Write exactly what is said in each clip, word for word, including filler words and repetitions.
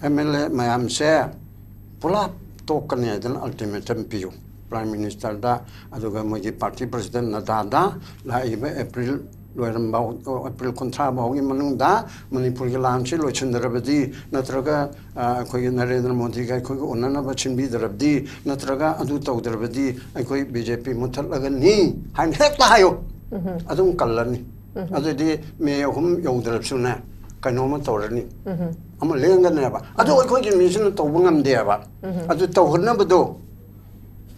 M L A ꯃꯌꯥꯝꯁꯦ ꯄꯨꯂꯞ ꯇꯣꯛꯀꯅꯤ ꯍꯥꯏꯗꯅ ꯑꯜꯇꯤꯃꯦꯇꯝ ꯄꯤꯌꯨ꯫ ꯄ꯭ꯔꯥꯏꯝ ꯃꯤꯅꯤꯁꯇꯔꯗ, ꯑꯗꯨꯒ ꯃꯣꯏꯒꯤ ꯄꯥꯔꯇꯤ ꯄ꯭ꯔꯁꯤꯗꯦꯟ ꯅꯗꯥꯗ, ꯂꯥꯛꯏꯕ ꯑꯦꯄ꯭ꯔꯤꯜ ꯂꯣꯏꯔꯝꯕ, ꯑꯦꯄ꯭ꯔꯤꯜ ꯀꯨꯟꯊ꯭ꯔꯥ ꯐꯥꯎꯒꯤ ꯃꯅꯨꯡꯗ ꯃꯅꯤꯄꯨꯔꯒꯤ ꯂꯥꯟꯁꯤ ꯂꯣꯏꯁꯤꯟꯗ꯭ꯔꯕꯗꯤ, ꯅꯠꯇ꯭ꯔꯒ ꯑ, ꯑꯩꯈꯣꯏꯒꯤ ꯅꯔꯦꯟꯗ꯭ꯔ ꯃꯣꯗꯤꯒ ꯑꯩꯈꯣꯏꯒ ꯎꯅꯅꯕ ꯁꯤꯟꯕꯤꯗ꯭ꯔꯕꯗꯤ, ꯅꯠꯇ꯭ꯔꯒ ꯑꯗꯨ ꯇꯧꯗ꯭ꯔꯕꯗꯤ ꯑꯩꯈꯣꯏ ꯕꯤ ꯖꯦ ꯄꯤ ꯃꯨꯠꯊꯠꯂꯒꯅꯤ ꯍꯥꯏꯅ ꯍꯦꯛꯇ ꯍꯥꯏꯌꯨ꯫ ꯑꯗꯨꯝ ꯀꯜꯂꯅꯤ꯫ ꯑꯗꯨꯗꯤ ꯃꯦ ꯑꯍꯨꯝ ꯌꯧꯗ꯭ꯔꯕꯁꯨꯅꯦ, ꯀꯩꯅꯣꯝꯃ ꯇꯧꯔꯅꯤ꯫ ꯑꯃ ꯂꯦꯡꯒꯅꯦꯕ꯫ ꯑꯗꯨ ꯑꯩꯈꯣꯏꯒꯤ ꯃꯤꯁꯤꯅ ꯇꯧꯕ ꯉꯝꯗꯦꯕ꯫ ꯑꯗꯨ ꯇꯧꯍꯟꯅꯕꯗꯣ,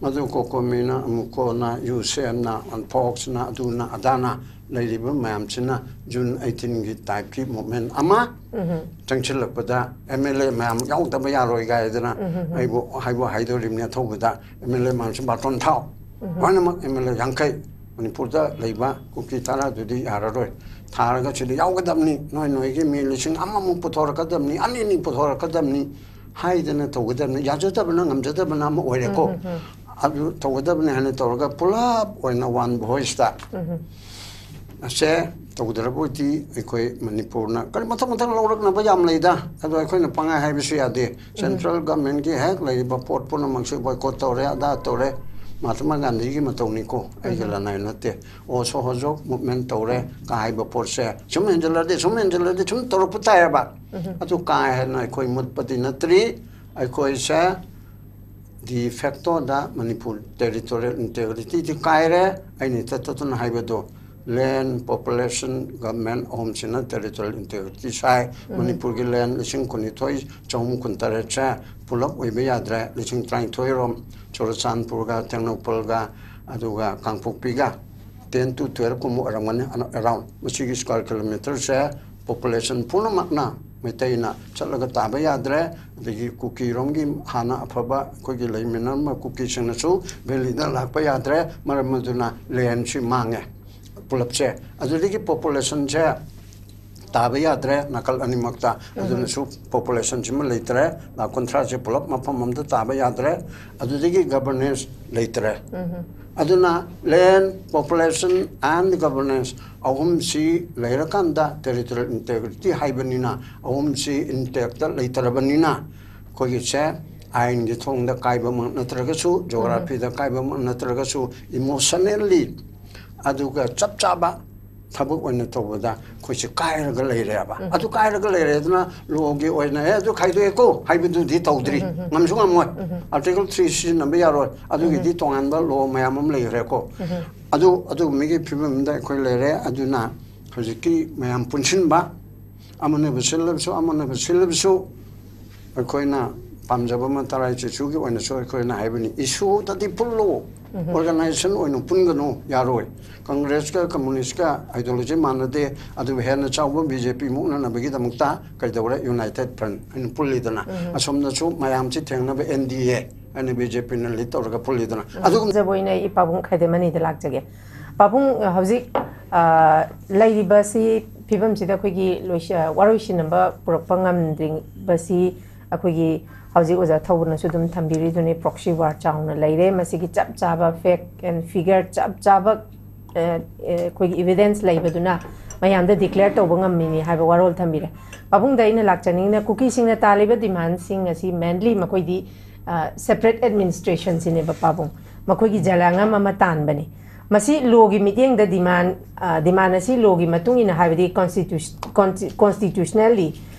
ꯃꯗꯨ ꯀꯣꯀꯣꯃꯤꯅ, ꯑꯃꯨꯀꯣꯅ, ꯌꯨ ꯁꯤ ꯑꯦꯝꯅ, ꯑꯟꯐꯣꯛꯁꯅ, ꯑꯗꯨꯅ ꯑꯗꯥꯅ ꯂꯩꯔꯤꯕ ꯃꯌꯥꯝꯁꯤꯅ ꯖꯨꯟ ꯑꯩꯠꯇꯤꯟꯒꯤ ꯇꯥꯏꯞꯀꯤ ꯃꯨꯞꯃꯦꯟ ꯑꯃ ꯆꯪꯁꯤꯜꯂꯛꯄꯗ ꯑꯦꯝ ꯑꯦꯜ ꯑꯦ ꯃꯌꯥꯝ ꯌꯥꯎꯗꯕ ꯌꯥꯔꯣꯏ ꯀꯥꯏꯗꯅ ꯑꯩꯕꯨ ꯍꯥꯏꯕꯨ ꯍꯥꯏꯗꯣꯔꯤꯕꯅꯤ꯫ ꯑꯊꯧꯕꯗ ꯑꯦꯝ ꯑꯦꯜ ꯑꯦ ꯃꯌꯥꯝꯁꯤ ꯕꯥꯇꯣꯟ ꯊꯥꯎ꯫ ꯂꯣꯏꯅꯃꯛ ꯑꯦꯝ ꯑꯦꯜ ꯑꯦ ꯌꯥꯡꯈꯩ ꯃꯅꯤꯄꯨꯔꯗ ꯂꯩꯕ ꯀꯨꯀꯤ ꯇꯔꯥꯗꯨꯗꯤ ꯌꯥꯔꯔꯣꯏ꯫ ꯊꯥꯔꯒ ꯁꯤꯗ ꯌꯥꯎꯒꯗꯕꯅꯤ, ꯅꯣꯏ ꯅꯣꯏꯒꯤ ꯃꯤ ꯂꯤꯁꯤꯡ ꯑꯃꯃꯨꯛ ꯄꯨꯊꯣꯔꯛꯀꯗꯕꯅꯤ, ꯑꯅꯤꯅꯤ ꯄꯨꯊꯣꯔꯛꯀꯗꯕꯅꯤ ꯍꯥꯏꯗꯅ ꯇꯧꯒꯗꯕꯅꯤ꯫ ꯌꯥꯖꯗꯕꯅ ꯉꯝꯖꯗꯕꯅ ꯑꯃ ꯑꯣꯏꯔꯦꯀꯣ꯫ ꯑꯗꯨ ꯇꯧꯒꯗꯕꯅꯤ ꯍꯥꯏꯅ ꯇꯧꯔꯒ ꯄꯨꯂꯞ ꯑꯣꯏꯅ ꯋꯥꯟ ꯚꯣꯏꯁꯇ ꯑꯁꯦ ꯇꯧꯗ꯭ꯔꯕ ꯑꯣꯏꯗꯤ ꯑꯩꯈꯣꯏ ꯃꯅꯤꯄꯨꯔꯅ ꯀꯔꯤ ꯃꯊꯪ ꯃꯊꯪ ꯂꯧꯔꯛꯅꯕ ꯌꯥꯝ ꯂꯩꯗ꯫ ꯑꯗꯣ ꯑꯩꯈꯣꯏꯅ ꯄꯪꯍꯥꯏ ꯍꯥꯏꯕꯁꯨ ꯌꯥꯗꯦ꯫ ꯁꯦꯟꯇ꯭ꯔꯦꯜ ꯒꯚꯔꯟꯃꯦꯟꯠꯀꯤ ꯍꯦꯛ ꯂꯩꯔꯤꯕ ꯄꯣꯠ ꯄꯨꯝꯅꯃꯛꯁꯦ ꯕꯣꯏꯀꯣꯠ ꯇꯧꯔꯦ, ꯑꯗꯥ ꯇꯧꯔꯦ꯫ ꯃꯍꯥꯇꯃꯥ ꯒꯥꯟꯙꯤꯒꯤ ꯃꯇꯧꯅꯤꯀꯣ, ꯑꯩꯒꯤ ꯂꯅꯥꯏ ꯅꯠꯇꯦ꯫ ꯑꯣ, ꯁꯣꯍꯣꯖꯣꯛ ꯃꯨꯞꯃꯦꯟ ꯇꯧꯔꯦ ꯀꯥ ꯍꯥꯏꯕ ꯄꯣꯠꯁꯦ ꯁꯨꯝ ꯍꯦꯟꯖꯜꯂꯗꯤ, ꯁꯨꯝ ꯍꯦꯟꯖꯜꯂꯗꯤ ꯁꯨꯝ ꯇꯧꯔꯛꯄ ꯇꯥꯏꯌꯦꯕ꯫ ꯑꯗꯨ ꯀꯥ ꯍꯦꯟꯅ ꯑꯩꯈꯣꯏ ꯃꯨꯠꯄꯗꯤ ꯅꯠꯇ꯭ꯔꯤ꯫ ꯑꯩꯈꯣꯏꯁꯦ ꯗꯤ ꯐꯦꯛꯇꯣꯗ ꯃꯅꯤꯄꯨꯔ ꯇꯦꯔꯤꯇꯣꯔꯤꯌꯦꯜ ꯏꯟꯇꯦꯒ꯭ꯔꯤꯇꯤꯗꯤ ꯀꯥꯏꯔꯦ꯫ ꯑꯩꯅ ꯏꯇꯠ ꯇꯠꯇꯅ ꯍꯥꯏꯕꯗꯣ, ꯂꯦꯟ, ꯄꯣꯄꯨꯂꯦꯁꯟ, ꯒꯚꯔꯟꯃꯦꯟꯠ ꯑꯍꯨꯝꯁꯤꯅ ꯇꯦꯔꯤꯇꯣꯔꯤꯌꯦꯜ ꯏꯟꯇꯦꯒ꯭ꯔꯤꯇꯤ ꯁꯥꯏ꯫ ꯃꯅꯤꯄꯨꯔꯒꯤ ꯂꯦꯟ ꯂꯤꯁꯤꯡ ꯀꯨꯟꯅꯤꯊꯣꯏ ꯆꯍꯨꯝ ꯀꯨꯟꯇꯔꯦꯠꯁꯦ ꯄꯨꯂꯞ ꯑꯣꯏꯕ ꯌꯥꯗ꯭ꯔꯦ꯫ ꯂꯤꯁꯤꯡ ꯇꯔꯥꯅꯤꯊꯣꯏꯔꯣꯝ ꯆꯨꯔꯆꯥꯟꯄꯨꯔꯒ, ꯇꯦꯡꯅꯧꯄꯜꯒ, ꯑꯗꯨꯒ ꯀꯥꯡꯄꯣꯛꯄꯤꯒ, ten to twelve ꯀꯨꯝꯕ ꯑꯣꯏꯔꯝꯒꯅꯤ, ꯑꯅ-, around꯫ ꯃꯁꯤꯒꯤ square kilometre ꯁꯦ ꯄꯣꯄꯨꯂꯦꯁꯟ ꯄꯨꯝꯅꯃꯛꯅ ꯃꯩꯇꯩꯅ ꯆꯠꯂꯒ ꯇꯥꯕ ꯌꯥꯗ꯭ꯔꯦ꯫ ꯑꯗꯒꯤ ꯀꯨꯀꯤꯔꯣꯝꯒꯤ ꯍꯥꯟꯅ ꯑꯐꯕ ꯑꯩꯈꯣꯏꯒꯤ ꯂꯩꯃꯤꯟꯅꯔꯝꯕ ꯀꯨꯀꯤꯁꯤꯡꯅꯁꯨ ꯚꯦꯂꯤꯗ ꯂꯥꯛꯄ ꯌꯥꯗ꯭ꯔꯦ꯫ ꯃꯔꯝ ꯑꯗꯨꯅ ꯂꯦꯟꯁꯤ ꯃꯥꯡꯉꯦ ꯄꯨꯂꯞꯁꯦ꯫ ꯑꯗꯨꯗꯒꯤ ꯄꯣꯄꯨꯂꯦꯁꯟꯁꯦ ꯇꯥꯕ ꯌꯥꯗ꯭ꯔꯦ ꯅꯥꯀꯜ ꯑꯅꯤꯃꯛꯇ꯫ ꯑꯗꯨꯅꯁꯨ ꯄꯣꯄꯨꯂꯦꯁꯟꯁꯤꯃ ꯂꯩꯇ꯭ꯔꯦ꯫ ꯂꯥꯈ ꯀꯨꯟꯊ꯭ꯔꯥꯁꯦ ꯄꯨꯂꯞ ꯃꯐꯝ ꯑꯃꯗ ꯇꯥꯕ ꯌꯥꯗ꯭ꯔꯦ꯫ ꯑꯗꯨꯗꯒꯤ ꯒꯕꯔꯅꯦꯟꯁ ꯂꯩꯇ꯭ꯔꯦ꯫ ꯑꯗꯨꯅ land, population and governance ꯑꯍꯨꯝꯁꯤ ꯂꯩꯔꯀꯥꯟꯗ territorial integrity ꯍꯥꯏꯕꯅꯤꯅ, ꯑꯍꯨꯝꯁꯤ intact ꯂꯩꯇ꯭ꯔꯕꯅꯤꯅ, ꯑꯩꯈꯣꯏꯒꯤꯁꯦ ꯑꯥꯏꯟꯒꯤ ꯊꯣꯡꯗ ꯀꯥꯏꯕꯃꯛ ꯅꯠꯇ꯭ꯔꯒꯁꯨ, geographyꯗ ꯀꯥꯏꯕꯃꯛ ꯅꯠꯇ꯭ꯔꯒꯁꯨ, emotionally ꯑꯗꯨꯒ ꯆꯞ ꯆꯥꯕ ꯊꯕꯛ ꯑꯣꯏꯅ ꯇꯧꯕꯗ ꯑꯩꯈꯣꯏꯁꯦ ꯀꯥꯏꯔꯒ ꯂꯩꯔꯦꯕ꯫ ꯑꯗꯨ ꯀꯥꯏꯔꯒ ꯂꯩꯔꯦ, ꯑꯗꯨꯅ lawꯒꯤ ꯑꯣꯏꯅ "ꯑꯦ, ꯑꯗꯨ ꯈꯥꯏꯗꯣꯛꯑꯦꯀꯣ" ꯍꯥꯏꯕꯗꯨꯗꯤ ꯇꯧꯗ꯭ꯔꯤ꯫ ꯉꯝꯁꯨ ꯉꯝꯃꯣꯏ꯫ Article three ꯁꯤꯖꯤꯟꯅꯕ ꯌꯥꯔꯣꯏ꯫ ꯑꯗꯨꯒꯤꯗꯤ ꯇꯣꯉꯥꯟꯕ law ꯃꯌꯥꯝ ꯑꯃ ꯂꯩꯈ꯭ꯔꯦꯀꯣ꯫ ꯑꯗꯨ, ꯑꯗꯨꯒꯨꯝꯕꯒꯤ ꯐꯤꯕꯝꯗ ꯑꯩꯈꯣꯏ ꯂꯩꯔꯦ꯫ ꯑꯗꯨꯅ ꯍꯧꯖꯤꯛꯀꯤ ꯃꯌꯥꯝ ꯄꯨꯟꯁꯤꯟꯕ, ꯑꯃꯅꯕꯨ ꯁꯤꯜꯂꯕꯁꯨ, ꯑꯃꯅꯕꯨ ꯁꯤꯜꯂꯕꯁꯨ, ꯑꯩꯈꯣꯏꯅ ꯄꯥꯝꯖꯕ ꯑꯃ, ꯇꯔꯥꯏ ꯆꯦꯆꯨꯒꯤ ꯑꯣꯏꯅꯁꯨ ꯑꯩꯈꯣꯏꯅ ꯍꯥꯏꯕꯅꯤ, issueꯗꯗꯤ ꯄꯨꯜꯂꯣ, organization ꯑꯣꯏꯅ ꯄꯨꯟꯒꯅꯨ, ꯌꯥꯔꯣꯏ꯫ Congressꯀ Communistꯀ ideology ꯃꯥꯟꯅꯗꯦ, ꯑꯗꯨꯕꯨ ꯍꯦꯟꯅ ꯆꯥꯎꯕ BJP ꯃꯨꯛꯅꯅꯕꯒꯤꯗꯃꯛꯇ ꯀꯩꯗꯧꯔꯦ, United Front ꯍꯥꯏꯅ ꯄꯨꯜꯂꯤꯗꯅ꯫ ꯑꯁꯣꯝꯗꯁꯨ ꯃꯌꯥꯝꯁꯤ ꯊꯦꯡꯅꯕ NDA ꯍꯥꯏꯅ BJPꯅ lead ꯇꯧꯔꯒ ꯄꯨꯜꯂꯤꯗꯅ꯫ ꯑꯗꯨꯒꯨꯝꯕ ꯐꯖꯕ ꯑꯣꯏꯅ ꯑꯩ ꯄꯥꯕꯨꯡ ꯈꯥꯏꯗꯦꯝ ꯑꯅꯤꯗ ꯂꯥꯛꯆꯒꯦ꯫ ꯄꯥꯕꯨꯡ, ꯍꯧꯖꯤꯛ, ꯑ, ꯂꯩꯔꯤꯕꯁꯤ, ꯐꯤꯕꯝꯁꯤꯗ ꯑꯩꯈꯣꯏꯒꯤ ꯂꯣꯏꯁ-, ꯑ, ꯋꯥꯔꯣꯏꯁꯤꯟꯅꯕ ꯄꯨꯔꯛꯄ ꯉꯝꯗ꯭ꯔꯤꯕꯁꯤ ꯑꯩꯈꯣꯏꯒꯤ ꯍꯧꯖꯤꯛ ꯑꯣꯖꯥ ꯊꯧꯕꯅꯁꯨ ꯑꯗꯨꯝ ꯊꯝꯕꯤꯔꯤꯗꯨꯅꯤ, proxy war ꯆꯥꯎꯅ ꯂꯩꯔꯦ꯫ ꯃꯁꯤꯒꯤ ꯆꯞ ꯆꯥꯕ fact and figure, ꯆꯞ ꯆꯥꯕ, ꯑ, ꯑ, ꯑꯩꯈꯣꯏꯒꯤ evidence ꯂꯩꯕꯗꯨꯅ ꯃꯌꯥꯝꯗ declare ꯇꯧꯕ ꯉꯝꯃꯤꯅꯤ ꯍꯥꯏꯕ ꯋꯥꯔꯣꯜ ꯊꯝꯕꯤꯔꯦ꯫ ꯄꯥꯕꯨꯡꯗ ꯑꯩꯅ ꯂꯥꯛꯆꯅꯤꯡꯉꯤꯅ, ꯀꯨꯀꯤꯁꯤꯡꯅ ꯇꯥꯜꯂꯤꯕ demandꯁꯤꯡ ꯑꯁꯤ mainly ꯃꯈꯣꯏꯗꯤ, ꯑ, separate administrationꯁꯤꯅꯦꯕ ꯄꯥꯕꯨꯡ꯫ ꯃꯈꯣꯏꯒꯤ ꯖꯂꯥꯉꯝ ꯑꯃ ꯇꯥꯟꯕꯅꯤ꯫ ꯃꯁꯤ lawꯒꯤ ꯃꯤꯠꯌꯦꯡꯗ demand, ꯑ, demand ꯑꯁꯤ lawꯒꯤ ꯃꯇꯨꯡ ꯏꯟꯅ, ꯍꯥꯏꯕꯗꯤ constitu-, consti-, constitutionally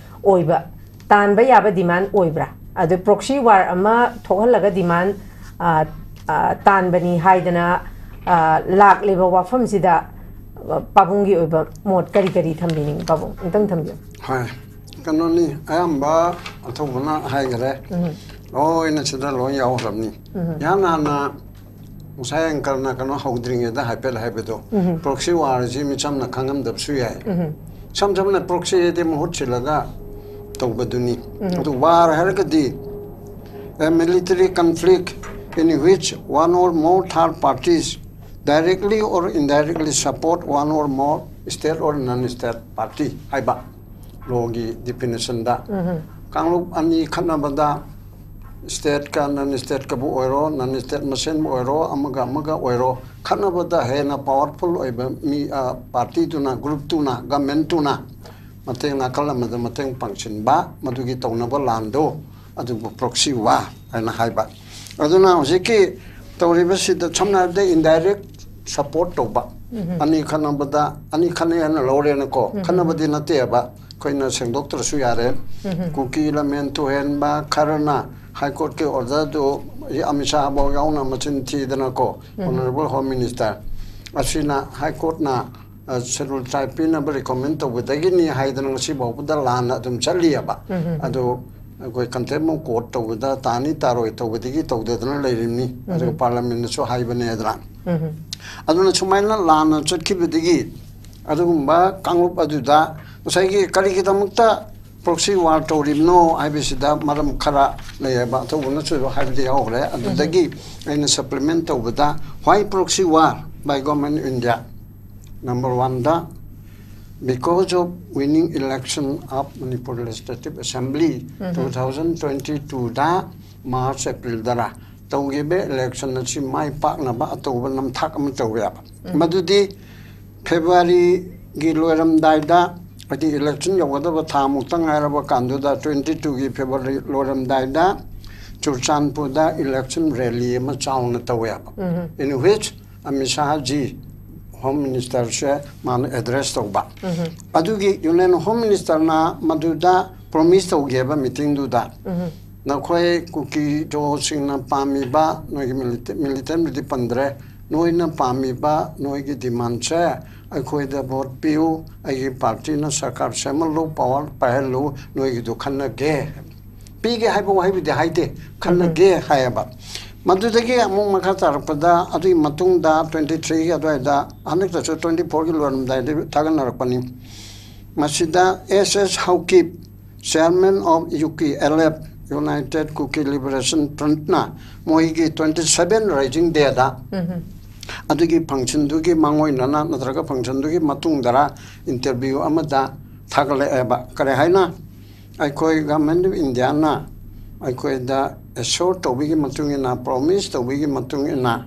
ꯑꯣꯏꯕ, ꯇꯥꯟꯕ ꯌꯥꯕ demand ꯑꯣꯏꯕ꯭ꯔꯥ? ꯑꯗꯨ proxy war ꯑꯃ ꯊꯣꯛꯍꯜꯂꯒ demand, ꯑ, ꯑ, ꯇꯥꯟꯕꯅꯤ ꯍꯥꯏꯗꯅ, ꯑ, ꯂꯥꯛꯂꯤꯕ ꯋꯥꯐꯝꯁꯤꯗ, ꯑ, ꯄꯥꯕꯨꯡꯒꯤ ꯑꯣꯏꯕ ꯃꯣꯠ ꯀꯔꯤ ꯀꯔꯤ ꯊꯝꯕꯤꯅꯤꯡꯉꯤ, ꯄꯥꯕꯨꯡ? ꯑꯝꯇꯪ ꯊꯝꯕꯤꯌꯨ꯫ ꯍꯣꯏ, ꯀꯩꯅꯣꯅꯤ, ꯑꯌꯥꯝꯕ ꯑꯊꯧꯕꯅ ꯍꯥꯏꯈꯔꯦ꯫ ꯂꯣꯏꯅ ꯁꯤꯗ ꯂꯣꯏ ꯌꯥꯎꯈ꯭ꯔꯕꯅꯤ꯫ ꯏꯍꯥꯟ ꯍꯥꯟꯅ ꯉꯁꯥꯏ anchorꯅ ꯀꯩꯅꯣ ꯍꯧꯗ꯭ꯔꯤꯉꯩꯗ ꯍꯥꯏꯐꯦꯠ ꯍꯥꯏꯕꯗꯣ, proxy war ꯑꯁꯤ ꯃꯤꯆꯝꯅ ꯈꯪꯉꯝꯗꯕꯁꯨ ꯌꯥꯏ꯫ ꯏꯁꯝ ꯁꯝꯅ proxy ꯍꯥꯏꯗꯤ ꯃꯍꯨꯠ ꯁꯤꯜꯂꯒ ꯇꯧꯕꯗꯨꯅꯤ꯫ ꯑꯗꯨ war ꯍꯥꯏꯔꯒꯗꯤ, a military conflict in which one or more third parties directly or indirectly support one or more state or non-state party ꯍꯥꯏꯕ lawꯒꯤ definitionꯗ꯫ ꯀꯥꯡꯂꯨꯞ ꯑꯅꯤ ꯈꯠꯅꯕꯗ ꯁ꯭ꯇꯦꯠꯀ ꯅꯟ ꯁ꯭ꯇꯦꯠꯀꯕꯨ ꯑꯣꯏꯔꯣ, ꯅꯟ ꯁ꯭ꯇꯦꯠ ꯃꯁꯦꯟꯕꯨ ꯑꯣꯏꯔꯣ, ꯑꯃꯒ ꯑꯃꯒ ꯑꯣꯏꯔꯣ, ꯈꯠꯅꯕꯗ ꯍꯦꯟꯅ ꯄꯥꯋꯔꯐꯨꯜ ꯑꯣꯏꯕ ꯃꯤ, ꯑ, ꯄꯥꯔꯇꯤꯗꯨꯅ, ꯒ꯭ꯔꯨꯞꯇꯨꯅ, ꯒꯃꯦꯟꯇꯨꯅ ꯃꯇꯦꯡ, ꯅꯥꯀꯜ ꯑꯃꯗ ꯃꯇꯦꯡ ꯄꯥꯡꯁꯤꯟꯕ, ꯃꯗꯨꯒꯤ ꯇꯧꯅꯕ ꯂꯥꯟꯗꯣ ꯑꯗꯨꯕꯨ ꯄ꯭ꯔꯣꯛꯁꯤ ꯋꯥꯔ ꯍꯥꯏꯅ ꯍꯥꯏꯕ꯫ ꯑꯗꯨꯅ ꯍꯧꯖꯤꯛꯀꯤ ꯇꯧꯔꯤꯕꯁꯤꯗ ꯁꯝꯅ ꯍꯥꯏꯔꯕꯗ ꯏꯟꯗꯥꯏꯔꯦꯛ ꯁꯄꯣꯔꯠ ꯇꯧꯕ꯫ ꯑꯅꯤ ꯈꯠꯅꯕꯗ, ꯑꯅꯤ ꯈꯠꯅꯩ ꯍꯥꯏꯅ ꯂꯧꯔꯦꯅꯀꯣ, ꯈꯠꯅꯕꯗꯤ ꯅꯠꯇꯦꯕ, ꯑꯩꯈꯣꯏꯅ ꯁꯦꯡꯗꯣꯛꯇ꯭ꯔꯁꯨ ꯌꯥꯔꯦ꯫ ꯀꯨꯀꯤ ꯂꯃꯦꯟ ꯇꯨꯍꯦꯟꯕ ꯈꯔꯅ ꯍꯥꯏ ꯀꯣꯔꯠꯀꯤ ꯑꯣꯔꯗꯔꯗꯨ ꯑꯃꯤꯠ ꯁꯥꯍ ꯐꯥꯎ ꯌꯥꯎꯅ ꯃꯆꯤꯟ ꯊꯤꯗꯅꯀꯣ, ꯑꯣꯅꯔꯦꯕꯜ ꯍꯣꯝ ꯃꯤꯅꯤꯁꯇꯔ ꯑꯁꯤꯅ ꯍꯥꯏ ꯀꯣꯔꯠꯅ, ꯑ, ꯁꯦꯗꯨꯜ ꯇ꯭ꯔꯥꯏꯕ ꯄꯤꯅꯕ ꯔꯤꯀꯃꯦꯟ ꯇꯧꯕꯗꯒꯤꯅꯤ ꯍꯥꯏꯗꯅ ꯉꯁꯤ ꯐꯥꯎꯕꯗ ꯂꯥꯟꯅ ꯑꯗꯨꯝ ꯆꯠꯂꯤꯑꯕ꯫ ꯑꯗꯣ ꯑꯩꯈꯣꯏ ꯀꯟꯇꯦꯝ ꯑꯣꯐ ꯀꯣꯔꯠ ꯇꯧꯕꯗ ꯇꯥꯅꯤ ꯇꯥꯔꯣꯏ ꯇꯧꯕꯗꯒꯤ ꯇꯧꯗꯗꯅ ꯂꯩꯔꯤꯕꯅꯤ꯫ ꯑꯗꯨꯒ ꯄꯥꯔꯂꯥꯃꯦꯟꯅꯁꯨ ꯍꯥꯏꯕꯅꯦꯗꯅ꯫ ꯑꯗꯨꯅ ꯁꯨꯃꯥꯏꯅ ꯂꯥꯟꯅ ꯆꯠꯈꯤꯕꯗꯒꯤ ꯑꯗꯨꯒꯨꯝꯕ ꯀꯥꯡꯂꯨꯞ ꯑꯗꯨꯗ ꯉꯁꯥꯏꯒꯤ ꯀꯔꯤꯒꯤꯗꯃꯛꯇ ꯄ꯭ꯔꯣꯛꯁꯤ ꯋꯥꯔ ꯇꯧꯔꯤꯕꯅꯣ ꯍꯥꯏꯕꯁꯤꯗ ꯃꯔꯝ ꯈꯔ ꯂꯩꯌꯦꯕ, ꯑꯊꯧꯕꯅꯁꯨ ꯍꯥꯏꯕꯗꯤ ꯌꯥꯎꯈ꯭ꯔꯦ꯫ ꯑꯗꯨꯗꯒꯤ ꯑꯩꯅ ꯁꯄ꯭ꯂꯤꯃꯦꯟ ꯇꯧꯕꯗ, why proxy war by government India? Number one the, because of winning election of Manipur Legislative Assembly two thousand twenty two the, March ꯑꯦꯄ꯭ꯔꯤꯜꯗꯔ ꯇꯧꯈꯤꯕ ꯏꯂꯦꯛꯁꯟ ꯑꯁꯤ ꯃꯥꯏ ꯄꯥꯛꯅꯕ ꯑꯇꯧꯕ ꯅꯝꯊꯥꯛ ꯑꯃ ꯇꯧꯋꯦꯕ꯫ ꯃꯗꯨꯗꯤ ꯐꯦꯕ꯭ꯔꯨꯋꯥꯔꯤꯒꯤ ꯂꯣꯏꯔꯝꯗꯥꯏꯗ, ꯍꯥꯏꯗꯤ ꯏꯂꯦꯛꯁꯟ ꯌꯧꯒꯗꯕ ꯊꯥ ꯃꯨꯛꯇ ꯉꯥꯏꯔꯕ ꯀꯥꯟꯗꯨꯗ, ꯇ꯭ꯋꯦꯟꯇꯤ ꯇꯨꯒꯤ ꯐꯦꯕ꯭ꯔꯨꯋꯥꯔꯤ ꯂꯣꯏꯔꯝꯗꯥꯏꯗ ꯆꯨꯔꯆꯥꯟꯄꯨꯔꯗ ꯏꯂꯦꯛꯁꯟ ꯔꯦꯂꯤ ꯑꯃ ꯆꯥꯎꯅ ꯇꯧꯋꯦꯕ꯫ In which ꯑꯃꯤꯠ ꯁꯥꯍꯖꯤ, ꯍꯣꯝ ꯃꯤꯅꯤꯁꯇꯔꯁꯦ, ꯃꯥꯅ ꯑꯦꯗ꯭ꯔꯦꯁ ꯇꯧꯕ꯫ ꯑꯗꯨꯒꯤ ꯌꯨꯅꯤꯌꯟ ꯍꯣꯝ ꯃꯤꯅꯤꯁꯇꯔꯅ ꯃꯗꯨꯗ ꯄ꯭ꯔꯣꯃꯤꯁ ꯇꯧꯒꯦꯕ ꯃꯤꯇꯤꯡꯗꯨꯗ, "ꯅꯈꯣꯏ ꯀꯨꯀꯤ ꯖꯣꯁꯤꯡꯅ ꯄꯥꯝꯃꯤꯕ, ꯅꯣꯏꯒꯤ ꯃꯤꯂꯤꯇꯦꯟ, ꯃꯤꯂꯤꯇꯦꯟꯕꯨꯗꯤ ꯄꯟꯗ꯭ꯔꯦ, ꯅꯣꯏꯅ ꯄꯥꯝꯃꯤꯕ ꯅꯣꯏꯒꯤ ꯗꯤꯃꯥꯟꯁꯦ ꯑꯩꯈꯣꯏꯗ ꯚꯣꯠ ꯄꯤꯌꯨ, ꯑꯩꯒꯤ ꯄꯥꯔꯇꯤꯅ ꯁꯔꯀꯥꯔ ꯁꯦꯝꯍꯜꯂꯨ, ꯄꯥꯋꯔ ꯄꯥꯏꯍꯜꯂꯨ, ꯅꯣꯏꯒꯤꯗꯨ ꯈꯟꯅꯒꯦ"꯫ ꯄꯤꯒꯦ ꯍꯥꯏꯕ ꯋꯥꯍꯩꯕꯨꯗꯤ ꯍꯥꯏꯗꯦ, "ꯈꯟꯅꯒꯦ" ꯍꯥꯏꯌꯦꯕ꯫ ꯃꯗꯨꯗꯒꯤ ꯑꯃꯨꯛ ꯃꯈꯥ ꯇꯥꯔꯛꯄꯗ, ꯑꯗꯨꯒꯤ ꯃꯇꯨꯡꯗ ꯇ꯭ꯋꯦꯟꯇꯤ ꯊ꯭ꯔꯤꯒꯤ ꯑꯗꯨꯋꯥꯏꯗ, ꯍꯟꯗꯛꯇꯁꯨ ꯇ꯭ꯋꯦꯟꯇꯤ ꯐꯣꯔꯒꯤ ꯂꯣꯏꯔꯝꯗꯥꯏꯗ ꯊꯥꯒꯠꯅꯔꯛꯄꯅꯤ꯫ ꯃꯁꯤꯗ ꯑꯦꯁ ꯑꯦꯁ Haokip, chairman of U K L F, United Kuki Liberation Front ꯅ ꯃꯣꯏꯒꯤ twenty seven Rising Day ꯗ ꯑꯗꯨꯒꯤ ꯐꯪꯁꯟꯗꯨꯒꯤ ꯃꯥꯡꯑꯣꯏꯅꯅ ꯅꯠꯇ꯭ꯔꯒ ꯐꯪꯁꯟꯗꯨꯒꯤ ꯃꯇꯨꯡꯗꯔ ꯏꯟꯇꯔꯚ꯭ꯌꯨ ꯑꯃꯗ ꯊꯥꯒꯠꯂꯛꯑꯦꯕ꯫ ꯀꯔꯤ ꯍꯥꯏꯅ? ꯑꯩꯈꯣꯏ ꯒꯚꯔꯟꯃꯦꯟꯠ ꯑꯣꯐ ꯏꯟꯗꯤꯌꯥꯅ ꯑꯩꯈꯣꯏꯗ ꯑꯦꯁꯣꯔ ꯇꯧꯕꯒꯤ ꯃꯇꯨꯡ ꯏꯟꯅ, ꯄ꯭ꯔꯣꯃꯤꯁ ꯇꯧꯕꯒꯤ ꯃꯇꯨꯡ ꯏꯟꯅ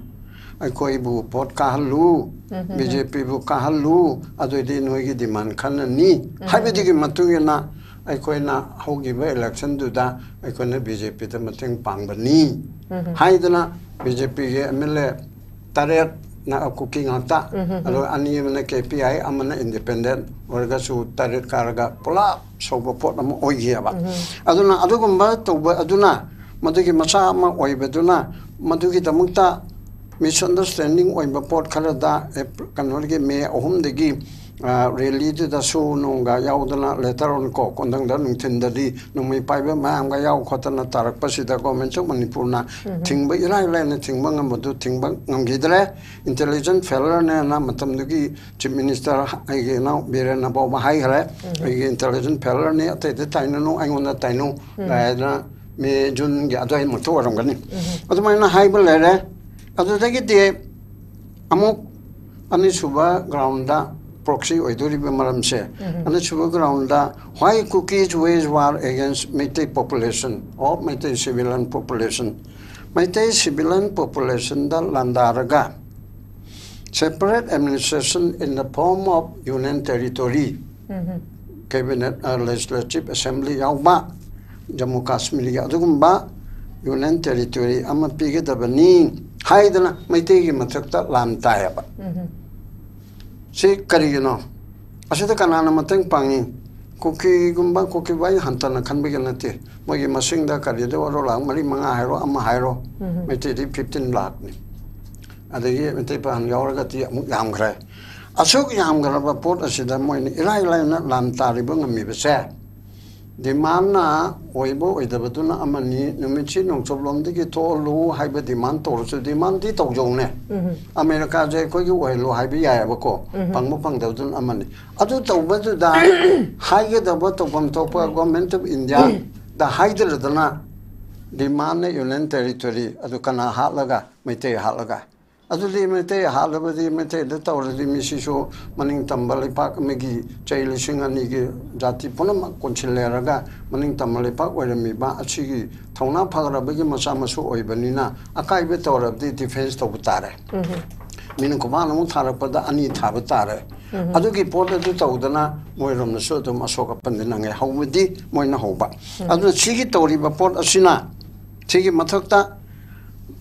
ꯑꯩꯈꯣꯏꯕꯨ ꯚꯣꯠ ꯀꯥꯍꯜꯂꯨ, ꯕꯤ ꯖꯦ ꯄꯤꯕꯨ ꯀꯥꯍꯜꯂꯨ, ꯑꯗꯨꯑꯣꯏꯗꯤ ꯅꯣꯏꯒꯤ ꯗꯤꯃꯥꯟ ꯈꯟꯅꯅꯤ ꯍꯥꯏꯕꯗꯨꯒꯤ ꯃꯇꯨꯡ ꯏꯟꯅ ꯑꯩꯈꯣꯏꯅ ꯍꯧꯈꯤꯕ ꯏꯂꯦꯛꯁꯟꯗꯨꯗ ꯑꯩꯈꯣꯏꯅ ꯕꯤ ꯖꯦ ꯄꯤꯗ ꯃꯇꯦꯡ ꯄꯥꯡꯕꯅꯤ ꯍꯥꯏꯗꯅ ꯕꯤ ꯖꯦ ꯄꯤꯒꯤ ꯑꯦꯝ ꯑꯦꯜ ꯑꯦ ꯇꯔꯦꯠꯅ ꯀꯨꯀꯤ ꯉꯥꯛꯇ, ꯑꯗꯨꯒ ꯑꯅꯤ ꯑꯃꯅ ꯀꯦ ꯄꯤ ꯑꯥꯏ, ꯑꯃꯅ ꯏꯟꯗꯤꯄꯦꯟꯗꯦꯟ ꯑꯣꯏꯔꯒꯁꯨ ꯇꯔꯦꯠ ꯀꯥꯔꯒ ꯄꯨꯂꯞ ꯁꯧꯕ ꯄꯣꯠ ꯑꯃ ꯑꯣꯏꯈꯤꯑꯕ꯫ ꯑꯗꯨꯅ ꯑꯗꯨꯒꯨꯝꯕ ꯇꯧꯕ ꯑꯗꯨꯅ ꯃꯗꯨꯒꯤ ꯃꯆꯥ ꯑꯃ ꯑꯣꯏꯕꯗꯨꯅ ꯃꯗꯨꯒꯤꯗꯃꯛꯇ ꯃꯤꯁꯑꯟꯗꯔꯁꯇꯦꯟꯗꯤꯡ ꯑꯣꯏꯕ ꯄꯣꯠ ꯈꯔꯗ ꯑꯦꯞ-, ꯀꯩꯅꯣꯒꯤ ꯃꯦ ꯑꯍꯨꯝꯗꯒꯤ, ꯑ, ꯔꯦꯂꯤꯗꯨꯗ ꯁꯨ ꯅꯣꯡꯒ ꯌꯥꯎꯗꯅ later on ꯀꯣ, ꯀꯣꯟꯊꯪꯗ ꯅꯨꯡꯊꯤꯟꯗꯗꯤ ꯅꯣꯡꯃꯩ ꯄꯥꯏꯕ ꯃꯌꯥꯝꯒ ꯌꯥꯎ ꯈꯣꯠꯇꯅ ꯇꯥꯔꯛꯄꯁꯤꯗ Government of ꯃꯅꯤꯄꯨꯔꯅ ꯊꯤꯡꯕ ꯏꯔꯥꯏ ꯂꯥꯏꯅ ꯊꯤꯡꯕ ꯉꯝꯕꯗꯨ ꯊꯤꯡꯕ ꯉꯝꯈꯤꯗ꯭ꯔꯦ꯫ Intelligence failure ꯅꯦꯅ ꯃꯇꯝꯗꯨꯒꯤ Chief Minister ꯑꯩꯒꯤ ꯏꯅꯥꯎ ꯕꯤꯔꯦꯟꯅ ꯐꯥꯎꯕ ꯍꯥꯏꯈ꯭ꯔꯦ, "ꯑꯩꯒꯤ intelligence failure ꯅꯤ, ꯑꯇꯩꯗ ꯇꯥꯏꯅꯅꯨ, ꯑꯩꯉꯣꯟꯗ ꯇꯥꯏꯅꯧ" ꯍꯥꯏꯗꯅ ꯃꯦ ꯖꯨꯟꯒꯤ ꯑꯗꯨꯋꯥꯏꯃꯛꯇ ꯑꯣꯏꯔꯝꯒꯅꯤ꯫ ꯑꯗꯨꯃꯥꯏꯅ ꯍꯥꯏꯕ ꯂꯩꯔꯦ꯫ ꯑꯗꯨꯗꯒꯤꯗꯤ ꯑꯃꯨꯛ ꯑꯅꯤꯁꯨꯕ ground ꯗ proxy ꯑꯣꯏꯗꯣꯔꯤꯕ ꯃꯔꯝꯁꯦ, ꯑꯅꯤꯁꯨꯕ ground the why Kukis wage war against Meitei population or Meitei civilian population? Meitei civilian population the ꯂꯥꯟꯗꯥꯔꯒ separate administration in the form of union territory, cabinet, ꯑ, legislative assembly ꯌꯥꯎꯕ ꯖꯝꯃꯨ ꯀꯥꯁꯃꯤꯔꯒꯤ ꯑꯗꯨꯒꯨꯝꯕ union territory ꯑꯃ ꯄꯤꯒꯗꯕꯅꯤ ꯍꯥꯏꯗꯅ ꯃꯩꯇꯩꯒꯤ ꯃꯊꯛꯇ ꯂꯥꯟ ꯇꯥꯏꯌꯦꯕ꯫ ꯁꯤ ꯀꯔꯤꯒꯤꯅꯣ? ꯑꯁꯤꯗ ꯀꯅꯥꯅ ꯃꯇꯦꯡ ꯄꯥꯡꯉꯤ? ꯀꯨꯀꯤꯒꯨꯝꯕ, ꯀꯨꯀꯤꯕꯨ ꯑꯩ ꯍꯟꯊꯅ ꯈꯟꯕꯒꯤ ꯅꯠꯇꯦ꯫ ꯃꯣꯏꯒꯤ ꯃꯁꯤꯡꯗ ꯀꯔꯤꯗ ꯑꯣꯏꯔꯣ, ꯂꯥꯛ ꯃꯔꯤ ꯃꯉꯥ ꯍꯥꯏꯔꯣ, ꯑꯃ ꯍꯥꯏꯔꯣ, ꯃꯩꯇꯩꯗꯤ fifteen ꯂꯥꯛꯅꯤ꯫ ꯑꯗꯒꯤ ꯃꯩꯇꯩ ꯄꯥꯡꯒꯜ ꯌꯥꯎꯔꯒꯗꯤ ꯑꯃꯨꯛ ꯌꯥꯝꯈ꯭ꯔꯦ꯫ ꯑꯁꯨꯛ ꯌꯥꯝꯈ꯭ꯔꯕ ꯄꯣꯠ ꯑꯁꯤꯗ ꯃꯣꯏꯅ ꯏꯔꯥꯏ ꯂꯥꯏꯅ ꯂꯥꯟ ꯇꯥꯔꯤꯕ ꯉꯝꯃꯤꯕꯁꯦ, demand ꯅ ꯑꯣꯏꯕ ꯑꯣꯏꯗꯕꯗꯨꯅ ꯑꯃꯅꯤ, ꯅꯨꯃꯤꯠꯁꯤ ꯅꯣꯡꯆꯨꯞꯂꯣꯝꯗꯒꯤ ꯊꯣꯛꯍꯜꯂꯨ ꯍꯥꯏꯕ demand ꯇꯧꯔꯁꯨ, demand ꯗꯤ ꯇꯧꯖꯧꯅꯦ꯫ ꯑꯃꯦꯔꯤꯀꯥꯁꯦ ꯑꯩꯈꯣꯏꯒꯤ ꯑꯣꯏꯍꯜꯂꯨ ꯍꯥꯏꯕ ꯌꯥꯏꯑꯕꯀꯣ, ꯐꯪꯕ ꯐꯪꯗꯕꯗꯨꯅ ꯑꯃꯅꯤ꯫ ꯑꯗꯨ ꯇꯧꯕꯗꯨꯗ ꯍꯥꯏꯒꯗꯕ ꯇꯧꯐꯝ ꯊꯣꯛꯄ Government of India the ꯍꯥꯏꯗ꯭ꯔꯗꯅ demand ꯅ union territory ꯑꯗꯨ ꯀꯅꯥ ꯍꯥꯠꯂꯒ, ꯃꯩꯇꯩ ꯍꯥꯠꯂꯒ? ꯑꯗꯨꯗꯤ ꯃꯩꯇꯩ ꯍꯥꯠꯂꯕꯗꯤ, ꯃꯩꯇꯩꯗ ꯇꯧꯔꯗꯤ, ꯃꯤꯁꯤꯁꯨ ꯃꯅꯤꯡ ꯇꯝꯕ ꯂꯩꯄꯥꯛ ꯑꯃꯒꯤ ꯆꯍꯤ ꯂꯤꯁꯤꯡ ꯑꯅꯤꯒꯤ ꯖꯥꯇꯤ ꯄꯨꯝꯅꯃꯛ ꯀꯣꯟꯁꯤꯜ ꯂꯩꯔꯒ ꯃꯅꯤꯡ ꯇꯝꯕ ꯂꯩꯄꯥꯛ ꯑꯣꯏꯔꯝꯃꯤꯕ ꯑꯁꯤꯒꯤ ꯊꯧꯅꯥ ꯐꯈ꯭ꯔꯕꯒꯤ ꯃꯆꯥ ꯃꯁꯨ ꯑꯣꯏꯕꯅꯤꯅ, ꯑꯀꯥꯏꯕ ꯇꯧꯔꯕꯗꯤ ꯗꯤꯐꯦꯟꯁ ꯇꯧꯕ ꯇꯥꯔꯦ꯫ ꯃꯤꯅ ꯈꯨꯕꯥꯛ ꯑꯃꯨꯛ ꯊꯥꯔꯛꯄꯗ ꯑꯅꯤ ꯊꯥꯕ ꯇꯥꯔꯦ꯫ ꯑꯗꯨꯒꯤ ꯄꯣꯠ ꯑꯗꯨ ꯇꯧꯗꯅ ꯃꯣꯏꯔꯣꯝꯗꯁꯨ ꯑꯗꯨꯝ ꯑꯁꯣꯛ ꯑꯄꯟꯗꯤ ꯅꯪꯉꯦ, ꯍꯧꯕꯗꯤ ꯃꯣꯏꯅ ꯍꯧꯕ꯫ ꯑꯗꯨꯅ ꯁꯤꯒꯤ ꯇꯧꯔꯤꯕ ꯄꯣꯠ ꯑꯁꯤꯅ, ꯁꯤꯒꯤ ꯃꯊꯛꯇ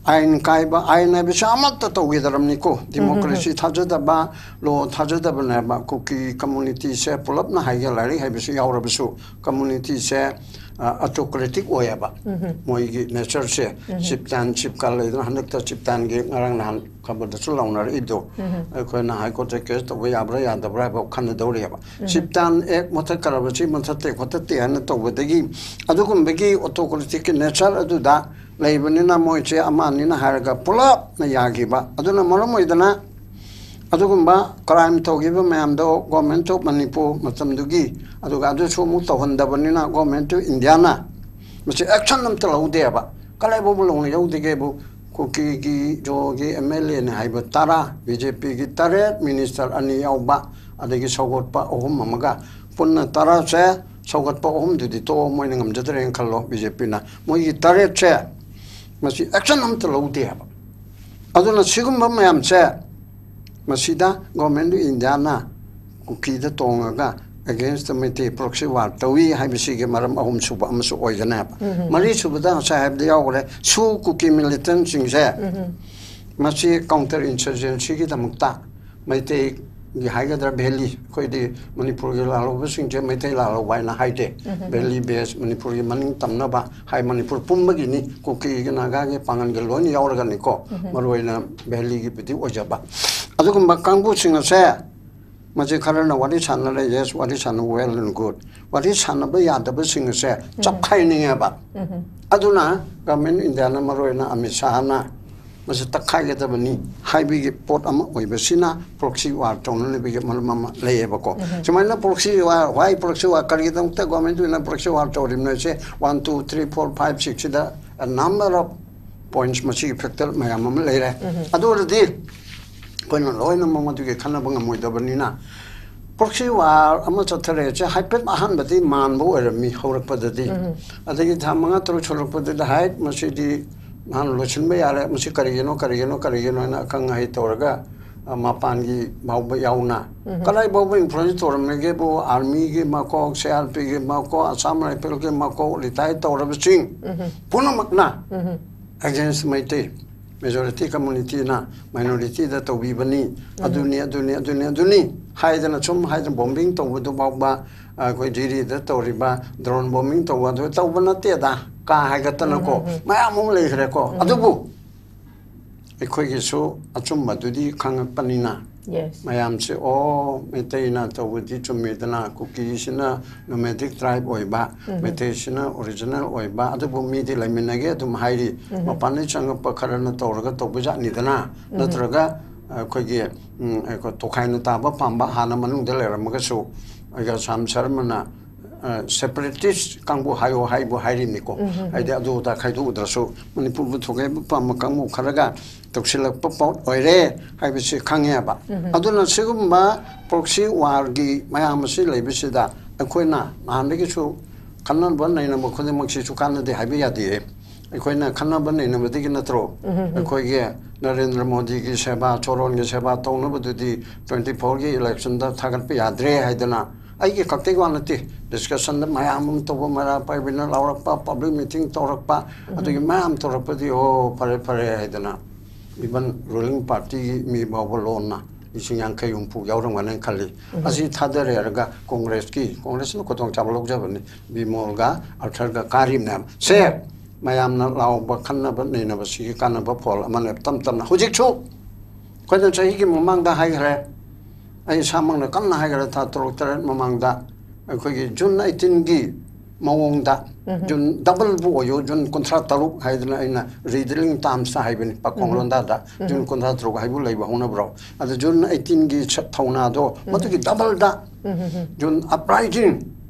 ꯑꯥꯏꯟ ꯀꯥꯏꯕ, ꯑꯥꯏꯟ ꯍꯥꯏꯕꯁꯤ ꯑꯃꯠꯇ ꯇꯧꯈꯤꯗ꯭ꯔꯕꯅꯤꯀꯣ꯫ ꯗꯤꯃꯣꯀ꯭ꯔꯦꯁꯤ ꯊꯥꯖꯗꯕ, ꯂꯣ ꯊꯥꯖꯗꯕꯅꯦꯕ꯫ ꯀꯨꯀꯤ ꯀꯝꯃꯨꯅꯤꯇꯤꯁꯦ ꯄꯨꯂꯞꯅ ꯍꯥꯏꯒꯦ, ꯂꯥꯏꯔꯤꯛ ꯍꯩꯕꯁꯨ ꯌꯥꯎꯔꯕꯁꯨ, ꯀꯝꯃꯨꯅꯤꯇꯤꯁꯦ ꯑꯣꯇꯣꯀ꯭ꯔꯦꯇꯤꯛ ꯑꯣꯏꯌꯦꯕ꯫ ꯃꯣꯏꯒꯤ ꯅꯦꯆꯔꯁꯦ, ꯆꯤꯞꯇꯥꯟ, ꯆꯤꯞꯀꯥ ꯂꯩꯗꯅ, ꯍꯟꯗꯛꯇ ꯆꯤꯞꯇꯥꯟꯒꯤ ꯉꯔꯥꯡ ꯅꯍꯥꯟ ꯈꯕꯔꯗꯁꯨ ꯂꯥꯎꯅꯔꯛꯏꯗꯣ, ꯑꯩꯈꯣꯏꯅ ꯍꯥꯏ ꯀꯣꯔꯠꯇ ꯀꯦꯁ ꯇꯧꯕ ꯌꯥꯕ꯭ꯔꯥ ꯌꯥꯗꯕ꯭ꯔꯥ ꯍꯥꯏꯕ ꯈꯟꯅꯗꯧꯔꯤꯑꯕ꯫ ꯆꯤꯞꯇꯥꯟ ꯑꯦꯛ ꯃꯨꯊꯠꯈ꯭ꯔꯕ, ꯁꯤ ꯃꯨꯊꯠꯇꯦ ꯈꯣꯠꯇꯠꯇꯦ ꯍꯥꯏꯅ ꯇꯧꯕꯗꯒꯤ, ꯑꯗꯨꯒꯨꯝꯕꯒꯤ ꯑꯣꯇꯣꯀ꯭ꯔꯦꯇꯤꯛꯀꯤ ꯅꯦꯆꯔ ꯑꯗꯨꯗ ꯂꯩꯕꯅꯤꯅ, ꯃꯣꯏꯁꯦ ꯑꯃ ꯑꯅꯤꯅ ꯍꯥꯏꯔꯒ ꯄꯨꯂꯞꯅ ꯌꯥꯈꯤꯕ꯫ ꯑꯗꯨꯅ ꯃꯔꯝ ꯑꯣꯏꯗꯅ ꯑꯗꯨꯒꯨꯝꯕ ꯀ꯭ꯔꯥꯏꯝ ꯇꯧꯈꯤꯕ ꯃꯌꯥꯝꯗꯣ Government of Manipur ꯃꯇꯝꯗꯨꯒꯤ, ꯑꯗꯨꯒ ꯑꯗꯨꯁꯨ ꯑꯃꯨꯛ ꯇꯧꯍꯟꯗꯕꯅꯤꯅ Government of Indiaꯅ ꯃꯁꯤ ꯑꯦꯛꯁꯟ ꯑꯝꯇ ꯂꯧꯗꯦꯕ꯫ ꯀꯗꯥꯏꯐꯥꯎꯕ ꯂꯧꯅ ꯌꯧꯗꯒꯦꯕꯨ, ꯀꯨꯀꯤꯒꯤ ꯖꯣꯒꯤ ꯑꯦꯝ ꯑꯦꯜ ꯑꯦꯅ ꯍꯥꯏꯕ ꯇꯔꯥ, ꯕꯤ ꯖꯦ ꯄꯤꯒꯤ ꯇꯔꯦꯠ, ꯃꯤꯅꯤꯁꯇꯔ ꯑꯅꯤ ꯌꯥꯎꯕ, ꯑꯗꯒꯤ ꯁꯧꯒꯠꯄ ꯑꯍꯨꯝ ꯑꯃꯒ, ꯄꯨꯟꯅ ꯇꯔꯥꯁꯦ, ꯁꯧꯒꯠꯄ ꯑꯍꯨꯝꯗꯨꯗꯤ ꯇꯣꯛꯑꯣ, ꯃꯣꯏꯅ ꯉꯝꯖꯗ꯭ꯔꯦꯅ ꯈꯜꯂꯣ, ꯕꯤ ꯖꯦ ꯄꯤꯅ꯫ ꯃꯣꯏꯒꯤ ꯇꯔꯦꯠꯁꯦ, ꯃꯁꯤ ꯑꯦꯛꯁꯟ ꯑꯝꯇ ꯂꯧꯗꯦ ꯍꯥꯏꯕ꯫ ꯑꯗꯨꯅ ꯁꯤꯒꯨꯝꯕ ꯃꯌꯥꯝꯁꯦ, ꯃꯁꯤꯗ Government of Indiaꯅ ꯀꯨꯀꯤꯗ ꯇꯣꯡꯉꯒ against ꯃꯩꯇꯩ proxy war ꯇꯧꯏ ꯍꯥꯏꯕꯁꯤꯒꯤ ꯃꯔꯝ ꯑꯍꯨꯝ ꯁꯨꯕ ꯑꯃꯁꯨ ꯑꯣꯏꯒꯅꯦꯕ꯫ ꯃꯔꯤ ꯁꯨꯕꯗ ꯉꯁꯥꯏ ꯍꯥꯏꯕꯗ ꯌꯥꯎꯈ꯭ꯔꯦ, ꯁꯨ ꯀꯨꯀꯤ militantꯁꯤꯡꯁꯦ, ꯃꯁꯤ counter insurgencyꯒꯤꯗꯃꯛꯇ ꯃꯩꯇꯩꯒꯤ ꯍꯥꯏꯒꯗ꯭ꯔꯥ, valley, ꯑꯩꯈꯣꯏꯗꯤ ꯃꯅꯤꯄꯨꯔꯒꯤ ꯂꯥꯜꯍꯧꯕꯁꯤꯡꯁꯦ ꯃꯩꯇꯩ ꯂꯥꯜꯍꯧꯕ ꯍꯥꯏꯅ ꯍꯥꯏꯗꯦ꯫ Valley base, ꯃꯅꯤꯄꯨꯔꯒꯤ ꯃꯅꯤꯡ ꯇꯝꯅꯕ ꯍꯥꯏ, ꯃꯅꯤꯄꯨꯔ ꯄꯨꯝꯕꯒꯤꯅꯤ, ꯀꯨꯀꯤꯒꯤ, ꯅꯥꯒꯥꯒꯤ, ꯄꯥꯉꯜꯒ ꯂꯣꯏꯅ ꯌꯥꯎꯔꯒꯅꯤꯀꯣ꯫ ꯃꯔꯨꯑꯣꯏꯅ valleyꯒꯤꯕꯨꯗꯤ ꯑꯣꯏꯖꯕ꯫ ꯑꯗꯨꯒꯨꯝꯕ ꯀꯥꯡꯕꯨꯁꯤꯡ ꯑꯁꯦ, ꯃꯁꯤ ꯈꯔꯅ ꯋꯥꯔꯤ ꯁꯥꯟꯅꯔꯦ, yes, ꯋꯥꯔꯤ ꯁꯥꯟꯅ, well and good꯫ ꯋꯥꯔꯤ ꯁꯥꯟꯅꯕ ꯌꯥꯗꯕꯁꯤꯡ ꯑꯁꯦ ꯆꯞꯈꯥꯏꯅꯤꯡꯉꯦꯕ꯫ ꯑꯗꯨꯅ Government of Indiaꯅ, ꯃꯔꯨꯑꯣꯏꯅ ꯑꯃꯤꯠ ꯁꯥꯍꯅ, ꯃꯁꯤ ꯇꯛꯈꯥꯏꯒꯗꯕꯅꯤ ꯍꯥꯏꯕꯒꯤ ꯄꯣꯠ ꯑꯃ ꯑꯣꯏꯕꯁꯤꯅ proxy war ꯇꯧꯅꯅꯕꯒꯤ ꯃꯔꯝ ꯑꯃ ꯂꯩꯌꯦꯕꯀꯣ꯫ ꯁꯨꯃꯥꯏꯅ proxy war, why proxy war, ꯀꯔꯤꯒꯤꯗꯃꯛꯇ Government of India proxy war ꯇꯧꯔꯤꯕꯅꯣ ꯁꯦ, one, two, three, four, five, six ꯁꯤꯗ a number of ꯄꯣꯏꯟꯠꯁ ꯃꯁꯤꯒꯤ ꯐꯦꯛꯇꯔ ꯃꯌꯥꯝ ꯑꯃ ꯂꯩꯔꯦ꯫ ꯑꯗꯨ ꯑꯣꯏꯔꯗꯤ ꯑꯩꯈꯣꯏꯅ ꯂꯣꯏꯅꯃꯛ ꯃꯗꯨꯒꯤ ꯈꯟꯅꯕ ꯉꯝꯃꯣꯏꯗꯕꯅꯤꯅ, ꯄ꯭ꯔꯣꯛꯁꯤ ꯋꯥꯔ ꯑꯃ ꯆꯠꯊꯔꯦ꯫ ꯁꯦ ꯍꯥꯏꯐꯦꯠ ꯑꯍꯥꯟꯕꯗꯤ ꯃꯥꯟꯕ ꯑꯣꯏꯔꯝꯃꯤ ꯍꯧꯔꯛꯄꯗꯗꯤ꯫ ꯑꯗꯒꯤ ꯊꯥ ꯃꯉꯥ ꯇꯔꯨꯛ ꯁꯨꯔꯛꯄꯗꯗꯤ, ꯍꯥꯏ, ꯃꯁꯤꯗꯤ ꯅꯍꯥꯟ ꯂꯣꯏꯁꯤꯟꯕ ꯌꯥꯔꯦ, ꯃꯁꯤ ꯀꯔꯤꯒꯤꯅꯣ, ꯀꯔꯤꯒꯤꯅꯣ, ꯀꯔꯤꯒꯤꯅꯣ ꯍꯥꯏꯅ ꯑꯈꯪ ꯑꯍꯩ ꯇꯧꯔꯒ, ꯑ, ꯃꯄꯥꯟꯒꯤ ꯐꯥꯎꯕ ꯌꯥꯎꯅ, ꯀꯗꯥꯏ ꯐꯥꯎꯕ ꯏꯟꯐ꯭ꯂꯨꯌꯦꯟꯁ ꯇꯧꯔꯝꯂꯒꯦꯕꯨ, ꯑꯥꯔꯃꯤꯒꯤ ꯃꯀꯣꯛ, ꯁꯤ ꯑꯥꯔ ꯄꯤꯒꯤ ꯃꯀꯣꯛ, ꯑꯁꯥꯝ ꯔꯥꯏꯐꯜꯒꯤ ꯃꯀꯣꯛ, ꯔꯤꯇꯥꯌꯔ ꯇꯧꯔꯕꯁꯤꯡ ꯄꯨꯝꯅꯃꯛꯅ against ꯃꯩꯇꯩ, majority communityꯅ minorityꯗ ꯇꯧꯕꯤꯕꯅꯤ, ꯑꯗꯨꯅꯤ, ꯑꯗꯨꯅꯤ, ꯑꯗꯨꯅꯤ, ꯑꯗꯨꯅꯤ ꯍꯥꯏꯗꯅ, ꯁꯨꯝ ꯍꯥꯏꯗꯅ, ꯕꯣꯝꯕꯤꯡ ꯇꯧꯕꯗꯨ ꯐꯥꯎꯕ, ꯑꯩꯈꯣꯏ ꯖꯤꯔꯤꯗ ꯇꯧꯔꯤꯕ ꯗ꯭ꯔꯣꯟ ꯕꯣꯝꯕꯤꯡ ꯇꯧꯕ ꯑꯗꯨ ꯇꯧꯕ ꯅꯠꯇꯦꯗ, ꯀꯥ ꯍꯥꯏꯒꯠꯇꯅꯀꯣ, ꯃꯌꯥꯝ ꯑꯃ ꯂꯩꯈ꯭ꯔꯦꯀꯣ꯫ ꯑꯗꯨꯕꯨ ꯑꯩꯈꯣꯏꯒꯤꯁꯨ ꯑꯆꯨꯝꯕꯗꯨꯗꯤ ꯈꯪꯉꯛꯄꯅꯤꯅ, ꯌꯦꯁ꯫ ꯃꯌꯥꯝꯁꯦ, "ꯑꯣ, ꯃꯩꯇꯩꯅ ꯇꯧꯕꯗꯤ ꯆꯨꯝꯃꯤꯗꯅ, ꯀꯨꯀꯤꯁꯤꯅ nomadic tribe ꯑꯣꯏꯕ, ꯃꯩꯇꯩꯁꯤꯅ original ꯑꯣꯏꯕ, ꯑꯗꯨꯕꯨ ꯃꯤꯗꯤ ꯂꯩꯃꯤꯟꯅꯒꯦ ꯑꯗꯨꯝ ꯍꯥꯏꯔꯤ, ꯃꯄꯥꯟꯗꯒꯤ ꯆꯪꯉꯛꯄ ꯈꯔꯅ ꯇꯧꯔꯒ ꯇꯧꯕ ꯖꯥꯠꯅꯤꯗꯅ, ꯅꯠꯇ꯭ꯔꯒ ꯑꯩꯈꯣꯏꯒꯤ, ꯎꯝ, ꯑꯩꯈꯣꯏ ꯇꯣꯈꯥꯏꯅ ꯇꯥꯕ ꯄꯥꯝꯕ ꯍꯥꯟꯅ ꯃꯅꯨꯡꯗ ꯂꯩꯔꯝꯃꯒꯁꯨ, ꯑꯩꯒ ꯁꯥꯝ ꯁꯔꯃꯅ, ꯑ, separatist ꯀꯥꯡꯕꯨ ꯍꯥꯏꯌꯣ ꯍꯥꯏꯕꯨ ꯍꯥꯏꯔꯤꯅꯤꯀꯣ꯫ ꯍꯥꯏꯗꯤ ꯑꯗꯨ ꯑꯗꯥ ꯈꯥꯏꯗꯣꯛꯎꯗ꯭ꯔꯁꯨ ꯃꯅꯤꯄꯨꯔꯕꯨ ꯊꯣꯛꯒꯦ ꯄꯥꯝꯕ ꯀꯥꯡꯕꯨ ꯈꯔꯒ ꯇꯧꯁꯤꯜꯂꯛꯄ ꯄꯣꯠ ꯑꯣꯏꯔꯦ ꯍꯥꯏꯕꯁꯤ ꯈꯪꯉꯦꯕ꯫ ꯑꯗꯨꯅ ꯁꯤꯒꯨꯝꯕ ꯄ꯭ꯔꯣꯛꯁꯤ ꯋꯥꯔꯒꯤ ꯃꯌꯥꯝ ꯑꯁꯤ ꯂꯩꯕꯁꯤꯗ ꯑꯩꯈꯣꯏꯅ ꯅꯍꯥꯟꯗꯒꯤꯁꯨ ꯈꯟꯅꯕ ꯅꯩꯅꯕ ꯈꯨꯗꯤꯡꯃꯛꯁꯤꯁꯨ ꯀꯥꯟꯅꯗꯦ ꯍꯥꯏꯕ ꯌꯥꯗꯦ꯫ ꯑꯩꯈꯣꯏꯅ ꯈꯟꯅꯕ ꯅꯩꯅꯕꯗꯒꯤ ꯅꯠꯇ꯭ꯔꯣ ꯑꯩꯈꯣꯏꯒꯤ ꯅꯔꯦꯟꯗ꯭ꯔ ꯃꯣꯗꯤꯒꯤ ꯁꯦꯕꯥ, ꯁꯣꯔꯣꯟꯒꯤ ꯁꯦꯕꯥ ꯇꯧꯅꯕꯗꯨꯗꯤ twenty fourꯒꯤ electionꯗ ꯊꯥꯒꯠꯄ ꯌꯥꯗ꯭ꯔꯦ ꯍꯥꯏꯗꯅ, ꯑꯩꯒꯤ ꯈꯛꯇꯒꯤ ꯋꯥ ꯅꯠꯇꯦ, discussionꯗ ꯃꯌꯥꯝ ꯑꯃ ꯇꯧꯕ, ꯃꯩꯔꯥ ꯄꯥꯏꯕꯤꯅ ꯂꯥꯎꯔꯛꯄ, public meeting ꯇꯧꯔꯛꯄ, ꯑꯗꯨꯒꯤ ꯃꯌꯥꯝ ꯇꯧꯔꯛꯄꯗꯤ, "ꯑꯣ, ꯐꯔꯦ, ꯐꯔꯦ" ꯍꯥꯏꯗꯅ, even ruling partyꯒꯤ ꯃꯤ ꯐꯥꯎꯕ ꯂꯣꯟꯅ ꯂꯤꯁꯤꯡ ꯌꯥꯡꯈꯩ ꯍꯨꯝꯐꯨ ꯌꯥꯎꯔꯝꯒꯅꯤ ꯈꯜꯂꯤ꯫ ꯑꯁꯤ ꯊꯥꯗꯔꯦ ꯍꯥꯏꯔꯒ ꯀꯣꯡꯒ꯭ꯔꯦꯁꯀꯤ, ꯀꯣꯡꯒ꯭ꯔꯦꯁꯅ ꯈꯨꯗꯣꯡꯆꯥꯕ ꯂꯧꯖꯕꯅꯤ, ꯕꯤꯃꯣꯜꯒ ꯑꯔꯊꯔꯒ ꯀꯥꯔꯤꯕꯅꯦꯕ꯫ ꯁꯦ, ꯃꯌꯥꯝꯅ ꯂꯥꯎꯕ, ꯈꯟꯅꯕ ꯅꯩꯅꯕꯁꯤꯒꯤ ꯀꯥꯟꯅꯕ ꯐꯣꯜ ꯑꯃꯅꯦ꯫ ꯇꯞ ꯇꯞꯅ ꯍꯧꯖꯤꯛꯁꯨ ꯑꯩꯈꯣꯏꯅ ꯆꯍꯤꯒꯤ ꯃꯃꯥꯡꯗ ꯍꯥꯏꯈ꯭ꯔꯦ, ꯑꯩ ꯏꯁꯥꯃꯛꯅ ꯀꯟꯅ ꯍꯥꯏꯈ꯭ꯔꯦ, ꯊꯥ ꯇꯔꯨꯛ ꯇꯔꯦꯠ ꯃꯃꯥꯡꯗ ꯑꯩꯈꯣꯏꯒꯤ June eighteenꯒꯤ ꯃꯑꯣꯡꯗ, June doubleꯕꯨ ꯑꯣꯏꯌꯨ, June ꯀꯨꯟꯊ꯭ꯔꯥ ꯇꯔꯨꯛ ꯍꯥꯏꯗꯅ ꯑꯩꯅ riddling termsꯇ ꯍꯥꯏꯕꯅꯤ, ꯄꯥꯈꯣꯡ ꯂꯣꯟꯗꯥꯗ, June ꯀꯨꯟꯊ꯭ꯔꯥ ꯇꯔꯨꯛ ꯍꯥꯏꯕꯨ ꯂꯩꯕ ꯍꯧꯅꯕ꯭ꯔꯣ? ꯑꯗ June eighteenꯒꯤ ꯁ-, ꯊꯧꯅꯥꯗꯣ ꯃꯗꯨꯒꯤ doubleꯗ, June uprising,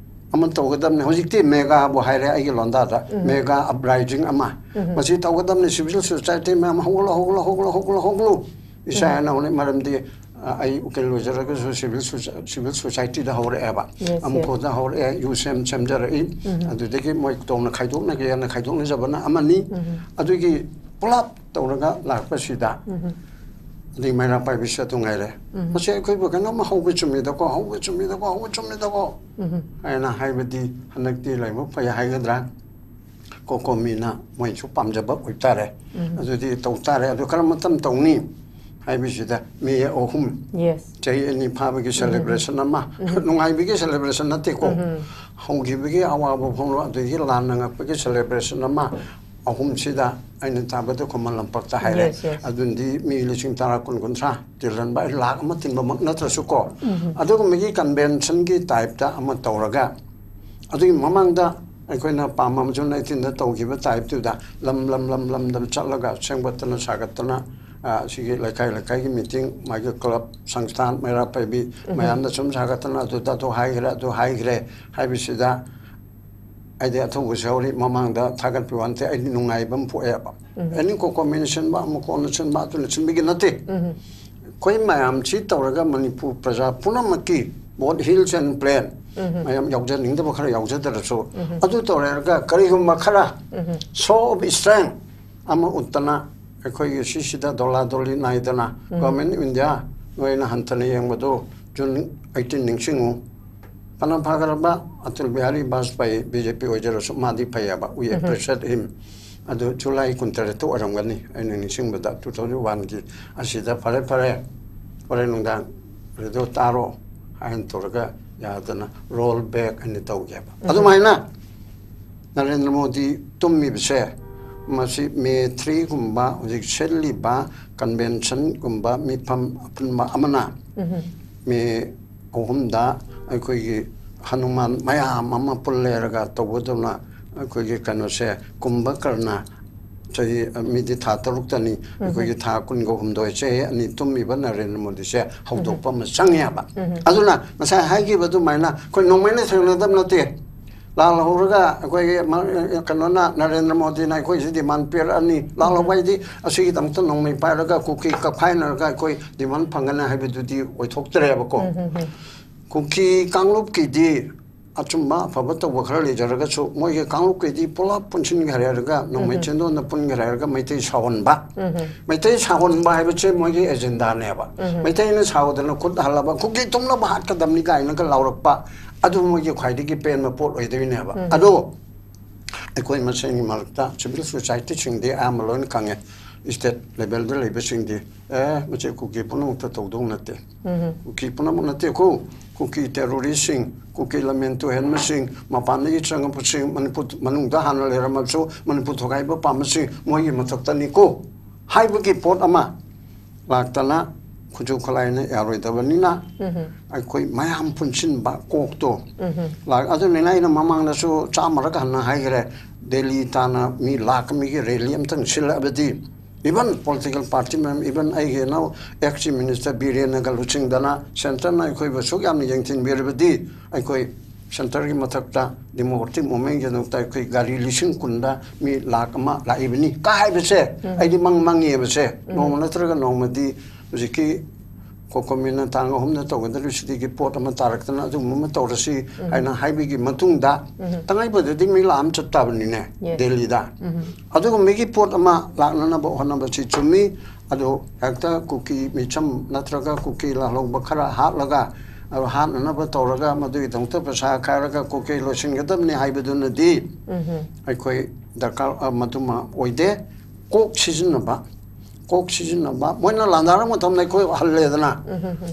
ꯑꯃ ꯇꯧꯒꯗꯕꯅꯤ꯫ ꯍꯧꯖꯤꯛꯇꯤ ꯃꯦꯒꯥꯕꯨ ꯍꯥꯏꯔꯦ ꯑꯩꯒꯤ ꯂꯣꯟꯗꯥꯗ, ꯃꯦꯒꯥ ꯑꯞꯔꯥꯏꯖꯤꯡ ꯑꯃ꯫ ꯃꯁꯤ ꯇꯧꯒꯗꯕꯅꯤ꯫ ꯁꯤꯚꯤꯜ ꯁꯣꯁꯥꯏꯇꯤ ꯃꯌꯥꯝ ꯍꯧꯒꯠꯂꯣ, ꯍꯧꯒꯠꯂꯣ, ꯍꯧꯒꯠꯂꯣ, ꯍꯧꯒꯠꯂꯣ, ꯍꯧꯒꯠꯂꯣ꯫ ꯏꯁꯥ ꯍꯥꯏꯅ ꯍꯧꯅꯩ꯫ ꯃꯔꯝꯗꯤ, ꯑ, ꯑꯩ ꯎꯀꯤꯜ ꯑꯣꯏꯖꯔꯒꯁꯨ ꯁꯤꯚꯤꯜ ꯁꯣꯁꯥ-, ꯁꯤꯚꯤꯜ ꯁꯣꯁꯥꯏꯇꯤꯗ ꯍꯧꯔꯛꯑꯦꯕ꯫ Yes, yes. ꯑꯃꯨꯛꯈꯣꯗ ꯍꯧꯔꯛꯑꯦ, ꯌꯨ ꯁꯦꯝ ꯁꯦꯝꯖꯔꯛꯏ꯫ ꯑꯗꯨꯗꯒꯤ ꯃꯣꯏ ꯇꯣꯡꯅ ꯈꯥꯏꯗꯣꯛꯅꯒꯦꯅ ꯈꯥꯏꯗꯣꯛꯅꯖꯕꯅ ꯑꯃꯅꯤ꯫ ꯑꯗꯨꯒꯤ ꯄꯨꯂꯞ ꯇꯧꯔꯒ ꯂꯥꯛꯄꯁꯤꯗ, ꯑꯗꯩ ꯃꯩꯔꯥ ꯄꯥꯏꯕꯤꯁꯨ ꯑꯗꯨ ꯉꯥꯏꯔꯦ꯫ ꯃꯁꯤ ꯑꯩꯈꯣꯏꯕꯨ ꯀꯩꯅꯣꯝꯃ ꯍꯧꯕ ꯆꯨꯝꯃꯤꯗꯀꯣ, ꯍꯧꯕ ꯆꯨꯝꯃꯤꯗꯀꯣ, ꯍꯧꯕ ꯆꯨꯝꯃꯤꯗꯀꯣ ꯍꯥꯏꯅ ꯍꯥꯏꯕꯗꯤ ꯍꯟꯗꯛꯇꯤ ꯂꯥꯏꯕꯛ ꯐꯩ ꯍꯥꯏꯒꯗ꯭ꯔꯥ, ꯀꯣꯀꯣꯃꯤꯅ ꯃꯣꯏꯁꯨ ꯄꯥꯝꯖꯕ ꯑꯣꯏꯇꯥꯔꯦ꯫ ꯑꯗꯨꯗꯤ ꯇꯧ ꯇꯥꯔꯦ꯫ ꯑꯗꯨ ꯀꯔꯝꯕ ꯃꯇꯝ ꯇꯧꯅꯤ ꯍꯥꯏꯕꯁꯤꯗ ꯃꯦ ꯑꯍꯨꯝ, Yes. ꯆꯍꯤ ꯑꯅꯤ ꯐꯥꯕꯒꯤ celebration ꯑꯃ, ꯅꯨꯡꯉꯥꯏꯕꯒꯤ celebration ꯅꯠꯇꯦꯀꯣ, ꯍꯧꯈꯤꯕꯒꯤ ꯑꯋꯥꯕ ꯐꯣꯡꯗꯣꯛ, ꯑꯗꯒꯤ ꯂꯥꯟꯅ ꯉꯛꯄꯒꯤ celebration ꯑꯃ, ꯑꯍꯨꯝꯁꯤꯗ ꯑꯩꯅ ꯇꯥꯕꯗ ꯈꯨꯃꯟ ꯂꯝꯄꯥꯛꯇ ꯍꯥꯏꯔꯦ꯫ Yes, yes. ꯑꯗꯨꯗꯤ ꯃꯤ ꯂꯤꯁꯤꯡ ꯇꯔꯥ, ꯀꯨꯟ, ꯀꯨꯟꯊ꯭ꯔꯥ ꯇꯤꯜꯍꯟꯕ, ꯑꯩ ꯂꯥꯛ ꯑꯃ ꯇꯤꯟꯕꯃꯛ ꯅꯠꯇ꯭ꯔꯁꯨꯀꯣ, ꯑꯗꯨꯒꯨꯝꯕꯒꯤ conventionꯒꯤ typeꯇ ꯑꯃ ꯇꯧꯔꯒ, ꯑꯗꯨꯒꯤ ꯃꯃꯥꯡꯗ ꯑꯩꯈꯣꯏꯅ ꯄꯥꯝꯕꯝ June eighteenꯗ ꯇꯧꯈꯤꯕ typeꯇꯨꯗ ꯂꯝ ꯂꯝ ꯂꯝ ꯂꯝꯗ ꯆꯠꯂꯒ ꯁꯦꯝꯒꯠꯇꯅ ꯁꯥꯒꯠꯇꯅ, ꯑ, ꯁꯤꯒꯤ ꯂꯩꯀꯥꯏ ꯂꯩꯀꯥꯏꯒꯤ meeting, ꯃꯥꯒꯤ club, ꯁꯪꯁꯊꯥꯟ, ꯃꯩꯔꯥ ꯄꯥꯏꯕꯤ ꯃꯌꯥꯝꯅ ꯁꯨꯝ ꯁꯥꯒꯠꯇꯅ ꯑꯗꯨꯗ ꯑꯗꯨ ꯍꯥꯏꯈ꯭ꯔꯦ, ꯑꯗꯨ ꯍꯥꯏꯈ꯭ꯔꯦ ꯍꯥꯏꯕꯁꯤꯗ ꯑꯩꯗꯤ ꯑꯊꯧꯕꯁꯨ ꯌꯥꯎꯔꯤ꯫ ꯃꯃꯥꯡꯗ ꯊꯥꯒꯠꯄ ꯋꯥ ꯅꯠꯇꯦ, ꯑꯩꯗꯤ ꯅꯨꯡꯉꯥꯏꯕ ꯑꯃ ꯄꯣꯛꯑꯦꯕ꯫ ꯑꯦꯅꯤ ꯀꯣꯀꯣꯃꯤꯅ ꯁꯤꯟꯕ, ꯑꯃ ꯀꯣꯟꯅ ꯁꯤꯟꯕ, ꯑꯗꯨꯅ ꯁꯤꯟꯕꯒꯤ ꯅꯠꯇꯦ꯫ ꯑꯩꯈꯣꯏ ꯃꯌꯥꯝꯁꯤ ꯇꯧꯔꯒ ꯃꯅꯤꯄꯨꯔ ꯄ꯭ꯔꯖꯥ ꯄꯨꯝꯅꯃꯛꯀꯤ, both hills and plain, ꯃꯌꯥꯝ ꯌꯥꯎꯖꯅꯤꯡꯗꯕ ꯈꯔ ꯌꯥꯎꯖꯗ꯭ꯔꯁꯨ, ꯑꯗꯨ ꯇꯧꯔꯒ ꯀꯔꯤꯒꯨꯝꯕ ꯈꯔ show of strength ꯑꯃ ꯎꯠꯇꯅ, ꯑꯩꯈꯣꯏꯒꯤ ꯁꯤꯁꯤꯗ ꯗꯣꯂꯥ ꯗꯣꯂꯤ ꯅꯥꯏꯗꯅ, Government of India ꯅꯣꯏꯅ ꯍꯟꯊꯅ ꯌꯦꯡꯕꯗꯨ June eighteen ꯅꯤꯡꯁꯤꯡꯉꯨ꯫ ꯐꯅ ꯐꯈ꯭ꯔꯕ ꯑꯇꯜ ꯕꯤꯍꯥꯔꯤ ꯕꯥꯖꯄꯥꯏ, BJP ꯑꯣꯏꯖꯔꯁꯨ, ꯃꯥꯗꯤ ꯐꯩꯌꯦꯕ, we appreciate him꯫ ꯑꯗꯨ July ꯀꯨꯟꯇꯔꯦꯠꯇ ꯑꯣꯏꯔꯝꯒꯅꯤ, ꯑꯩꯅ ꯅꯤꯡꯁꯤꯡꯕꯗ, two thousand oneꯒꯤ꯫ ꯑꯁꯤꯗ ꯐꯔꯦ ꯐꯔꯦ, ꯍꯣꯔꯦꯟ ꯅꯨꯡꯗꯥꯡ radio ꯇꯥꯔꯣ ꯍꯥꯏꯅ ꯇꯧꯔꯒ ꯌꯥꯗꯅ roll back ꯑꯅ ꯇꯧꯒꯦꯕ꯫ ꯑꯗꯨꯃꯥꯏꯅ ꯅꯔꯦꯟꯗ꯭ꯔ ꯃꯣꯗꯤ ꯇꯨꯝꯃꯤꯕꯁꯦ, ꯃꯁꯤ May threeꯒꯨꯝꯕ, ꯍꯧꯖꯤꯛ ꯁꯤꯜꯂꯤꯕ conventionꯒꯨꯝꯕ ꯃꯤꯐꯝ ꯑꯄꯨꯟꯕ ꯑꯃꯅ May ꯑꯍꯨꯝꯗ ꯑꯩꯈꯣꯏꯒꯤ ꯍꯅꯨꯃꯥꯟ ꯃꯌꯥꯝ ꯑꯃ ꯄꯨꯜꯂꯦꯔꯒ ꯇꯧꯕꯗꯧꯅ ꯑꯩꯈꯣꯏꯒꯤ ꯀꯩꯅꯣꯁꯦ, ꯀꯨꯝꯚꯀꯔꯅ ꯆꯍꯤ, ꯑ, ꯃꯤꯗꯤ ꯊꯥ ꯇꯔꯨꯛꯇꯅꯤ, ꯑꯩꯈꯣꯏꯒꯤ ꯊꯥ ꯀꯨꯟꯒ ꯍꯨꯝꯗꯣꯏ, ꯆꯍꯤ ꯑꯅꯤ ꯇꯨꯝꯃꯤꯕ ꯅꯔꯦꯟꯗ꯭ꯔ ꯃꯣꯗꯤꯁꯦ ꯍꯧꯗꯣꯛꯄ ꯑꯃ ꯆꯪꯉꯦꯕ꯫ ꯑꯗꯨꯅ ꯉꯁꯥꯏ ꯍꯥꯏꯈꯤꯕ ꯑꯗꯨꯃꯥꯏꯅ ꯑꯩꯈꯣꯏ ꯅꯣꯡꯃꯩꯅ ꯊꯦꯡꯅꯗꯕ ꯅꯠꯇꯦ꯫ ꯂꯥꯜꯍꯧꯔꯒ ꯑꯩꯈꯣꯏꯒꯤ ꯃ-, ꯀꯩꯅꯣꯅ, ꯅꯔꯦꯟꯗ꯭ꯔ ꯃꯣꯗꯤꯅ ꯑꯩꯈꯣꯏꯁꯤ demand ꯄꯤꯔꯛꯑꯅꯤ꯫ ꯂꯥꯜꯍꯧꯕ ꯍꯥꯏꯗꯤ ꯑꯁꯤꯒꯤꯗꯃꯛꯇ ꯅꯣꯡꯃꯩ ꯄꯥꯏꯔꯒ ꯀꯨꯀꯤ ꯀꯛꯐꯥꯏꯅꯔꯒ ꯑꯩꯈꯣꯏ demand ꯐꯪꯒꯅꯤ ꯍꯥꯏꯕꯗꯨꯗꯤ ꯑꯣꯏꯊꯣꯛꯇ꯭ꯔꯦꯕꯀꯣ꯫ ꯀꯨꯀꯤ ꯀꯥꯡꯂꯨꯞꯀꯤꯗꯤ ꯑꯆꯨꯝꯕ ꯑꯐꯕ ꯇꯧꯕ ꯈꯔ ꯂꯩꯖꯔꯒꯁꯨ, ꯃꯣꯏꯒꯤ ꯀꯥꯡꯂꯨꯞꯀꯤꯗꯤ ꯄꯨꯂꯞ ꯄꯨꯟꯁꯤꯟꯒꯦ ꯍꯥꯏꯔꯒ, ꯅꯣꯡꯃꯩ ꯆꯦꯟꯗꯣꯟꯗ ꯄꯨꯟꯒꯦ ꯍꯥꯏꯔꯒ ꯃꯩꯇꯩ ꯁꯥꯎꯍꯟꯕ꯫ ꯃꯩꯇꯩ ꯁꯥꯎꯍꯟꯕ ꯍꯥꯏꯕꯁꯦ ꯃꯣꯏꯒꯤ agendaꯅꯦꯕ꯫ ꯃꯩꯇꯩꯅ ꯁꯥꯎꯗꯅ ꯈꯨꯠ ꯍꯜꯂꯕ, "ꯀꯨꯀꯤ ꯇꯨꯝꯅꯕ ꯍꯥꯠꯀꯗꯕꯅꯤ" ꯀꯥꯏꯅꯒ ꯂꯥꯎꯔꯛꯄ, ꯑꯗꯨ ꯃꯣꯏꯒꯤ ꯈ꯭ꯋꯥꯏꯗꯒꯤ ꯄꯦꯟꯕ ꯄꯣꯠ ꯑꯣꯏꯗꯣꯏꯅꯦꯕ꯫ ꯑꯗꯣ ꯑꯩꯈꯣꯏ ꯃꯁꯦꯟꯒꯤ ꯃꯔꯛꯇ civil societyꯁꯤꯡꯗꯤ ꯑꯌꯥꯝꯕ ꯂꯣꯏꯅ ꯈꯪꯉꯦ, state levelꯗ ꯂꯩꯕꯁꯤꯡꯗꯤ, "ꯑꯦ, ꯃꯁꯤ ꯀꯨꯀꯤ ꯄꯨꯝꯅꯃꯛꯇ ꯇꯧꯗꯧ ꯅꯠꯇꯦ꯫ ꯀꯨꯀꯤ ꯄꯨꯝꯅꯃꯛ ꯅꯠꯇꯦꯀꯣ, ꯀꯨꯀꯤ terroristꯁꯤꯡ, ꯀꯨꯀꯤ ꯂꯝꯃꯦꯟ ꯇꯨꯍꯦꯟꯕꯁꯤꯡ, ꯃꯄꯥꯟꯗꯒꯤ ꯆꯪꯉꯛꯄꯁꯤꯡ, ꯃꯅꯤꯄꯨꯔ ꯃꯅꯨꯡꯗ ꯍꯥꯟꯅ ꯂꯩꯔꯝꯃꯕꯁꯨ ꯃꯅꯤꯄꯨꯔ ꯊꯨꯒꯥꯏꯕ ꯄꯥꯝꯕꯁꯤꯡ, ꯃꯣꯏꯒꯤ ꯃꯊꯛꯇꯅꯤꯀꯣ" ꯍꯥꯏꯕꯒꯤ ꯄꯣꯠ ꯑꯃ ꯂꯥꯛꯇꯅ ꯈꯨꯠꯁꯨ ꯈꯨꯠꯂꯥꯏꯅ ꯌꯥꯔꯣꯏꯗꯕꯅꯤꯅ, ꯑꯩꯈꯣꯏ ꯃꯌꯥꯝ ꯄꯨꯟꯁꯤꯟꯕ ꯀꯣꯛꯇꯣ ꯂꯥꯛ-, ꯑꯗꯨꯅꯤꯅ ꯑꯩꯅ ꯃꯃꯥꯡꯗꯁꯨ ꯆꯥꯝꯃꯔꯛ ꯍꯟꯅ ꯍꯥꯏꯈ꯭ꯔꯦ, ꯗꯦꯜꯂꯤ ꯇꯥꯟꯅ ꯃꯤ ꯂꯥꯛ ꯑꯃꯒꯤ rally ꯑꯝꯇꯪ ꯁꯤꯜꯂꯛꯑꯕꯗꯤ, even political party ꯃꯌꯥꯝ, even ꯑꯩꯒꯤ ꯏꯅꯥꯎ ex Chief Minister ꯕꯤꯔꯦꯟꯅꯒ ꯂꯨꯆꯤꯡꯗꯅ centreꯅ ꯑꯩꯈꯣꯏꯕꯨ ꯑꯁꯨꯛ ꯌꯥꯝꯅ ꯌꯦꯡꯁꯤꯟꯕꯤꯔꯕꯗꯤ, ꯑꯩꯈꯣꯏ centreꯒꯤ ꯃꯊꯛꯇ democratic movementꯒꯤꯗꯃꯛꯇ ꯑꯩꯈꯣꯏ ꯒꯥꯔꯤ ꯂꯤꯁꯤꯡ ꯀꯨꯟꯗ ꯃꯤ ꯂꯥꯛ ꯑꯃ ꯂꯥꯛꯏꯕꯅꯤ ꯀꯥ ꯍꯥꯏꯕꯁꯦ, ꯑꯩꯗꯤ ꯃꯪ ꯃꯪꯉꯦꯕꯁꯦ꯫ ꯅꯣꯡꯃ ꯅꯠꯇ꯭ꯔꯒ ꯅꯣꯡꯃꯗꯤ ꯍꯧꯖꯤꯛꯀꯤ COCOMIꯅ ꯇꯥꯡ ꯑꯍꯨꯝꯗ ꯇꯧꯒꯗꯧꯔꯤꯕꯁꯤꯗꯒꯤ ꯄꯣꯠ ꯑꯃ ꯇꯥꯔꯛꯇꯅ ꯑꯗꯨꯒꯨꯝꯕ ꯑꯃ ꯇꯧꯔꯁꯤ ꯍꯥꯏꯅ ꯍꯥꯏꯕꯒꯤ ꯃꯇꯨꯡꯗ, ꯇꯉꯥꯏ ꯐꯗ꯭ꯔꯗꯤ ꯃꯤ ꯂꯥꯛ ꯑꯃ ꯆꯠꯇꯕꯅꯤꯅꯦ, yes, ꯗꯦꯜꯂꯤꯗ꯫ ꯑꯗꯨꯒꯨꯝꯕꯒꯤ ꯄꯣꯠ ꯑꯃ ꯂꯥꯛꯅꯅꯕ ꯍꯣꯠꯅꯕꯁꯤ ꯆꯨꯝꯃꯤ꯫ ꯑꯗꯣ ꯍꯦꯛꯇ ꯀꯨꯀꯤ ꯃꯤꯆꯝ ꯅꯠꯇ꯭ꯔꯒ ꯀꯨꯀꯤ ꯂꯥꯜꯍꯧꯕ ꯈꯔ ꯍꯥꯠꯂꯒ, ꯑꯗꯣ ꯍꯥꯠꯅꯅꯕ ꯇꯧꯔꯒ ꯃꯗꯨꯒꯤꯗꯃꯛꯇ ꯄꯩꯁꯥ ꯈꯥꯏꯔꯒ ꯀꯨꯀꯤ ꯂꯣꯏꯁꯤꯟꯒꯗꯕꯅꯤ ꯍꯥꯏꯕꯗꯨꯅꯗꯤ ꯑꯩꯈꯣꯏ ꯗꯔꯀꯥꯔ, ꯑ, ꯃꯗꯨꯃ ꯑꯣꯏꯗꯦ꯫ ꯀꯣꯛ ꯁꯤꯖꯤꯟꯅꯕ, ꯀꯣꯛ ꯁꯤꯖꯤꯟꯅꯕ꯫ ꯃꯣꯏꯅ ꯂꯥꯟꯗꯥꯔꯛꯄ ꯃꯇꯝꯗ ꯑꯩꯈꯣꯏ ꯍꯜꯂꯦꯗꯅ,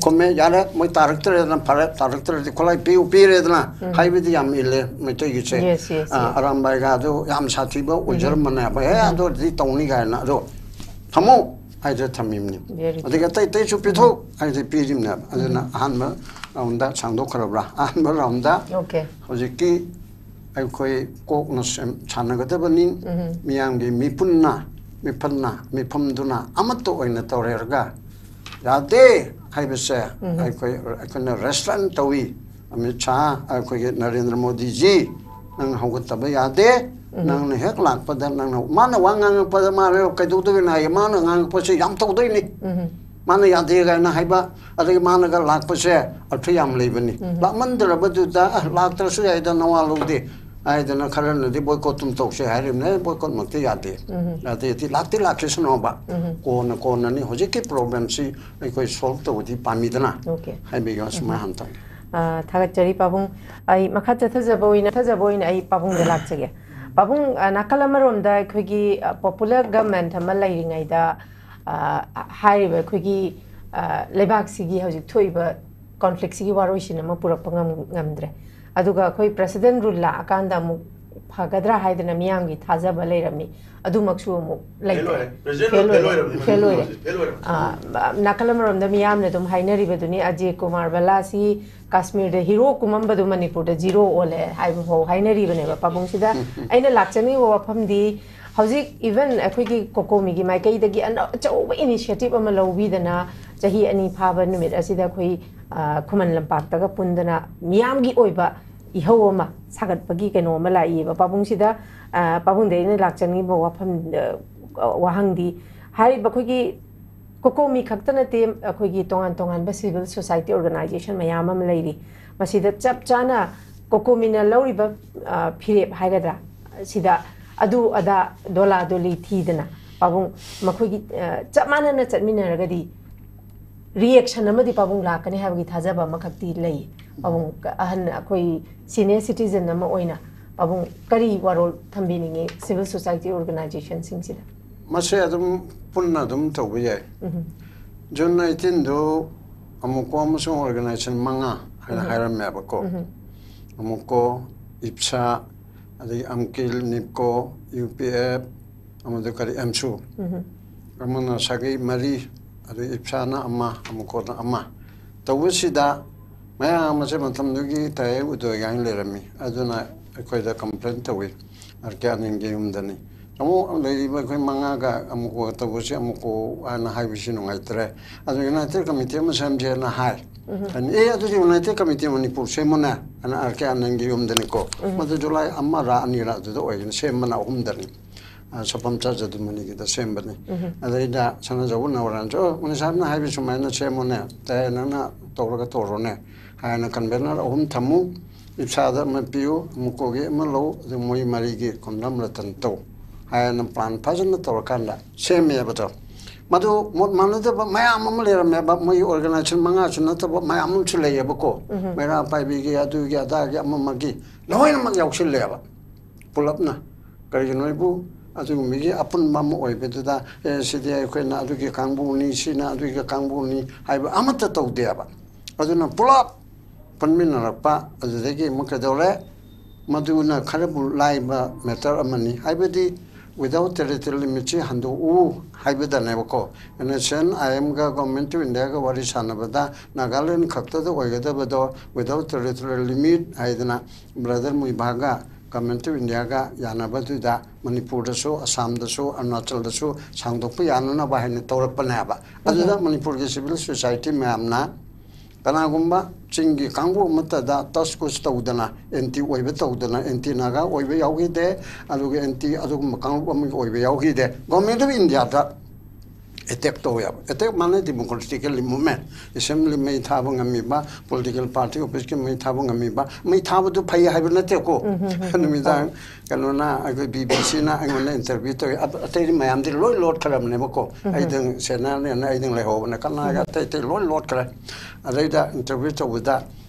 ꯈꯨꯝꯃꯦ, "ꯌꯥꯔꯦ, ꯃꯣꯏ ꯇꯥꯔꯛꯇ꯭ꯔꯦꯗꯅ, ꯐꯔꯦ, ꯇꯥꯔꯛꯇ꯭ꯔꯗꯤ ꯈꯨꯠꯂꯥꯏ ꯄꯤꯌꯨ", ꯄꯤꯔꯦꯗꯅ ꯍꯥꯏꯕꯗꯤ ꯌꯥꯝ ꯏꯜꯂꯦ ꯃꯩꯇꯩꯒꯤꯁꯦ꯫ Yes, yes, ꯑ, yes. ꯑꯔꯥꯝꯕꯥꯏꯒ ꯑꯗꯨ ꯌꯥꯝ ꯁꯥꯊꯤꯕ ꯑꯣꯏꯖꯔꯝꯕꯅꯦꯕ꯫ "ꯑꯦ, ꯑꯗꯨ ꯑꯣꯏꯔꯗꯤ ꯇꯧꯅꯤ" ꯀꯥꯏꯅ꯫ ꯑꯗꯣ "ꯊꯝꯃꯣ" ꯍꯥꯏꯗ ꯊꯝꯃꯤꯕꯅꯤ꯫ Very good. ꯑꯗꯒꯤ ꯑꯇꯩ ꯑꯇꯩꯁꯨ "ꯄꯤꯊꯣꯛ" ꯍꯥꯏꯗ ꯄꯤꯔꯤꯕꯅꯦꯕ꯫ ꯑꯗꯨꯅ ꯑꯍꯥꯟꯕ roundꯗ ꯁꯥꯡꯗꯣꯛꯈ꯭ꯔꯕ꯭ꯔꯥ? ꯑꯍꯥꯟꯕ roundꯗ Okay. ꯍꯧꯖꯤꯛꯀꯤ ꯑꯩꯈꯣꯏ ꯀꯣꯛꯅ ꯁꯦꯝ- ꯁꯥꯟꯅꯒꯗꯕꯅꯤ꯫ ꯃꯤꯌꯥꯝꯒꯤ ꯃꯤꯄꯨꯟꯅ, ꯃꯤꯐꯝꯅ, ꯃꯤꯐꯝꯗꯨꯅ ꯑꯃꯠꯇ ꯑꯣꯏꯅ ꯇꯧꯔꯦꯔꯒ ꯌꯥꯗꯦ ꯍꯥꯏꯕꯁꯦ ꯑꯩꯈꯣꯏ, ꯑꯩꯈꯣꯏꯅ ꯔꯦꯁꯇ꯭ꯔꯦꯟ ꯇꯧꯏ꯫ ꯑꯃꯤꯠ ꯁꯥꯍ, ꯑꯩꯈꯣꯏꯒꯤ ꯅꯔꯦꯟꯗ꯭ꯔ ꯃꯣꯗꯤꯖꯤ, ꯅꯪ ꯍꯧꯒꯠꯇꯕ ꯌꯥꯗꯦ꯫ ꯅꯪꯅ ꯍꯦꯛ ꯂꯥꯛꯄꯗ ꯅꯪꯅ, ꯃꯥꯅ ꯋꯥ ꯉꯥꯡꯉꯛꯄꯗ ꯃꯥꯅ ꯀꯩꯗꯧꯗꯣꯏꯅꯣ ꯍꯥꯏꯌꯦ, ꯃꯥꯅ ꯉꯥꯡꯉꯛꯄꯁꯦ ꯌꯥꯝ ꯇꯧꯗꯣꯏꯅꯤ꯫ ꯃꯥꯅ ꯌꯥꯗꯦ ꯀꯥꯏꯅ ꯍꯥꯏꯕ, ꯑꯗꯒꯤ ꯃꯥꯅꯒ ꯂꯥꯛꯄꯁꯦ ꯑꯔꯊ ꯌꯥꯝ ꯂꯩꯕꯅꯤ꯫ ꯂꯥꯛꯃꯟꯗ꯭ꯔꯕꯗꯨꯗ, "ꯑ, ꯂꯥꯛꯇ꯭ꯔꯁꯨ ꯌꯥꯏꯗ, ꯅꯋꯥ ꯂꯧꯗꯦ" ꯍꯥꯏꯗꯅ ꯈꯔꯅꯗꯤ ꯕꯣꯏꯀꯣꯠ ꯑꯗꯨꯝ ꯇꯧꯁꯦ ꯍꯥꯏꯔꯤꯕꯅꯦ꯫ ꯕꯣꯏꯀꯣꯠꯃꯛꯇꯤ ꯌꯥꯗꯦ꯫ ꯌꯥꯗꯦꯗꯤ ꯂꯥꯛꯇꯤ ꯂꯥꯛꯈꯤꯁꯅꯣꯕ꯫ ꯀꯣꯟꯅ ꯀꯣꯟꯅꯅꯤ꯫ ꯍꯧꯖꯤꯛꯀꯤ ꯄ꯭ꯔꯣꯕ꯭ꯂꯦꯝꯁꯤ ꯑꯩꯈꯣꯏ ꯁꯣꯜꯕ ꯇꯧꯕꯗꯤ ꯄꯥꯝꯃꯤꯗꯅ꯫ Okay. ꯍꯥꯏꯕꯤꯌꯨ, ꯑꯁꯨꯃꯥꯏꯅ ꯍꯟꯊꯒꯦ꯫ ꯑ, ꯊꯥꯒꯠꯆꯔꯤ ꯄꯥꯕꯨꯡ꯫ ꯑꯩ ꯃꯈꯥ ꯆꯠꯊꯖꯕ ꯑꯣꯏꯅ, ꯆꯠꯊꯖꯕ ꯑꯣꯏꯅ ꯑꯩ ꯄꯥꯕꯨꯡꯗ ꯂꯥꯛꯆꯒꯦ꯫ ꯄꯥꯕꯨꯡ, ꯑ, ꯅꯥꯀꯜ ꯑꯃꯔꯣꯝꯗ ꯑꯩꯈꯣꯏꯒꯤ, ꯑ, popular government ꯑꯃ ꯂꯩꯔꯤꯉꯩꯗ, ꯑ, ꯍꯥꯏꯔꯤꯕ ꯑꯩꯈꯣꯏꯒꯤ, ꯑ, ꯂꯩꯕꯥꯛꯁꯤꯒꯤ ꯍꯧꯖꯤꯛ ꯊꯣꯛꯏꯕ conflictꯁꯤꯒꯤ ꯋꯥꯔꯣꯏꯁꯤꯟ ꯑꯃ ꯄꯨꯔꯛꯄ ꯉꯝ-, ꯉꯝꯗ꯭ꯔꯦ꯫ ꯑꯗꯨꯒ ꯑꯩꯈꯣꯏ president rule ꯂꯥꯛꯑꯀꯥꯟꯗ ꯑꯃꯨꯛ ꯐꯒꯗ꯭ꯔꯥ ꯍꯥꯏꯗꯅ ꯃꯤꯌꯥꯝꯒꯤ ꯊꯥꯖꯕ ꯂꯩꯔꯝꯃꯤ꯫ ꯑꯗꯨꯃꯛꯁꯨ ꯑꯃꯨꯛ ꯂꯩꯇ꯭ꯔꯦ꯫ Fail ꯑꯣꯏꯔꯦ꯫ President rule fail fail ꯑꯣꯏꯔꯦ꯫ ꯑꯣꯏꯔꯕꯅꯤ꯫ Fail ꯑꯣꯏꯔꯦ꯫ ꯍꯧꯖꯤꯛ fail ꯑꯣꯏꯔꯦ꯫ ꯑ, ꯅꯥꯀꯜ ꯑꯃꯔꯣꯝꯗ ꯃꯤꯌꯥꯝꯅ ꯑꯗꯨꯝ ꯍꯥꯏꯅꯔꯤꯕꯗꯨꯅꯤ, ꯑꯖꯦ ꯀꯨꯃꯥꯔ ꯚꯜꯂꯥꯁꯤ ꯀꯥꯁꯃꯤꯔꯗ hero ꯀꯨꯝꯃꯝꯕꯗꯨ ꯃꯅꯤꯄꯨꯔꯗ zero ꯑꯣꯜꯂꯦ ꯍꯥꯏꯕ ꯐꯥꯎ ꯍꯥꯏꯅꯔꯤꯕꯅꯦꯕ꯫ ꯄꯥꯕꯨꯡꯁꯤꯗ ꯑꯩꯅ ꯂꯥꯛꯆꯅꯤꯡꯉꯤꯕ ꯋꯥꯐꯝꯗꯤ, ꯍꯧꯖꯤꯛ even ꯑꯩꯈꯣꯏꯒꯤ ꯀꯣꯀꯣꯃꯤꯒꯤ ꯃꯥꯏꯀꯩꯗꯒꯤ ꯑꯅ-, ꯑꯆꯧꯕ initiative ꯑꯃ ꯂꯧꯕꯤꯗꯅ, ꯆꯍꯤ ꯑꯅꯤ ꯐꯥꯕ ꯅꯨꯃꯤꯠ ꯑꯁꯤꯗ ꯑꯩꯈꯣꯏ, ꯑ, ꯈꯨꯃꯟ ꯂꯝꯄꯥꯛꯇꯒ ꯄꯨꯟꯗꯅ ꯃꯤꯌꯥꯝꯒꯤ ꯑꯣꯏꯕ ꯏꯍꯧ ꯑꯃ ꯁꯥꯒꯠꯄꯒꯤ ꯀꯩꯅꯣ ꯑꯃ ꯂꯥꯛꯏꯌꯦꯕ꯫ ꯄꯥꯕꯨꯡꯁꯤꯗ, ꯑ, ꯄꯥꯕꯨꯡꯗ ꯑꯩꯅ ꯂꯥꯛꯆꯅꯤꯡꯉꯤꯕ ꯋꯥꯐꯝ, ꯑ, ꯋꯥꯍꯪꯗꯤ, ꯍꯥꯏꯔꯤꯕ ꯑꯩꯈꯣꯏꯒꯤ ꯀꯣꯀꯣꯃꯤ ꯈꯛꯇ ꯅꯠꯇꯦ, ꯑꯩꯈꯣꯏꯒꯤ ꯇꯣꯉꯥꯟ ꯇꯣꯉꯥꯟꯕ civil society organization ꯃꯌꯥꯝ ꯑꯃ ꯂꯩꯔꯤ꯫ ꯃꯁꯤꯗ ꯆꯞ ꯆꯥꯅ ꯀꯣꯀꯣꯃꯤꯅ ꯂꯧꯔꯤꯕ, ꯑ, ꯐꯤꯔꯦꯞ ꯍꯥꯏꯒꯗ꯭ꯔꯥ, ꯁꯤꯗ ꯑꯗꯨ ꯑꯗꯥ ꯗꯣꯂꯥ ꯗꯣꯂꯤ ꯊꯤꯗꯅ ꯄꯥꯕꯨꯡ ꯃꯈꯣꯏꯒꯤ, ꯑ, ꯆꯞ ꯃꯥꯟꯅꯅ ꯆꯠꯃꯤꯟꯅꯔꯒꯗꯤ reaction ꯑꯃꯗꯤ ꯄꯥꯕꯨꯡ ꯂꯥꯛꯀꯅꯤ ꯍꯥꯏꯕꯒꯤ ꯊꯥꯖꯕ ꯑꯃꯈꯛꯇꯤ ꯂꯩ꯫ ꯄꯥꯕꯨꯡ ꯑꯍꯟ, ꯑꯩꯈꯣꯏ senior citizen ꯑꯃ ꯑꯣꯏꯅ ꯄꯥꯕꯨꯡ ꯀꯔꯤ ꯋꯥꯔꯣꯜ ꯊꯝꯕꯤꯅꯤꯡꯉꯤ civil society organizationꯁꯤꯡꯁꯤꯗ? ꯃꯁꯦ ꯑꯗꯨꯝ ꯄꯨꯟꯅ ꯑꯗꯨꯝ ꯇꯧꯕ ꯌꯥꯏ꯫ ꯎꯝ꯫ June nineteenꯗꯨ ꯑꯃꯨꯛꯀꯣ ꯑꯃꯁꯨꯡ organization ꯃꯉꯥ ꯍꯥꯏꯅ ꯎꯝ꯫ ꯍꯥꯏꯔꯝꯃꯦꯕꯀꯣ꯫ ꯎꯝ꯫ ꯑꯃꯨꯛꯀꯣ, ꯏꯞꯁꯥ, ꯑꯗꯒꯤ ꯑꯝꯀꯤꯜ, ꯅꯤꯞꯀꯣ, ꯌꯨ ꯄꯤ ꯑꯦꯐ, ꯑꯃꯗ ꯀꯔꯤ, ꯑꯦꯝꯁꯨ꯫ ꯎꯝ꯫ ꯑꯃꯅ ꯁꯥꯒꯩ ꯃꯔꯤ, ꯑꯗꯩ ꯏꯞꯁꯥꯅ ꯑꯃ, ꯑꯃꯨꯛꯀꯣꯅ ꯑꯃ꯫ ꯇꯧꯕꯁꯤꯗ ꯃꯌꯥꯝ ꯑꯁꯦ ꯃꯇꯝꯗꯨꯒꯤ ꯇꯥꯌꯦ ꯎꯗꯣꯏ ꯀꯥꯏꯅ ꯂꯩꯔꯝꯃꯤ꯫ ꯑꯗꯨꯅ ꯑꯩꯈꯣꯏꯗ ꯀꯝꯄ꯭ꯂꯦꯟ ꯇꯧꯏ, ꯑꯥꯔ ꯀꯦ ꯑꯅꯟꯒꯤ ꯌꯨꯝꯗꯅꯤ꯫ ꯑꯃꯨꯛ ꯂꯩꯔꯤꯕ ꯑꯩꯈꯣꯏ ꯃꯉꯥꯒ ꯑꯃꯨꯛꯀꯣ ꯇꯧꯕꯁꯤ ꯑꯃꯨꯛꯀꯣ ꯍꯥꯏꯅ ꯍꯥꯏꯕꯁꯤ ꯅꯨꯡꯉꯥꯏꯇ꯭ꯔꯦ꯫ ꯑꯗꯨ ꯌꯨꯅꯥꯏꯇꯦꯠ ꯀꯃꯤꯇꯤ ꯑꯃ ꯁꯦꯝꯁꯦꯅ ꯍꯥꯏ꯫ ꯑꯩꯅ, "ꯑꯦ, ꯑꯗꯨꯗꯤ ꯌꯨꯅꯥꯏꯇꯦꯠ ꯀꯃꯤꯇꯤ ꯃꯅꯤꯄꯨꯔ ꯁꯦꯝꯃꯨꯅꯦ" ꯍꯥꯏꯅ ꯑꯥꯔ ꯀꯦ ꯑꯅꯟꯒꯤ ꯌꯨꯝꯗꯅꯤꯀꯣ꯫ ꯃꯗꯨ ꯖꯨꯂꯥꯏ ꯑꯃꯔ ꯑꯅꯤꯔ ꯑꯗꯨꯗ ꯑꯣꯏꯒꯅꯤ, ꯁꯦꯝꯕꯅ ꯑꯍꯨꯝꯗꯅꯤ꯫ ꯑ, ꯁꯄꯝꯆꯥ ꯖꯗꯨꯃꯅꯤꯒꯤꯗ ꯁꯦꯝꯕꯅꯤ꯫ ꯑꯗꯩꯗ ꯁꯅꯥꯖꯥꯎꯕ ꯅꯥꯎꯔꯦꯝꯅꯁꯨ, "ꯑꯣ, ꯃꯅꯤ ꯁꯥꯍꯦꯕꯅ ꯍꯥꯏꯕ ꯁꯨꯃꯥꯏꯅ ꯁꯦꯝꯃꯨꯅꯦ, ꯇꯥꯏ, ꯅꯪꯅ ꯇꯧꯔꯒ ꯇꯧꯔꯣꯅꯦ" ꯍꯥꯏꯅ ꯀꯟꯚꯦꯅꯔ ꯑꯍꯨꯝ ꯊꯝꯃꯨ, ꯏꯞꯁꯥꯗ ꯑꯃ ꯄꯤꯌꯨ, ꯑꯃꯨꯛꯀꯣꯒꯤ ꯑꯃ ꯂꯧ, ꯑꯗꯨ ꯃꯣꯏ ꯃꯔꯤꯒꯤ ꯀꯣꯝꯂꯥꯝ ꯔꯇꯟ ꯇꯧ ꯍꯥꯏꯅ ꯄ꯭ꯂꯥꯟ ꯐꯖꯅ ꯇꯧꯔꯀꯥꯟꯗ ꯁꯦꯝꯃꯦꯕꯗꯣ꯫ ꯃꯗꯨ ꯃꯣꯠ ꯃꯥꯟꯅꯗꯕ ꯃꯌꯥꯝ ꯑꯃ ꯂꯩꯔꯝꯃꯦꯕ꯫ ꯃꯣꯏꯒꯤ ꯑꯣꯔꯒꯅꯥꯏꯖꯦꯁꯟ ꯃꯉꯥꯁꯨ ꯅꯠꯇꯕ ꯃꯌꯥꯝ ꯑꯃꯁꯨ ꯂꯩꯌꯦꯕꯀꯣ꯫ ꯃꯩꯔꯥ ꯄꯥꯏꯕꯤꯒꯤ, ꯑꯗꯨꯒꯤ, ꯑꯗꯥꯒꯤ, ꯑꯃꯃꯒꯤ ꯂꯣꯏꯅꯃꯛ ꯌꯥꯎꯁꯤꯜꯂꯦꯕ꯫ ꯄꯨꯂꯞꯅ꯫ ꯀꯔꯤꯒꯤꯅꯣ ꯍꯥꯏꯕꯨ ꯑꯗꯨꯒꯨꯝꯕꯒꯤ ꯑꯄꯨꯟꯕ ꯑꯃ ꯑꯣꯏꯕꯗꯨꯗ, "ꯑꯦ, ꯁꯤꯗꯤ ꯑꯩꯈꯣꯏꯅ ꯑꯗꯨꯒꯤ ꯀꯥꯡꯕꯨꯅꯤ, ꯁꯤꯅ ꯑꯗꯨꯒꯤ ꯀꯥꯡꯕꯨꯅꯤ" ꯍꯥꯏꯕ ꯑꯃꯠꯇ ꯇꯧꯗꯦꯕ꯫ ꯑꯗꯨꯅ ꯄꯨꯂꯞ ꯄꯨꯟꯃꯤꯟꯅꯔꯛꯄ, ꯑꯗꯨꯗꯒꯤ ꯑꯃꯨꯛ ꯀꯩꯗꯧꯔꯦ? ꯃꯗꯨꯅ ꯈꯔꯕꯨ ꯂꯥꯏꯕ ꯃꯦꯇꯔ ꯑꯃꯅꯤ꯫ ꯍꯥꯏꯕꯗꯤ, without territorial limit ꯁꯤ ꯍꯟꯗꯣꯛꯎ ꯍꯥꯏꯕꯗꯅꯦꯕꯀꯣ꯫ ꯑꯦꯟ ꯑꯦꯁ ꯑꯦꯟ ꯑꯥꯏ ꯑꯦꯝꯒ Government of India ꯒ ꯋꯥꯔꯤ ꯁꯥꯟꯅꯕꯗ ꯅꯥꯒꯥꯂꯦꯟ ꯈꯛꯇꯗ ꯑꯣꯏꯒꯗꯕꯗꯣ without territorial limit ꯍꯥꯏꯗꯅ ꯕ꯭ꯔꯗꯔ ꯃꯨꯏꯚꯥꯒ Government of India ꯒ ꯌꯥꯅꯕꯗꯨꯗ ꯃꯅꯤꯄꯨꯔꯗꯁꯨ, ꯑꯁꯥꯝꯗꯁꯨ, ꯑꯔꯨꯅꯥꯆꯜꯗꯁꯨ ꯁꯥꯡꯗꯣꯛꯄ ꯌꯥꯅꯅꯕ ꯍꯥꯏꯅ ꯇꯧꯔꯛꯄꯅꯦꯕ꯫ ꯑꯗꯨꯗ ꯃꯅꯤꯄꯨꯔꯒꯤ civil society ꯃꯌꯥꯝꯅ ꯀꯅꯥꯒꯨꯝꯕ ꯆꯤꯡꯒꯤ ꯀꯥꯡꯕꯨ ꯑꯃꯠꯇꯗ ꯇꯁ ꯀꯨꯁ ꯇꯧꯗꯅ, ꯑꯦꯟꯇꯤ ꯑꯣꯏꯕ ꯇꯧꯗꯅ, ꯑꯦꯟꯇꯤ ꯅꯥꯒꯥ ꯑꯣꯏꯕ ꯌꯥꯎꯈꯤꯗꯦ, ꯑꯗꯨꯒ ꯑꯦꯟꯇꯤ ꯑꯗꯨꯒꯨꯝꯕ ꯀꯥꯡꯂꯨꯞ ꯑꯃꯒꯤ ꯑꯣꯏꯕ ꯌꯥꯎꯈꯤꯗꯦ꯫ Government of India the attack ꯇꯧꯋꯦꯕ꯫ ꯑꯦꯇꯦꯛ ꯃꯥꯅ democratically movement, assembly ꯃꯩ ꯊꯥꯕ ꯉꯝꯃꯤꯕ, political party office ꯀꯤ ꯃꯩ ꯊꯥꯕ ꯉꯝꯃꯤꯕ, ꯃꯩ ꯊꯥꯕꯗꯨ ꯐꯩ ꯍꯥꯏꯕ ꯅꯠꯇꯦꯀꯣ꯫ ꯅꯨꯃꯤꯗꯥꯡ ꯀꯩꯅꯣꯅ, ꯑꯩꯈꯣꯏ ꯕꯤ ꯕꯤ ꯁꯤꯅ ꯑꯩꯉꯣꯟꯗ interview ꯇꯧꯋꯤ꯫ ꯑꯇ-, ꯑꯇꯩꯗꯤ ꯃꯌꯥꯝꯗꯤ ꯂꯣꯏ ꯂꯣꯠꯈ꯭ꯔꯕꯅꯦꯕꯀꯣ꯫ ꯑꯩꯗꯪ ꯁꯦꯅꯤꯌꯔꯅꯦꯅ ꯑꯩꯗꯪ ꯂꯩꯍꯧꯕꯅꯦ꯫ ꯀꯅꯥꯒ ꯑꯇꯩ ꯑꯇꯩ ꯂꯣꯏ ꯂꯣꯠꯈ꯭ꯔꯦ꯫ ꯑꯗꯩꯗ interview ꯇꯧꯕꯗ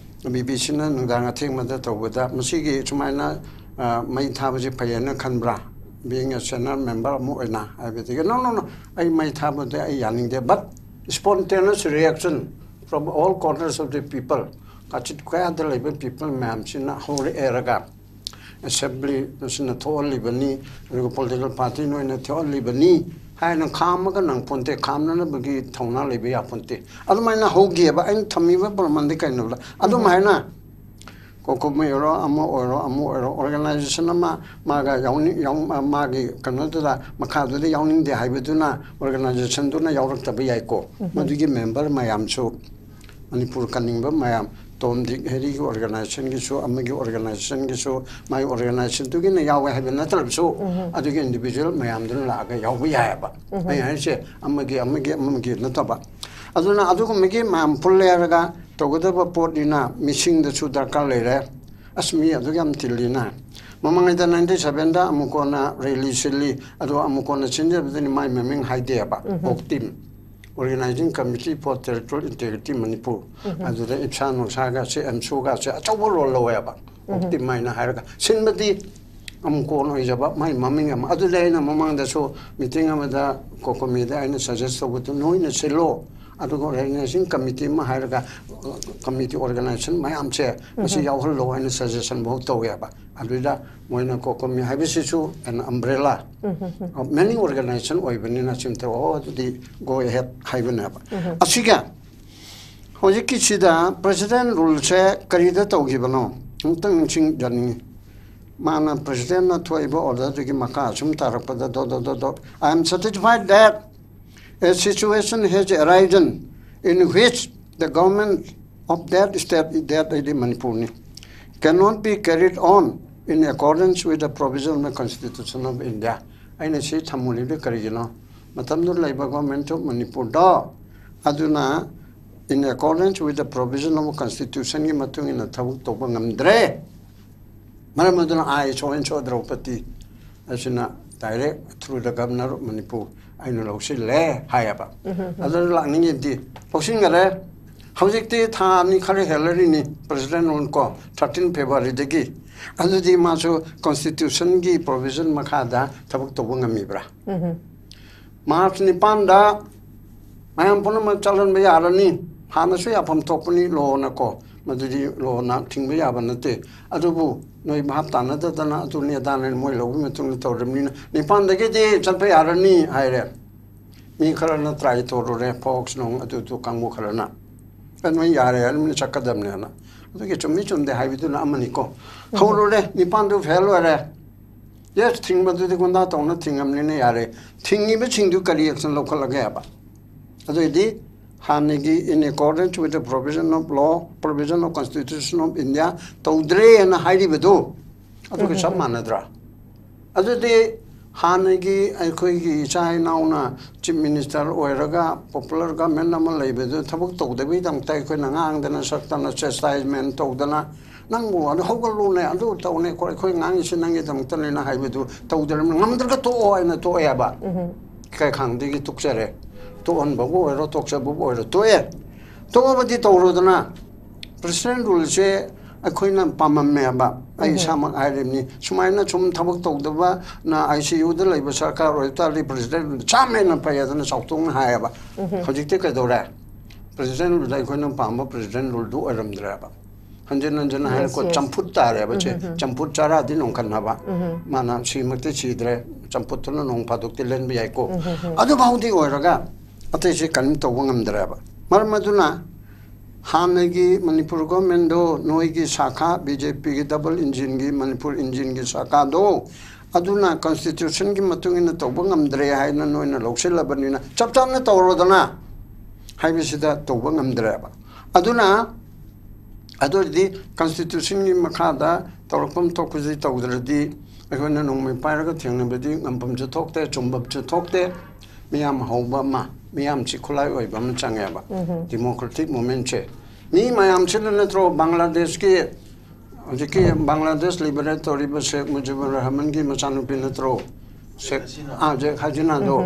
ꯕꯤ ꯕꯤ ꯁꯤꯅ ꯅꯨꯡꯗꯥꯡ ꯑꯊꯦꯡꯕꯗ ꯇꯧꯕꯗ, ꯃꯁꯤꯒꯤ ꯁꯨꯃꯥꯏꯅ, ꯑ, ꯃꯩ ꯊꯥꯕꯁꯤ ꯐꯩꯌꯦꯅ ꯈꯟꯕ꯭ꯔꯥ? Being a senior member ꯑꯃ ꯑꯣꯏꯅ ꯍꯥꯏꯕꯗꯒꯤ, "No, no, no, ꯑꯩ ꯃꯩ ꯊꯥꯕꯗꯤ ꯑꯩ ꯌꯥꯅꯤꯡꯗꯦ, but spontaneous reaction from all corners of the people, ꯀꯥꯆꯤꯟ ꯀꯣꯌꯥꯗ ꯂꯩꯕ people ꯃꯌꯥꯝꯁꯤꯅ ꯍꯧꯔꯛꯑꯦꯔꯒ, assembly ꯁꯤꯅ ꯊꯣꯛꯍꯜꯂꯤꯕꯅꯤ, ꯑꯗꯨꯒ political party ꯅꯣꯏꯅ ꯊꯣꯛꯍꯜꯂꯤꯕꯅꯤ" ꯍꯥꯏꯅ ꯈꯥꯝꯃꯒ ꯅꯪ ꯄꯣꯟꯇꯦ, ꯈꯥꯝꯅꯅꯕꯒꯤ ꯊꯧꯅꯥ ꯂꯩꯕ ꯌꯥꯄꯣꯟꯇꯦ꯫ ꯑꯗꯨꯃꯥꯏꯅ ꯍꯧꯈꯤꯑꯕ꯫ ꯑꯩꯅ ꯊꯝꯃꯤꯕ ꯄ꯭ꯔꯃꯥꯟꯗꯤ ꯀꯩꯅꯣꯗ, ꯑꯗꯨꯝ ꯍꯥꯏꯅ ꯀꯣꯀꯣꯃꯤ ꯑꯣꯏꯔꯣ, ꯑꯃ ꯑꯣꯏꯔꯣ, ꯑꯃ ꯑꯣꯏꯔꯣ, organization ꯑꯃ ꯃꯥꯒ ꯌꯥꯎꯅꯤꯡ-, ꯌꯥꯎ-, ꯃꯥꯒꯤ ꯀꯩꯅꯣꯗꯨꯗ, ꯃꯈꯥꯗꯨꯗ ꯌꯥꯎꯅꯤꯡꯗꯦ ꯍꯥꯏꯕꯗꯨꯅ organizationꯗꯨꯅ ꯌꯥꯎꯔꯛꯇꯕ ꯌꯥꯏꯀꯣ꯫ ꯃꯗꯨꯒꯤ member ꯃꯌꯥꯝꯁꯨ, ꯃꯅꯤꯄꯨꯔ ꯀꯟꯅꯤꯡꯕ ꯃꯌꯥꯝ, ꯇꯣꯝ ꯗꯤꯛ ꯍꯦꯔꯤꯒꯤ organizationꯒꯤꯁꯨ, ꯑꯃꯒꯤ organizationꯒꯤꯁꯨ, ꯃꯥꯒꯤ organizationꯗꯨꯒꯤꯅ ꯌꯥꯎꯋꯦ ꯍꯥꯏꯕ ꯅꯠꯇ꯭ꯔꯕꯁꯨ, ꯑꯗꯨꯒꯤ individual ꯃꯌꯥꯝꯗꯨꯅ ꯂꯥꯛꯑꯒ ꯌꯥꯎꯕ ꯌꯥꯏꯑꯕ꯫ ꯑꯩ ꯍꯥꯏꯔꯤꯁꯦ ꯑꯃꯒꯤ, ꯑꯃꯒꯤ, ꯑꯃꯒꯤ ꯅꯠꯇꯕ꯫ ꯑꯗꯨꯅ ꯑꯗꯨꯒꯨꯝꯕꯒꯤ ꯃꯌꯥꯝ ꯄꯨꯜꯂꯦ ꯍꯥꯏꯔꯒ ꯇꯧꯒꯗꯕ ꯄꯣꯠꯅꯤꯅ ꯃꯤꯁꯤꯡꯗꯁꯨ ꯗꯔꯀꯥꯔ ꯂꯩꯔꯦ꯫ ꯑꯁ, ꯃꯤ ꯑꯗꯨꯛ ꯌꯥꯝ ꯇꯤꯜꯂꯤꯅ꯫ ꯃꯃꯥꯡꯉꯩꯗ ninety sevenꯗ ꯑꯃꯨꯛ ꯀꯣꯟꯅ rally ꯁꯤꯜꯂꯤ, ꯑꯗꯣ ꯑꯃꯨꯛ ꯀꯣꯟꯅ ꯁꯤꯟꯖꯕꯗꯨꯅꯤ ꯃꯥꯏ ꯃꯃꯤꯡ ꯍꯥꯏꯗꯦꯕ, ꯑꯣꯛꯇꯤꯝ꯫ Organizing Committee for Territorial Integrity Manipur꯫ ꯑꯗꯨꯗ ꯏꯞꯁꯥ ꯅꯨꯡꯁꯥꯒꯁꯦ, ꯑꯦꯝꯁꯨꯒꯁꯦ ꯑꯆꯧꯕ role ꯂꯧꯋꯦꯕ꯫ ꯑꯣꯛꯇꯤꯝ ꯍꯥꯏꯅ ꯍꯥꯏꯔꯒ ꯁꯤꯟꯕꯗꯤ ꯑꯃꯨꯛ ꯀꯣꯟꯅ ꯑꯣꯏꯖꯕ, ꯃꯥꯏ ꯃꯃꯤꯡ ꯑꯃ꯫ ꯑꯗꯨꯗꯤ ꯑꯩꯅ ꯃꯃꯥꯡꯗꯁꯨ meeting ꯑꯃꯗ ꯀꯣꯀꯣꯃꯤꯗ ꯑꯩꯅ suggest ꯇꯧꯕꯗꯨ ꯅꯣꯏꯅ ꯁꯤꯜꯂꯣ, ꯑꯗꯨꯒ organizing committee ꯑꯃ ꯍꯥꯏꯔꯒ, committee organization ꯃꯌꯥꯝꯁꯦ ꯃꯁꯤ ꯌꯥꯎꯍꯜꯂꯣ ꯍꯥꯏꯅ suggestion ꯐꯥꯎ ꯇꯧꯋꯦꯕ꯫ ꯑꯗꯨꯗ ꯃꯣꯏꯅ ꯀꯣꯀꯣꯃꯤ ꯍꯥꯏꯕꯁꯤꯁꯨ an umbrella of many organization ꯑꯣꯏꯕꯅꯤꯅ ꯁꯤꯝꯇ, "ꯑꯣ, ꯑꯗꯨꯗꯤ go ahead" ꯍꯥꯏꯕꯅꯦꯕ꯫ ꯑꯁꯤꯒ ꯍꯧꯖꯤꯛꯀꯤꯁꯤꯗ president ruleꯁꯦ ꯀꯔꯤꯗ ꯇꯧꯈꯤꯕꯅꯣ ꯑꯃꯨꯛꯇꯪ ꯅꯤꯡꯁꯤꯡꯖꯅꯤꯡꯉꯤ꯫ ꯃꯥꯅ presidentꯅ ꯊꯣꯛꯏꯕ orderꯗꯨꯒꯤ ꯃꯈꯥ ꯁꯨꯝ ꯇꯥꯔꯛꯄꯗ, ꯗꯣ, ꯗꯣ, ꯗꯣ, ꯗꯣ, "I am satisfied that a situation has arisen in which the government of that state," that ꯍꯥꯏꯗꯤ ꯃꯅꯤꯄꯨꯔꯅꯤ, "cannot be carried on in accordance with the provision of the Constitution of India." ꯑꯩꯅ ꯁꯤ ꯊꯝꯃꯨꯔꯤꯕ ꯀꯔꯤꯒꯤꯅꯣ? ꯃꯇꯝꯗꯨꯗ ꯂꯩꯕ government of ꯃꯅꯤꯄꯨꯔꯗꯣ, ꯑꯗꯨꯅ in accordance with the provision of constitutionꯒꯤ ꯃꯇꯨꯡ ꯏꯟꯅ ꯊꯕꯛ ꯇꯧꯕ ꯉꯝꯗ꯭ꯔꯦ꯫ ꯃꯔꯝ ꯑꯗꯨꯅ I so and so ꯗ꯭ꯔꯧꯄꯗꯤ ꯑꯁꯤꯅ direct through the governor of Manipur ꯑꯩꯅ ꯂꯧꯁꯤꯜꯂꯦ ꯍꯥꯏꯌꯦꯕ꯫ ꯑꯗꯨꯅ ꯂꯥꯛꯅꯤꯡꯉꯤꯗꯤ ꯂꯧꯁꯤꯟꯈꯔꯦ꯫ ꯍꯧꯖꯤꯛꯇꯤ ꯊꯥ ꯑꯅꯤ ꯈꯔ ꯍꯦꯜꯂꯔꯤꯅꯤ president rule ꯀꯣ, thirteen Februaryꯗꯒꯤ꯫ ꯑꯗꯨꯗꯤ ꯃꯥꯁꯨ constitutionꯒꯤ provision ꯃꯈꯥꯗ ꯊꯕꯛ ꯇꯧꯕ ꯉꯝꯃꯤꯕ꯭ꯔꯥ? March ꯅꯤꯄꯥꯟꯗ ꯃꯌꯥꯝ ꯄꯨꯝꯅꯃꯛ ꯆꯠꯍꯟꯕ ꯌꯥꯔꯅꯤ, ꯍꯥꯟꯅꯁꯨ ꯌꯥꯐꯝ ꯊꯣꯛꯄꯅꯤ lawꯅꯀꯣ, ꯃꯗꯨꯗꯤ lawꯅ ꯊꯤꯡꯕ ꯌꯥꯕ ꯅꯠꯇꯦ꯫ ꯑꯗꯨꯕꯨ ꯅꯣꯏ ꯚꯥꯞ ꯇꯥꯅꯗꯗꯅ ꯑꯗꯨꯅꯤ ꯑꯗꯥꯅꯤ ꯃꯣꯏ ꯂꯧꯕꯒꯤ ꯃꯇꯨꯡꯗ ꯇꯧꯔꯕꯅꯤꯅ ꯅꯤꯄꯥꯟꯗꯒꯤꯗꯤ ꯆꯠꯄ ꯌꯥꯔꯅꯤ ꯍꯥꯏꯔꯦ꯫ ꯃꯤ ꯈꯔꯅ try ꯇꯧꯔꯨꯔꯦ, Fox ꯅꯨꯡ ꯑꯗꯨꯗꯨ ꯀꯥꯡꯕꯨ ꯈꯔꯅ, "ꯑꯦ, ꯅꯣꯏ ꯌꯥꯔꯦ ꯍꯥꯏꯔꯕꯅꯤꯅ ꯆꯠꯀꯗꯕꯅꯦꯅ" ꯑꯗꯨꯒꯤ ꯆꯨꯝꯃꯤ ꯆꯨꯝꯗꯦ ꯍꯥꯏꯕꯗꯨꯅ ꯑꯃꯅꯤꯀꯣ꯫ ꯍꯧꯔꯨꯔꯦ, ꯅꯤꯄꯥꯟꯗꯨ ꯐꯦꯜ ꯑꯣꯏꯔꯦ꯫ ꯌꯦꯁ, ꯊꯤꯡꯕꯗꯨꯗꯤ ꯒꯨꯟꯗꯥ ꯇꯧꯅ ꯊꯤꯡꯉꯕꯅꯤꯅ ꯌꯥꯔꯦ꯫ ꯊꯤꯡꯉꯤꯕꯁꯤꯡꯗꯨ ꯀꯔꯤ ꯑꯦꯛꯁꯟ ꯂꯧꯈꯠꯂꯒꯦ ꯍꯥꯏꯕ? ꯑꯗꯨꯑꯣꯏꯗꯤ ꯍꯥꯟꯅꯒꯤ in accordance with the provision of law, provision of Constitution of India ꯇꯧꯗ꯭ꯔꯦꯅ ꯍꯥꯏꯔꯤꯕꯗꯨ ꯑꯗꯨꯒ ꯆꯞ ꯃꯥꯟꯅꯗ꯭ꯔꯥ? ꯑꯗꯨꯗꯤ ꯍꯥꯟꯅꯒꯤ ꯑꯩꯈꯣꯏꯒꯤ ꯏꯆꯥ ꯏꯅꯥꯎꯅ ꯆꯤꯐ ꯃꯤꯅꯤꯁꯇꯔ ꯑꯣꯏꯔꯒ ꯄꯣꯄꯨꯂꯔ ꯒꯃꯦꯟ ꯑꯃ ꯂꯩꯕꯗꯨ ꯊꯕꯛ ꯇꯧꯗꯕꯒꯤꯗꯃꯛꯇ ꯑꯩꯈꯣꯏꯅ ꯉꯥꯡꯗꯅ ꯁꯛꯇꯅ ꯆꯦꯁꯇꯥꯏꯁꯃꯦꯟ ꯇꯧꯗꯅ, "ꯅꯪꯕꯨ ꯑꯗꯨ ꯍꯧꯒꯠꯂꯨꯅꯦ, ꯑꯗꯨ ꯇꯧꯅꯦ, ꯑꯩꯈꯣꯏ ꯉꯥꯡꯉꯤꯁꯤ ꯅꯪꯒꯤꯗꯃꯛꯇꯅꯦꯅ" ꯍꯥꯏꯕꯗꯨ ꯇꯧꯗ꯭ꯔꯕꯅꯤꯅ ꯉꯝꯗ꯭ꯔꯒ ꯇꯣꯛꯑꯣ ꯍꯥꯏꯅ ꯇꯣꯛꯑꯦ ꯍꯥꯏꯕ꯫ ꯀꯩꯈꯥꯡꯗꯒꯤ ꯇꯣꯛꯆꯔꯦ꯫ ꯇꯣꯛꯍꯟꯕꯕꯨ ꯑꯣꯏꯔꯣ, ꯇꯣꯛꯆꯕꯕꯨ ꯑꯣꯏꯔꯣ, ꯇꯣꯛꯑꯦ꯫ ꯇꯣꯛꯑꯕꯗꯤ ꯇꯧꯔꯣꯗꯅ꯫ ꯄ꯭ꯔꯁꯤꯗꯦꯟ ꯔꯨꯜꯁꯦ ꯑꯩꯈꯣꯏꯅ ꯄꯥꯝꯃꯝꯃꯦꯕ꯫ ꯑꯩ ꯏꯁꯥꯃꯛ ꯍꯥꯏꯔꯤꯕꯅꯤ꯫ ꯁꯨꯃꯥꯏꯅ ꯁꯨꯝ ꯊꯕꯛ ꯇꯧꯗꯕꯅ ꯑꯥꯏ ꯁꯤ ꯌꯨꯗ ꯂꯩꯕ ꯁꯔꯀꯥꯔ ꯑꯣꯏꯕ ꯇꯥꯔꯗꯤ ꯄ꯭ꯔꯁꯤꯗꯦꯟ ꯔꯨꯜ ꯆꯥꯝꯃ ꯍꯦꯟꯅ ꯐꯩ ꯑꯗꯨꯅ ꯆꯥꯎꯊꯣꯛꯅ ꯍꯥꯏꯌꯦꯕ꯫ ꯍꯧꯖꯤꯛꯇꯤ ꯀꯩꯗꯧꯔꯦ? ꯄ꯭ꯔꯁꯤꯗꯦꯟ ꯔꯨꯜꯗ ꯑꯩꯈꯣꯏꯅ ꯄꯥꯝꯕ ꯄ꯭ꯔꯁꯤꯗꯦꯟ ꯔꯨꯜꯗꯨ ꯑꯣꯏꯔꯝꯗ꯭ꯔꯦꯕ꯫ ꯍꯟꯖꯤꯟ ꯍꯟꯖꯤꯟ ꯍꯥꯏꯅꯀꯣ, ꯆꯝꯐꯨꯠ ꯇꯥꯔꯦꯕ ꯁꯦ꯫ ꯆꯝꯐꯨꯠ ꯆꯥꯔꯥꯗꯤ ꯅꯣꯡꯈꯟꯅꯕ꯫ ꯃꯥꯅ ꯁꯤꯃꯛꯇꯤ ꯁꯤꯗ꯭ꯔꯦ, ꯆꯝꯐꯨꯠꯇꯨꯅ ꯅꯣꯡ ꯐꯥꯗꯣꯛꯇꯤ ꯂꯦꯟꯕ ꯌꯥꯏꯀꯣ꯫ ꯑꯗꯨꯐꯥꯎꯗꯤ ꯑꯣꯏꯔꯒ ꯑꯇꯩꯁꯦ ꯀꯔꯤꯝ ꯇꯧꯕ ꯉꯝꯗ꯭ꯔꯦꯕ꯫ ꯃꯔꯝ ꯑꯗꯨꯅ ꯍꯥꯟꯅꯒꯤ ꯃꯅꯤꯄꯨꯔ ꯒꯣꯔꯃꯦꯟꯗꯣ, ꯅꯣꯏꯒꯤ ꯁꯥꯈꯥ, ꯕꯤ ꯖꯦ ꯄꯤꯒꯤ ꯗꯕꯜ ꯏꯟꯖꯤꯟꯒꯤ, ꯃꯅꯤꯄꯨꯔ ꯏꯟꯖꯤꯟꯒꯤ ꯁꯥꯈꯥꯗꯣ, ꯑꯗꯨꯅ ꯀꯟꯁꯇꯤꯇ꯭ꯌꯨꯁꯟꯒꯤ ꯃꯇꯨꯡ ꯏꯟꯅ ꯇꯧꯕ ꯉꯝꯗ꯭ꯔꯦ ꯍꯥꯏꯅ ꯅꯣꯏꯅ ꯂꯧꯁꯤꯜꯂꯕꯅꯤꯅ ꯆꯞ ꯆꯥꯅ ꯇꯧꯔꯣꯗꯅ ꯍꯥꯏꯕꯁꯤꯗ ꯇꯧꯕ ꯉꯝꯗ꯭ꯔꯦꯕ꯫ ꯑꯗꯨꯅ ꯑꯗꯨ ꯑꯣꯏꯔꯗꯤ ꯀꯟꯁꯇꯤꯇ꯭ꯌꯨꯁꯟꯒꯤ ꯃꯈꯥꯗ ꯇꯧꯔꯛꯐꯝ ꯊꯣꯛꯄꯁꯤ ꯇꯧꯗ꯭ꯔꯗꯤ ꯑꯩꯈꯣꯏꯅ ꯅꯣꯡꯃꯩ ꯄꯥꯏꯔꯒ ꯊꯦꯡꯅꯕꯗꯤ ꯉꯝꯐꯝꯁꯨ ꯊꯣꯛꯇꯦ, ꯆꯨꯝꯐꯝꯁꯨ ꯊꯣꯛꯇꯦ꯫ ꯃꯤꯌꯥꯝ ꯍꯧꯕ ꯑꯃ, ꯃꯤꯌꯥꯝꯁꯤ ꯈꯨꯠꯂꯥꯏ ꯑꯣꯏꯕ ꯑꯃ ꯆꯪꯉꯦꯕ꯫ ꯗꯤꯃꯣꯀ꯭ꯔꯦꯇꯤꯛ ꯃꯨꯞꯃꯦꯟꯁꯦ ꯃꯤ ꯃꯌꯥꯝꯁꯤꯅ ꯅꯠꯇ꯭ꯔꯣ ꯕꯪꯒ꯭ꯂꯥꯗꯦꯁꯀꯤ, ꯍꯧꯖꯤꯛꯀꯤ ꯕꯪꯒ꯭ꯂꯥꯗꯦꯁ ꯂꯤꯕꯔꯦꯠ ꯇꯧꯔꯤꯕ ꯁꯦꯈ ꯃꯨꯖꯤꯕꯨꯔ ꯔꯍꯃꯟꯒꯤ ꯃꯆꯥꯅꯨꯄꯤ ꯅꯠꯇ꯭ꯔꯣ? ꯁꯦꯈ, ꯑꯥ, ꯁꯦꯈ ꯍꯁꯤꯅꯥꯗꯣ꯫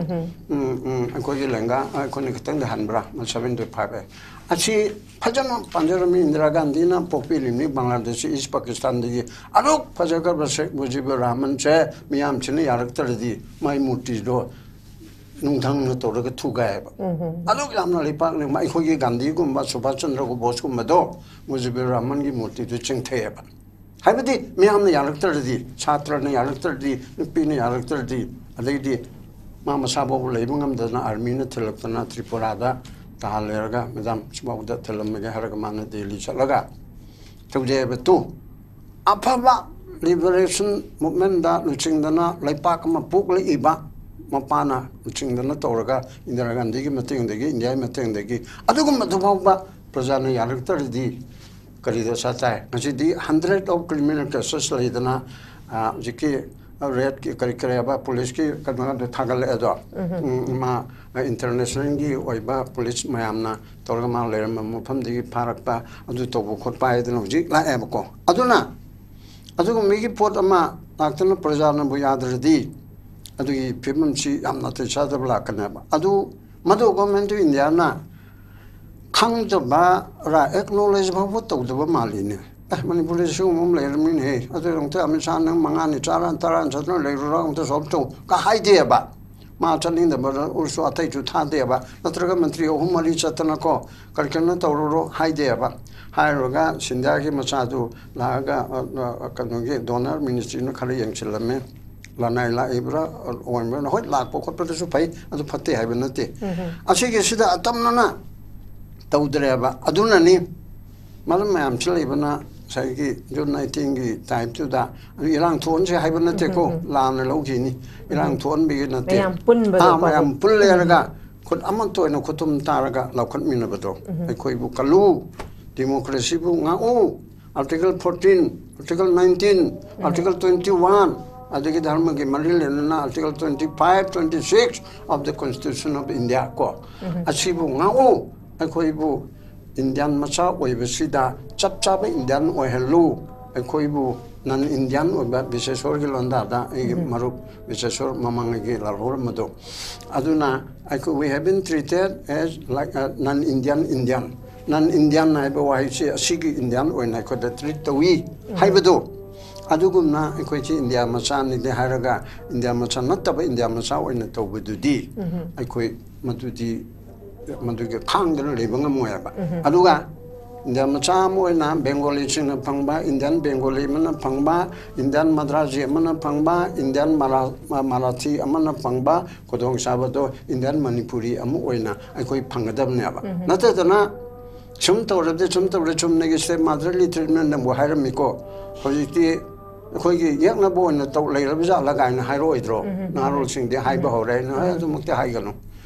ꯎꯝ, ꯎꯝ, ꯑꯩꯈꯣꯏꯒꯤ ꯂꯦꯡꯒꯥ, ꯑꯩꯈꯣꯏꯅ ꯈꯤꯇꯪꯗꯤ ꯍꯟꯕ꯭ꯔꯥ? ꯁꯚꯦꯟꯇꯤ ꯐꯥꯏꯚ ꯑꯦ꯫ ꯑꯁꯤ ꯐꯖꯅ ꯄꯥꯟꯖꯔꯝꯃꯤ꯫ ꯏꯟꯗꯤꯔꯥ ꯒꯥꯟꯙꯤꯅ ꯄꯣꯛꯄꯤꯔꯤꯕꯅꯤ ꯕꯪꯒ꯭ꯂꯥꯗꯦꯁ, ꯏꯁ ꯄꯥꯀꯤꯁꯇꯥꯟꯗꯒꯤ꯫ ꯑꯗꯨꯛ ꯐꯖꯈ꯭ꯔꯕ ꯁꯦꯈ ꯃꯨꯖꯤꯕꯨꯔ ꯔꯍꯃꯟꯁꯦ ꯃꯤꯌꯥꯝꯁꯤꯅ ꯌꯥꯔꯛꯇ꯭ꯔꯗꯤ ꯃꯥꯏ ꯃꯨꯔꯇꯤꯗꯣ ꯅꯨꯡꯊꯪꯅ ꯇꯧꯔꯒ ꯊꯨꯒꯥꯏꯌꯦꯕ꯫ ꯑꯗꯨꯛ ꯌꯥꯝꯅ ꯂꯩꯄꯥꯛ ꯂꯩꯃ-, ꯑꯩꯈꯣꯏꯒꯤ ꯒꯥꯟꯙꯤꯒꯨꯝꯕ, ꯁꯨꯚꯥꯁ ꯆꯟꯗ꯭ꯔ ꯕꯣꯁꯀꯨꯝꯕꯗꯣ ꯃꯨꯖꯤꯕꯨꯔ ꯔꯍꯃꯟꯒꯤ ꯃꯨꯔꯇꯤꯗꯨ ꯆꯤꯡꯊꯩꯑꯦꯕ꯫ ꯍꯥꯏꯕꯗꯤ ꯃꯤꯌꯥꯝꯅ ꯌꯥꯔꯛꯇ꯭ꯔꯗꯤ, ꯁꯥꯇ꯭ꯔꯅ ꯌꯥꯔꯛꯇ꯭ꯔꯗꯤ, ꯅꯨꯄꯤꯅ ꯌꯥꯔꯛꯇ꯭ꯔꯗꯤ, ꯑꯗꯩꯗꯤ ꯃꯥ ꯃꯁꯥ ꯐꯥꯎꯕ ꯂꯩꯕ ꯉꯝꯗꯗꯅ ꯑꯥꯔꯃꯤꯅ ꯊꯤꯜꯂꯛꯇꯅ ꯇ꯭ꯔꯤꯄꯨꯔꯥꯗ ꯇꯥꯍꯜꯂꯦꯔꯒ, "ꯃꯦꯗꯥꯝ, ꯁꯤꯐꯥꯎꯗ ꯊꯤꯜꯂꯝꯃꯒꯦ" ꯍꯥꯏꯔꯒ ꯃꯥꯅ ꯗꯦꯜꯂꯤ ꯆꯠꯂꯒ ꯇꯧꯖꯩꯑꯕ꯫ ꯇꯨ, ꯑꯐꯕ liberation movementꯗ ꯂꯨꯆꯤꯡꯗꯅ ꯂꯩꯄꯥꯛ ꯑꯃ ꯄꯣꯛꯂꯛꯏꯕ ꯃꯄꯥꯅ ꯂꯨꯆꯤꯡꯗꯅ ꯇꯧꯔꯒ, ꯏꯟꯗꯤꯔꯥ ꯒꯥꯟꯙꯤꯒꯤ ꯃꯇꯦꯡꯗꯒꯤ, ꯏꯟꯗꯤꯌꯥꯒꯤ ꯃꯇꯦꯡꯗꯒꯤ, ꯑꯗꯨꯒꯨꯝꯕꯗꯨ ꯐꯥꯎꯕ ꯄ꯭ꯔꯖꯥꯅ ꯌꯥꯔꯛꯇ꯭ꯔꯗꯤ ꯀꯔꯤ ꯗꯁꯥ ꯇꯥꯏ? ꯉꯁꯤꯗꯤ hundred of criminal cases ꯂꯩꯗꯅ, ꯑ, ꯍꯧꯖꯤꯛꯀꯤ ꯔꯦꯠꯀꯤ ꯀꯔꯤ ꯀꯔꯤ ꯍꯥꯏꯕ, ꯄꯨꯂꯤꯁꯀꯤ ꯀꯩꯅꯣꯗꯣ ꯊꯥꯒꯠꯂꯛꯑꯦ ꯑꯗꯣ, ꯎꯝ, ꯃꯥ, ꯑ, internationalꯒꯤ ꯑꯣꯏꯕ ꯄꯨꯂꯤꯁ ꯃꯌꯥꯝꯅ ꯇꯧꯔꯒ ꯃꯥ ꯂꯩꯔꯝꯕ ꯃꯐꯝꯗꯒꯤ ꯐꯥꯔꯛꯄ, ꯑꯗꯨ ꯇꯧꯕ ꯈꯣꯠꯄ ꯍꯥꯏꯗꯅ ꯍꯧꯖꯤꯛ ꯂꯥꯛꯑꯦꯕꯀꯣ꯫ ꯑꯗꯨꯅ ꯑꯗꯨꯒꯨꯝꯕꯒꯤ ꯄꯣꯠ ꯑꯃ ꯂꯥꯛꯇꯅ ꯄ꯭ꯔꯖꯥꯅꯕꯨ ꯌꯥꯗ꯭ꯔꯗꯤ ꯑꯗꯨꯒꯤ ꯐꯤꯕꯝꯁꯤ ꯌꯥꯝ ꯅꯥꯇꯩ ꯆꯥꯗꯕ ꯂꯥꯛꯀꯅꯦꯕ꯫ ꯑꯗꯨ ꯃꯗꯨ Government of Indiaꯅ ꯈꯪꯗꯕ ꯔ acknowledge ꯐꯥꯎꯕ ꯇꯧꯗꯕ ꯃꯥꯜꯂꯤꯅꯦ꯫ ꯑꯦ, ꯃꯅꯤꯄꯨꯔꯗ ꯁꯤꯒꯨꯝꯕ ꯑꯃ ꯂꯩꯔꯝꯃꯤꯅꯦꯍꯦ, ꯑꯗꯨꯒꯤꯗꯃꯛꯇ ꯑꯃꯤꯠ ꯁꯥꯍꯅ ꯅꯪ ꯃꯉꯥꯅꯤ ꯇꯔꯥ ꯇꯔꯥ ꯆꯠꯇꯅ ꯂꯩꯔꯨꯔꯣ, ꯑꯝꯇ solve ꯇꯧ ꯀ ꯍꯥꯏꯗꯦꯕ꯫ ꯃꯥ ꯆꯠꯅꯤꯡꯗꯕ ꯑꯣꯏꯔꯁꯨ ꯑꯇꯩꯁꯨ ꯊꯥꯗꯦꯕ, ꯅꯠꯇ꯭ꯔꯒ ꯃꯟꯇ꯭ꯔꯤ ꯑꯍꯨꯝ ꯃꯔꯤ ꯆꯠꯇꯅꯀꯣ ꯀꯔꯤ ꯀꯔꯤꯅꯣ ꯇꯧꯔꯨꯔꯣ ꯍꯥꯏꯗꯦꯕ꯫ ꯍꯥꯏꯔꯨꯔꯒ ꯁꯤꯟꯙꯤꯌꯥꯒꯤ ꯃꯆꯥꯗꯨ ꯂꯥꯛꯑꯒ, ꯑ, ꯑ, ꯀꯩꯅꯣꯒꯤ donor ministryꯅ ꯈꯔ ꯌꯦꯡꯁꯤꯜꯂꯝꯃꯦ꯫ ꯂꯅꯥꯏ ꯂꯥꯛꯏꯕ꯭ꯔꯥ, ꯑꯣꯏꯕ꯭ꯔꯥ? ꯍꯣꯏ, ꯂꯥꯛꯄ ꯈꯣꯠꯄꯗꯁꯨ ꯐꯩ, ꯑꯗꯨ ꯐꯠꯇꯦ ꯍꯥꯏꯕ ꯅꯠꯇꯦ꯫ ꯑꯁꯤꯒꯤꯁꯤꯗ ꯑꯇꯝꯅꯅ ꯇꯧꯗ꯭ꯔꯦꯕ꯫ ꯑꯗꯨꯅꯅꯤ ꯃꯔꯝ ꯃꯌꯥꯝꯁꯤ ꯂꯩꯕꯅ ꯉꯁꯥꯏꯒꯤ June nineteenꯒꯤ timeꯇꯨꯗ ꯑꯗꯨ ꯏꯔꯥꯡ ꯊꯣꯛꯍꯟꯁꯦ ꯍꯥꯏꯕ ꯅꯠꯇꯦꯀꯣ, ꯂꯥꯟꯅ ꯂꯧꯈꯤꯅꯤ꯫ ꯏꯔꯥꯡ ꯊꯣꯛꯍꯟꯕꯒꯤ ꯅꯠꯇꯦ꯫ ꯃꯌꯥꯝ ꯄꯨꯟꯕꯗꯣ ꯑꯥ, ꯀꯣ꯫ ꯃꯌꯥꯝ ꯄꯨꯜꯂꯦ ꯍꯥꯏꯔꯒ ꯈꯨꯠ ꯑꯃꯠꯇ ꯑꯣꯏꯅ ꯈꯨꯠꯇꯨꯝ ꯇꯥꯔꯒ ꯂꯧꯈꯠꯃꯤꯟꯅꯕꯗꯣ꯫ ꯑꯩꯈꯣꯏꯕꯨ ꯀꯜꯂꯨ, democracyꯕꯨ ꯉꯥꯛꯎ, Article fourteen, Article nineteen, Article twenty-one, ꯑꯗꯒꯤ ꯙꯔꯃꯒꯤ ꯃꯔꯤ ꯂꯩꯅꯅ Article twenty-five, twenty-six of the Constitution of India ꯀꯣ, ꯑꯁꯤꯕꯨ ꯉꯥꯛꯎ꯫ ꯑꯩꯈꯣꯏꯕꯨ Indian ꯃꯆꯥ ꯑꯣꯏꯕꯁꯤꯗ ꯆꯞ ꯆꯥꯕ Indian ꯑꯣꯏꯍꯜꯂꯨ꯫ ꯑꯩꯈꯣꯏꯕꯨ non Indian ꯑꯣꯏꯕ, ꯕꯤꯁꯦꯁꯣꯔꯒꯤ ꯂꯣꯟꯗꯥꯗ ꯑꯩꯒꯤ ꯃꯔꯨꯞ ꯕꯤꯁꯦꯁꯣꯔ ꯃꯃꯥꯡꯉꯩꯒꯤ ꯂꯥꯜꯍꯧꯔꯝꯕꯗꯣ, ꯑꯗꯨꯅ ꯑꯩꯈꯣꯏ, we have been treated as like a non Indian Indian꯫ Non Indian ꯍꯥꯏꯕ ꯋꯥꯍꯩꯁꯤ ꯑꯁꯤꯒꯤ Indian ꯑꯣꯏꯅ ꯑꯩꯈꯣꯏꯗ treat ꯇꯧꯏ ꯍꯥꯏꯕꯗꯣ, ꯑꯗꯨꯒꯨꯝꯅ ꯑꯩꯈꯣꯏꯁꯤ India ꯃꯆꯥꯅꯤꯗꯤ ꯍꯥꯏꯔꯒ India ꯃꯆꯥ ꯅꯠꯇꯕ India ꯃꯆꯥ ꯑꯣꯏꯅ ꯇꯧꯕꯗꯨꯗꯤ ꯑꯩꯈꯣꯏ ꯃꯗꯨꯗꯤ, ꯃꯗꯨꯒꯤ ꯈꯥꯡꯗꯅ ꯂꯩꯕ ꯉꯝꯃꯣꯏ ꯍꯥꯏꯕ꯫ ꯑꯗꯨꯒ India ꯃꯆꯥ ꯑꯃ ꯑꯣꯏꯅ Bengaliꯁꯤꯡꯅ ꯐꯪꯕ, Indian Bengali ꯑꯃꯅ ꯐꯪꯕ, Indian Madrasi ꯑꯃꯅ ꯐꯪꯕ, Indian Mara-, Marathi ꯑꯃꯅ ꯐꯪꯕ ꯈꯨꯗꯣꯡꯆꯥꯕꯗꯣ Indian Manipuri ꯑꯃ ꯑꯣꯏꯅ ꯑꯩꯈꯣꯏ ꯐꯪꯒꯗꯕꯅꯦꯕ꯫ ꯅꯠꯇꯗꯅ ꯁꯨꯝ ꯇꯧꯔꯕꯗꯤ ꯁꯨꯝ ꯇꯧꯔꯦ, ꯆꯨꯝꯅꯒꯤ ꯁ꯭ꯇꯦꯞ ꯃꯥꯗꯔꯂꯤ ꯇ꯭ꯔꯤꯠꯃꯦꯟ ꯅꯪꯕꯨ ꯍꯥꯏꯔꯝꯃꯤꯀꯣ꯫ ꯍꯧꯖꯤꯛꯇꯤ ꯑꯩꯈꯣꯏꯒꯤ ꯌꯦꯛꯅꯕ ꯑꯣꯏꯅ ꯇꯧ ꯂꯩꯔꯕ ꯖꯥꯠꯂ ꯀꯥꯏꯅ ꯍꯥꯏꯔꯛꯑꯣꯏꯗ꯭ꯔꯣ? ꯅꯍꯥꯔꯣꯜꯁꯤꯡꯗꯤ ꯍꯥꯏꯕ ꯍꯧꯔꯦ꯫ ꯑꯩꯅ, "ꯑꯦ, ꯑꯗꯨꯃꯛꯇꯤ ꯍꯥꯏꯒꯅꯨ,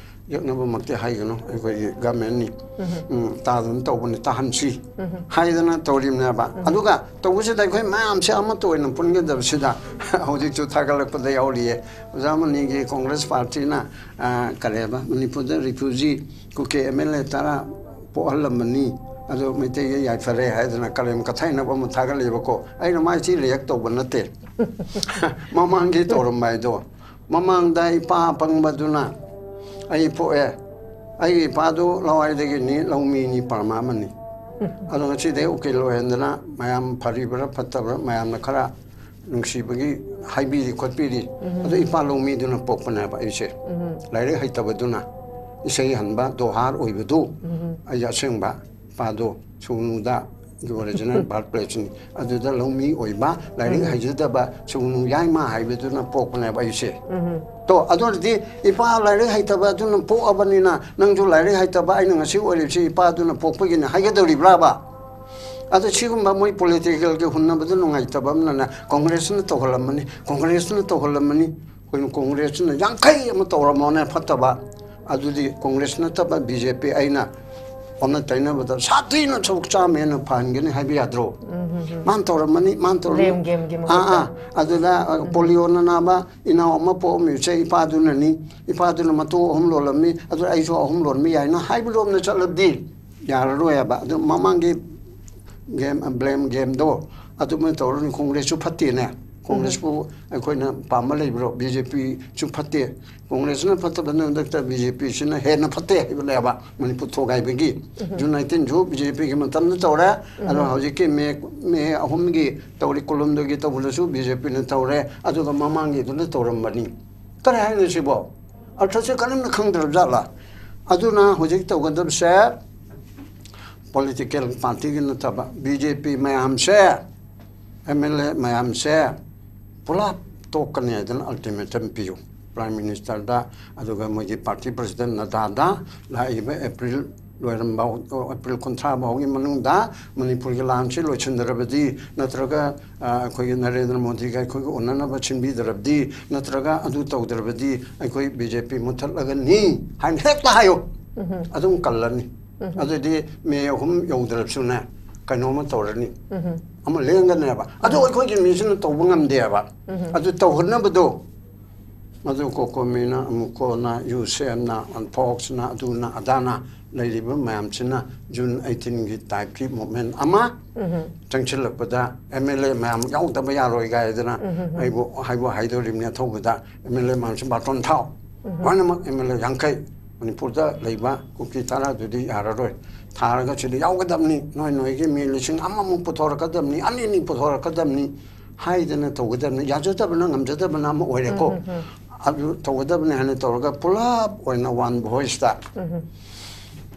ꯌꯦꯛꯅꯕꯃꯛꯇꯤ ꯍꯥꯏꯒꯅꯨ, ꯑꯩꯈꯣꯏꯒꯤ ꯒꯃꯦꯟꯅꯤ, ꯎꯝ, ꯇꯥꯗꯅ ꯇꯧꯕꯅꯤ, ꯇꯥꯍꯟꯁꯤ" ꯍꯥꯏꯗꯅ ꯇꯧꯔꯤꯕꯅꯦꯕ꯫ ꯑꯗꯨꯒ ꯇꯧꯕꯁꯤꯗ ꯑꯩꯈꯣꯏ ꯃꯌꯥꯝꯁꯦ ꯑꯃꯠꯇ ꯑꯣꯏꯅ ꯄꯨꯟꯒꯗꯕꯁꯤꯗ ꯍꯧꯖꯤꯛꯁꯨ ꯊꯥꯒꯠꯂꯛꯄꯗ ꯌꯥꯎꯔꯤꯌꯦ꯫ ꯑꯣꯖꯥ ꯃꯅꯤꯒꯤ ꯀꯣꯡꯒ꯭ꯔꯦꯁ ꯄꯥꯔꯇꯤꯅ, ꯑ, ꯀꯔꯤ ꯍꯥꯏꯕ, ꯃꯅꯤꯄꯨꯔꯗ refugee Kuki M L A ꯇꯔꯥ ꯄꯣꯛꯍꯜꯂꯝꯕꯅꯤ, ꯑꯗꯣ ꯃꯩꯇꯩꯒ ꯌꯥꯏꯐꯔꯦ ꯍꯥꯏꯗꯅ ꯀꯔꯦꯝ ꯀꯊꯥꯏꯅꯕ ꯑꯃ ꯊꯥꯒꯠꯂꯦꯕꯀꯣ꯫ ꯑꯩꯅ ꯃꯥꯏꯁꯤ ꯔꯤꯌꯦꯛ ꯇꯧꯕ ꯅꯠꯇꯦ꯫ ꯃꯃꯥꯡꯒꯤ ꯇꯧꯔꯝꯕ ꯍꯥꯏꯗꯣ, ꯃꯃꯥꯡꯗ ꯏꯄꯥ ꯑꯄꯪꯕꯗꯨꯅ ꯑꯩ ꯄꯣꯛꯑꯦ, ꯑꯩꯒꯤ ꯏꯄꯥꯗꯨ ꯂꯋꯥꯏꯗꯒꯤꯅꯤ, ꯂꯧꯃꯤꯅꯤ, ꯄꯔꯃꯥ ꯑꯃꯅꯤ꯫ ꯑꯗꯣ ꯉꯁꯤꯗꯩ ꯎꯀꯤꯜ ꯑꯣꯏꯍꯟꯗꯅ ꯃꯌꯥꯝ ꯐꯔꯤꯕ꯭ꯔꯥ ꯐꯠꯇꯕ꯭ꯔꯥ ꯃꯌꯥꯝꯅ ꯈꯔ ꯅꯨꯡꯁꯤꯕꯒꯤ ꯍꯥꯏꯕꯤꯔꯤ ꯈꯣꯠꯄꯤꯔꯤ꯫ ꯑꯗꯣ ꯏꯄꯥ ꯂꯧꯃꯤꯗꯨꯅ ꯄꯣꯛꯄꯅꯦꯕ ꯑꯩꯁꯦ꯫ ꯂꯥꯏꯔꯤꯛ ꯍꯩꯇꯕꯗꯨꯅ, ꯏꯁꯩ ꯍꯟꯕ ꯗꯣꯍꯥꯔ ꯑꯣꯏꯕꯗꯨ, ꯑꯩꯁꯦ ꯑꯁꯦꯡꯕ ꯏꯄꯥꯗꯣ ꯁꯨꯒꯅꯨꯗ, ꯑꯣꯔꯤꯖꯤꯅꯦꯜ ꯕꯥꯔꯠ ꯄ꯭ꯂꯦꯁꯅꯤ꯫ ꯑꯗꯨꯗ ꯂꯧꯃꯤ ꯑꯣꯏꯕ, ꯂꯥꯏꯔꯤꯛ ꯍꯩꯖꯗꯕ ꯁꯨꯒꯅꯨ ꯌꯥꯏꯃ ꯍꯥꯏꯕꯗꯨꯅ ꯄꯣꯛꯄꯅꯦꯕ ꯑꯩꯁꯦ꯫ ꯇꯣ, ꯑꯗꯨꯅꯗꯤ ꯏꯄꯥ ꯂꯥꯏꯔꯤꯛ ꯍꯩꯇꯕ ꯑꯗꯨꯅ ꯄꯣꯛꯑꯕꯅꯤꯅ ꯅꯪꯁꯨ ꯂꯥꯏꯔꯤꯛ ꯍꯩꯇꯕ ꯑꯩꯅ ꯉꯁꯤ ꯑꯣꯏꯔꯤꯕꯁꯤ ꯏꯄꯥꯗꯨꯅ ꯄꯣꯛꯄꯒꯤꯅꯤ ꯍꯥꯏꯒꯗꯧꯔꯤꯕ꯭ꯔꯥꯕ? ꯑꯗꯣ ꯁꯤꯒꯨꯝꯕ ꯃꯣꯏ ꯄꯣꯂꯤꯇꯤꯀꯦꯜꯒꯤ ꯍꯨꯟꯅꯕꯗ ꯅꯨꯡꯉꯥꯏꯇꯕ ꯑꯃꯅꯅꯦ, ꯀꯣꯡꯒ꯭ꯔꯦꯁꯅ ꯇꯧꯍꯜꯂꯝꯃꯅꯤ, ꯀꯣꯡꯒ꯭ꯔꯦꯁꯅ ꯇꯧꯍꯜꯂꯝꯃꯅꯤ꯫ ꯑꯩꯈꯣꯏꯅ ꯀꯣꯡꯒ꯭ꯔꯦꯁꯅ ꯌꯥꯡꯈꯩ ꯑꯃ ꯇꯧꯔꯝꯃꯣꯅꯦ ꯐꯠꯇꯕ, ꯑꯗꯨꯗꯤ ꯀꯣꯡꯒ꯭ꯔꯦꯁ ꯅꯠꯇꯕ ꯕꯤ ꯖꯦ ꯄꯤ ꯑꯩꯅ ꯑꯣꯟꯅ ꯇꯩꯅꯕꯗ ꯁꯥꯊꯤꯅ ꯁꯔꯨꯛ ꯆꯥꯝꯃ ꯍꯦꯟꯅ ꯐꯍꯟꯒꯅꯤ ꯍꯥꯏꯕ ꯌꯥꯗ꯭ꯔꯣ? ꯃꯥꯅ ꯇꯧꯔꯝꯃꯅꯤ, ꯃꯥꯅ ꯇꯧꯔꯝꯃꯅꯤ꯫ ꯕ꯭ꯂꯦꯝ ꯒꯦꯝꯒꯤ ꯑꯥ, ꯃꯍꯨꯠꯇ꯫ ꯑꯥ꯫ ꯑꯗꯨꯗ, ꯑ, ꯄꯣꯂꯤꯑꯣꯅ ꯅꯥꯕ ꯏꯅꯥꯎ ꯑꯃ ꯄꯣꯛꯑꯝꯃꯤꯕꯁꯦ ꯏꯄꯥꯗꯨꯅꯅꯤ, ꯏꯄꯥꯗꯨꯅ ꯃꯇꯨ ꯑꯍꯨꯝ ꯂꯣꯜꯂꯝꯃꯤ, ꯑꯗꯨ ꯑꯩꯁꯨ ꯑꯍꯨꯝ ꯂꯣꯟꯕ ꯌꯥꯏꯅ ꯍꯥꯏꯕ ꯂꯣꯝꯗ ꯆꯠꯂꯕꯗꯤ ꯌꯥꯔꯔꯣꯏ ꯍꯥꯏꯕ꯫ ꯑꯗꯨ ꯃꯃꯥꯡꯒꯤ ꯒꯦꯝ, ꯕ꯭ꯂꯦꯝ ꯒꯦꯝꯗꯣ ꯑꯗꯨꯃꯥꯏꯅ ꯇꯧꯔꯅꯤ꯫ ꯀꯣꯡꯒ꯭ꯔꯦꯁꯁꯨ ꯐꯠꯇꯦꯅꯦ꯫ ꯀꯣꯡꯒ꯭ꯔꯦꯁꯄꯨ ꯑꯩꯈꯣꯏꯅ ꯄꯥꯝꯕ ꯂꯩꯕ꯭ꯔꯣ? ꯕꯤ ꯖꯦ ꯄꯤꯁꯨ ꯐꯠꯇꯦ꯫ ꯀꯣꯡꯒ꯭ꯔꯦꯁꯅ ꯐꯠꯇꯕꯅ ꯍꯟꯗꯛꯇ ꯕꯤ ꯖꯦ ꯄꯤꯁꯤꯅ ꯍꯦꯟꯅ ꯐꯠꯇꯦ ꯍꯥꯏꯕꯅꯦꯕ ꯃꯅꯤꯄꯨꯔ ꯊꯣꯒꯥꯏꯕꯒꯤ꯫ ꯖꯨꯟ ꯅꯥꯏꯟꯇꯤꯟꯁꯨ ꯕꯤ ꯖꯦ ꯄꯤꯒꯤ ꯃꯇꯝꯗ ꯇꯧꯔꯦ꯫ ꯑꯗꯣ ꯍꯧꯖꯤꯛꯀꯤ ꯃꯦ, ꯃꯦ ꯑꯍꯨꯝꯒꯤ ꯇꯧꯔꯤ, ꯀꯣꯂꯨꯝꯗꯒꯤ ꯇꯧꯕꯗꯁꯨ ꯕꯤ ꯖꯦ ꯄꯤꯅ ꯇꯧꯔꯦ꯫ ꯑꯗꯨꯒ ꯃꯃꯥꯡꯒꯤꯗꯨꯅ ꯇꯧꯔꯝꯕꯅꯤ꯫ ꯀꯔꯤ ꯍꯥꯏꯅꯣ ꯁꯤꯕꯣ? ꯑꯔꯊꯁꯦ ꯀꯔꯤꯝꯅ ꯈꯪꯗ꯭ꯔꯕ ꯖꯥꯠꯂꯥ? ꯑꯗꯨꯅ ꯍꯧꯖꯤꯛ ꯇꯧꯒꯗꯕꯁꯦ ꯄꯣꯂꯤꯇꯤꯀꯦꯜ ꯄꯥꯔꯇꯤꯒꯤ ꯅꯠꯇꯕ ꯕꯤ ꯖꯦ ꯄꯤ ꯃꯌꯥꯝꯁꯦ, ꯑꯦꯝ ꯑꯦꯜ ꯑꯦ ꯃꯌꯥꯝꯁꯦ ꯄꯨꯂꯞ ꯇꯣꯛꯀꯅꯤ ꯍꯥꯏꯗꯅ ꯑꯜꯇꯤꯃꯦꯇꯝ ꯄꯤꯌꯨ ꯄ꯭ꯔꯥꯏꯝ ꯃꯤꯅꯤꯁꯇꯔꯗ, ꯑꯗꯨꯒ ꯃꯣꯏꯒꯤ ꯄꯥꯔꯇꯤ ꯄ꯭ꯔꯁꯤꯗꯦꯟ ꯅꯗꯥꯗ ꯂꯥꯛꯏꯕ ꯑꯦꯄ꯭ꯔꯤꯜ ꯂꯣꯏꯔꯝꯕ ꯑꯦꯄ꯭ꯔꯤꯜ ꯀꯨꯟꯊ꯭ꯔꯥ ꯐꯥꯎꯒꯤ ꯃꯅꯨꯡꯗ ꯃꯅꯤꯄꯨꯔꯒꯤ ꯂꯥꯟꯁꯤ ꯂꯣꯏꯁꯤꯟꯗ꯭ꯔꯕꯗꯤ, ꯅꯠꯇ꯭ꯔꯒ ꯑ, ꯑꯩꯈꯣꯏꯒꯤ ꯅꯔꯦꯟꯗ꯭ꯔ ꯃꯣꯗꯤꯒ ꯑꯩꯈꯣꯏꯒ ꯎꯅꯅꯕ ꯁꯤꯟꯕꯤꯗ꯭ꯔꯕꯗꯤ, ꯅꯠꯇ꯭ꯔꯒ ꯑꯗꯨ ꯇꯧꯗ꯭ꯔꯕꯗꯤ ꯑꯩꯈꯣꯏ ꯕꯤ ꯖꯦ ꯄꯤ ꯃꯨꯠꯊꯠꯂꯒꯅꯤ ꯍꯥꯏꯅ ꯍꯦꯛꯇ ꯍꯥꯏꯌꯨ꯫ ꯑꯗꯨꯝ ꯀꯜꯂꯅꯤ꯫ ꯑꯗꯨꯗꯤ ꯃꯦ ꯑꯍꯨꯝ ꯌꯧꯗ꯭ꯔꯕꯁꯨꯅꯦ, ꯀꯩꯅꯣꯝꯃ ꯇꯧꯔꯅꯤ, ꯑꯃ ꯂꯦꯡꯒꯅꯦꯕ꯫ ꯑꯗꯨ ꯑꯩꯈꯣꯏꯒꯤ ꯃꯤꯁꯤꯅ ꯇꯧꯕ ꯉꯝꯗꯦꯕ꯫ ꯑꯗꯨ ꯇꯧꯍꯟꯅꯕꯗꯣ, ꯃꯗꯨ ꯀꯣꯀꯣꯃꯤꯅ, ꯑꯃꯨꯀꯣꯅ, ꯌꯨ ꯁꯤ ꯑꯦꯝꯅ, ꯑꯟꯐꯣꯛꯁꯅ, ꯑꯗꯨꯅ ꯑꯗꯥꯅ ꯂꯩꯔꯤꯕ ꯃꯌꯥꯝꯁꯤꯅ ꯖꯨꯟ ꯑꯩꯠꯇꯤꯟꯒꯤ ꯇꯥꯏꯞꯀꯤ ꯃꯨꯞꯃꯦꯟ ꯑꯃ ꯆꯪꯁꯤꯜꯂꯛꯄꯗ ꯑꯦꯝ ꯑꯦꯜ ꯑꯦ ꯃꯌꯥꯝ ꯌꯥꯎꯗꯕ ꯌꯥꯔꯣꯏ ꯀꯥꯏꯗꯅ ꯑꯩꯕꯨ ꯍꯥꯏꯕꯨ ꯍꯥꯏꯗꯣꯔꯤꯕꯅꯤ ꯑꯊꯧꯕꯗ꯫ ꯑꯦꯝ ꯑꯦꯜ ꯑꯦ ꯃꯌꯥꯝꯁꯤ ꯕꯥꯔꯇꯣꯟ ꯊꯥꯎ꯫ ꯂꯣꯏꯅꯃꯛ ꯑꯦꯝ ꯑꯦꯜ ꯑꯦ ꯌꯥꯡꯈꯩ꯫ ꯃꯅꯤꯄꯨꯔꯗ ꯂꯩꯕ ꯀꯨꯀꯤ ꯇꯔꯥꯗꯨꯗꯤ ꯌꯥꯔꯔꯣꯏ꯫ ꯊꯥꯔꯒ ꯁꯤꯗ ꯌꯥꯎꯒꯗꯕꯅꯤ꯫ ꯅꯣꯏ ꯅꯣꯏꯒꯤ ꯃꯤ ꯂꯤꯁꯤꯡ ꯑꯃꯃꯨꯛ ꯄꯨꯊꯣꯔꯛꯀꯗꯕꯅꯤ, ꯑꯅꯤꯅꯤ ꯄꯨꯊꯣꯔꯛꯀꯗꯕꯅꯤ ꯍꯥꯏꯗꯅ ꯇꯧꯒꯗꯕꯅꯤ꯫ ꯌꯥꯖꯗꯕꯅ ꯉꯝꯖꯗꯕꯅ ꯑꯃ ꯑꯣꯏꯔꯦꯀꯣ꯫ ꯑꯗꯨ ꯇꯧꯒꯗꯕꯅꯤ ꯍꯥꯏꯅ ꯇꯧꯔꯒ ꯄꯨꯂꯞ ꯑꯣꯏꯅ ꯋꯥꯟ ꯚꯣꯏꯁꯇ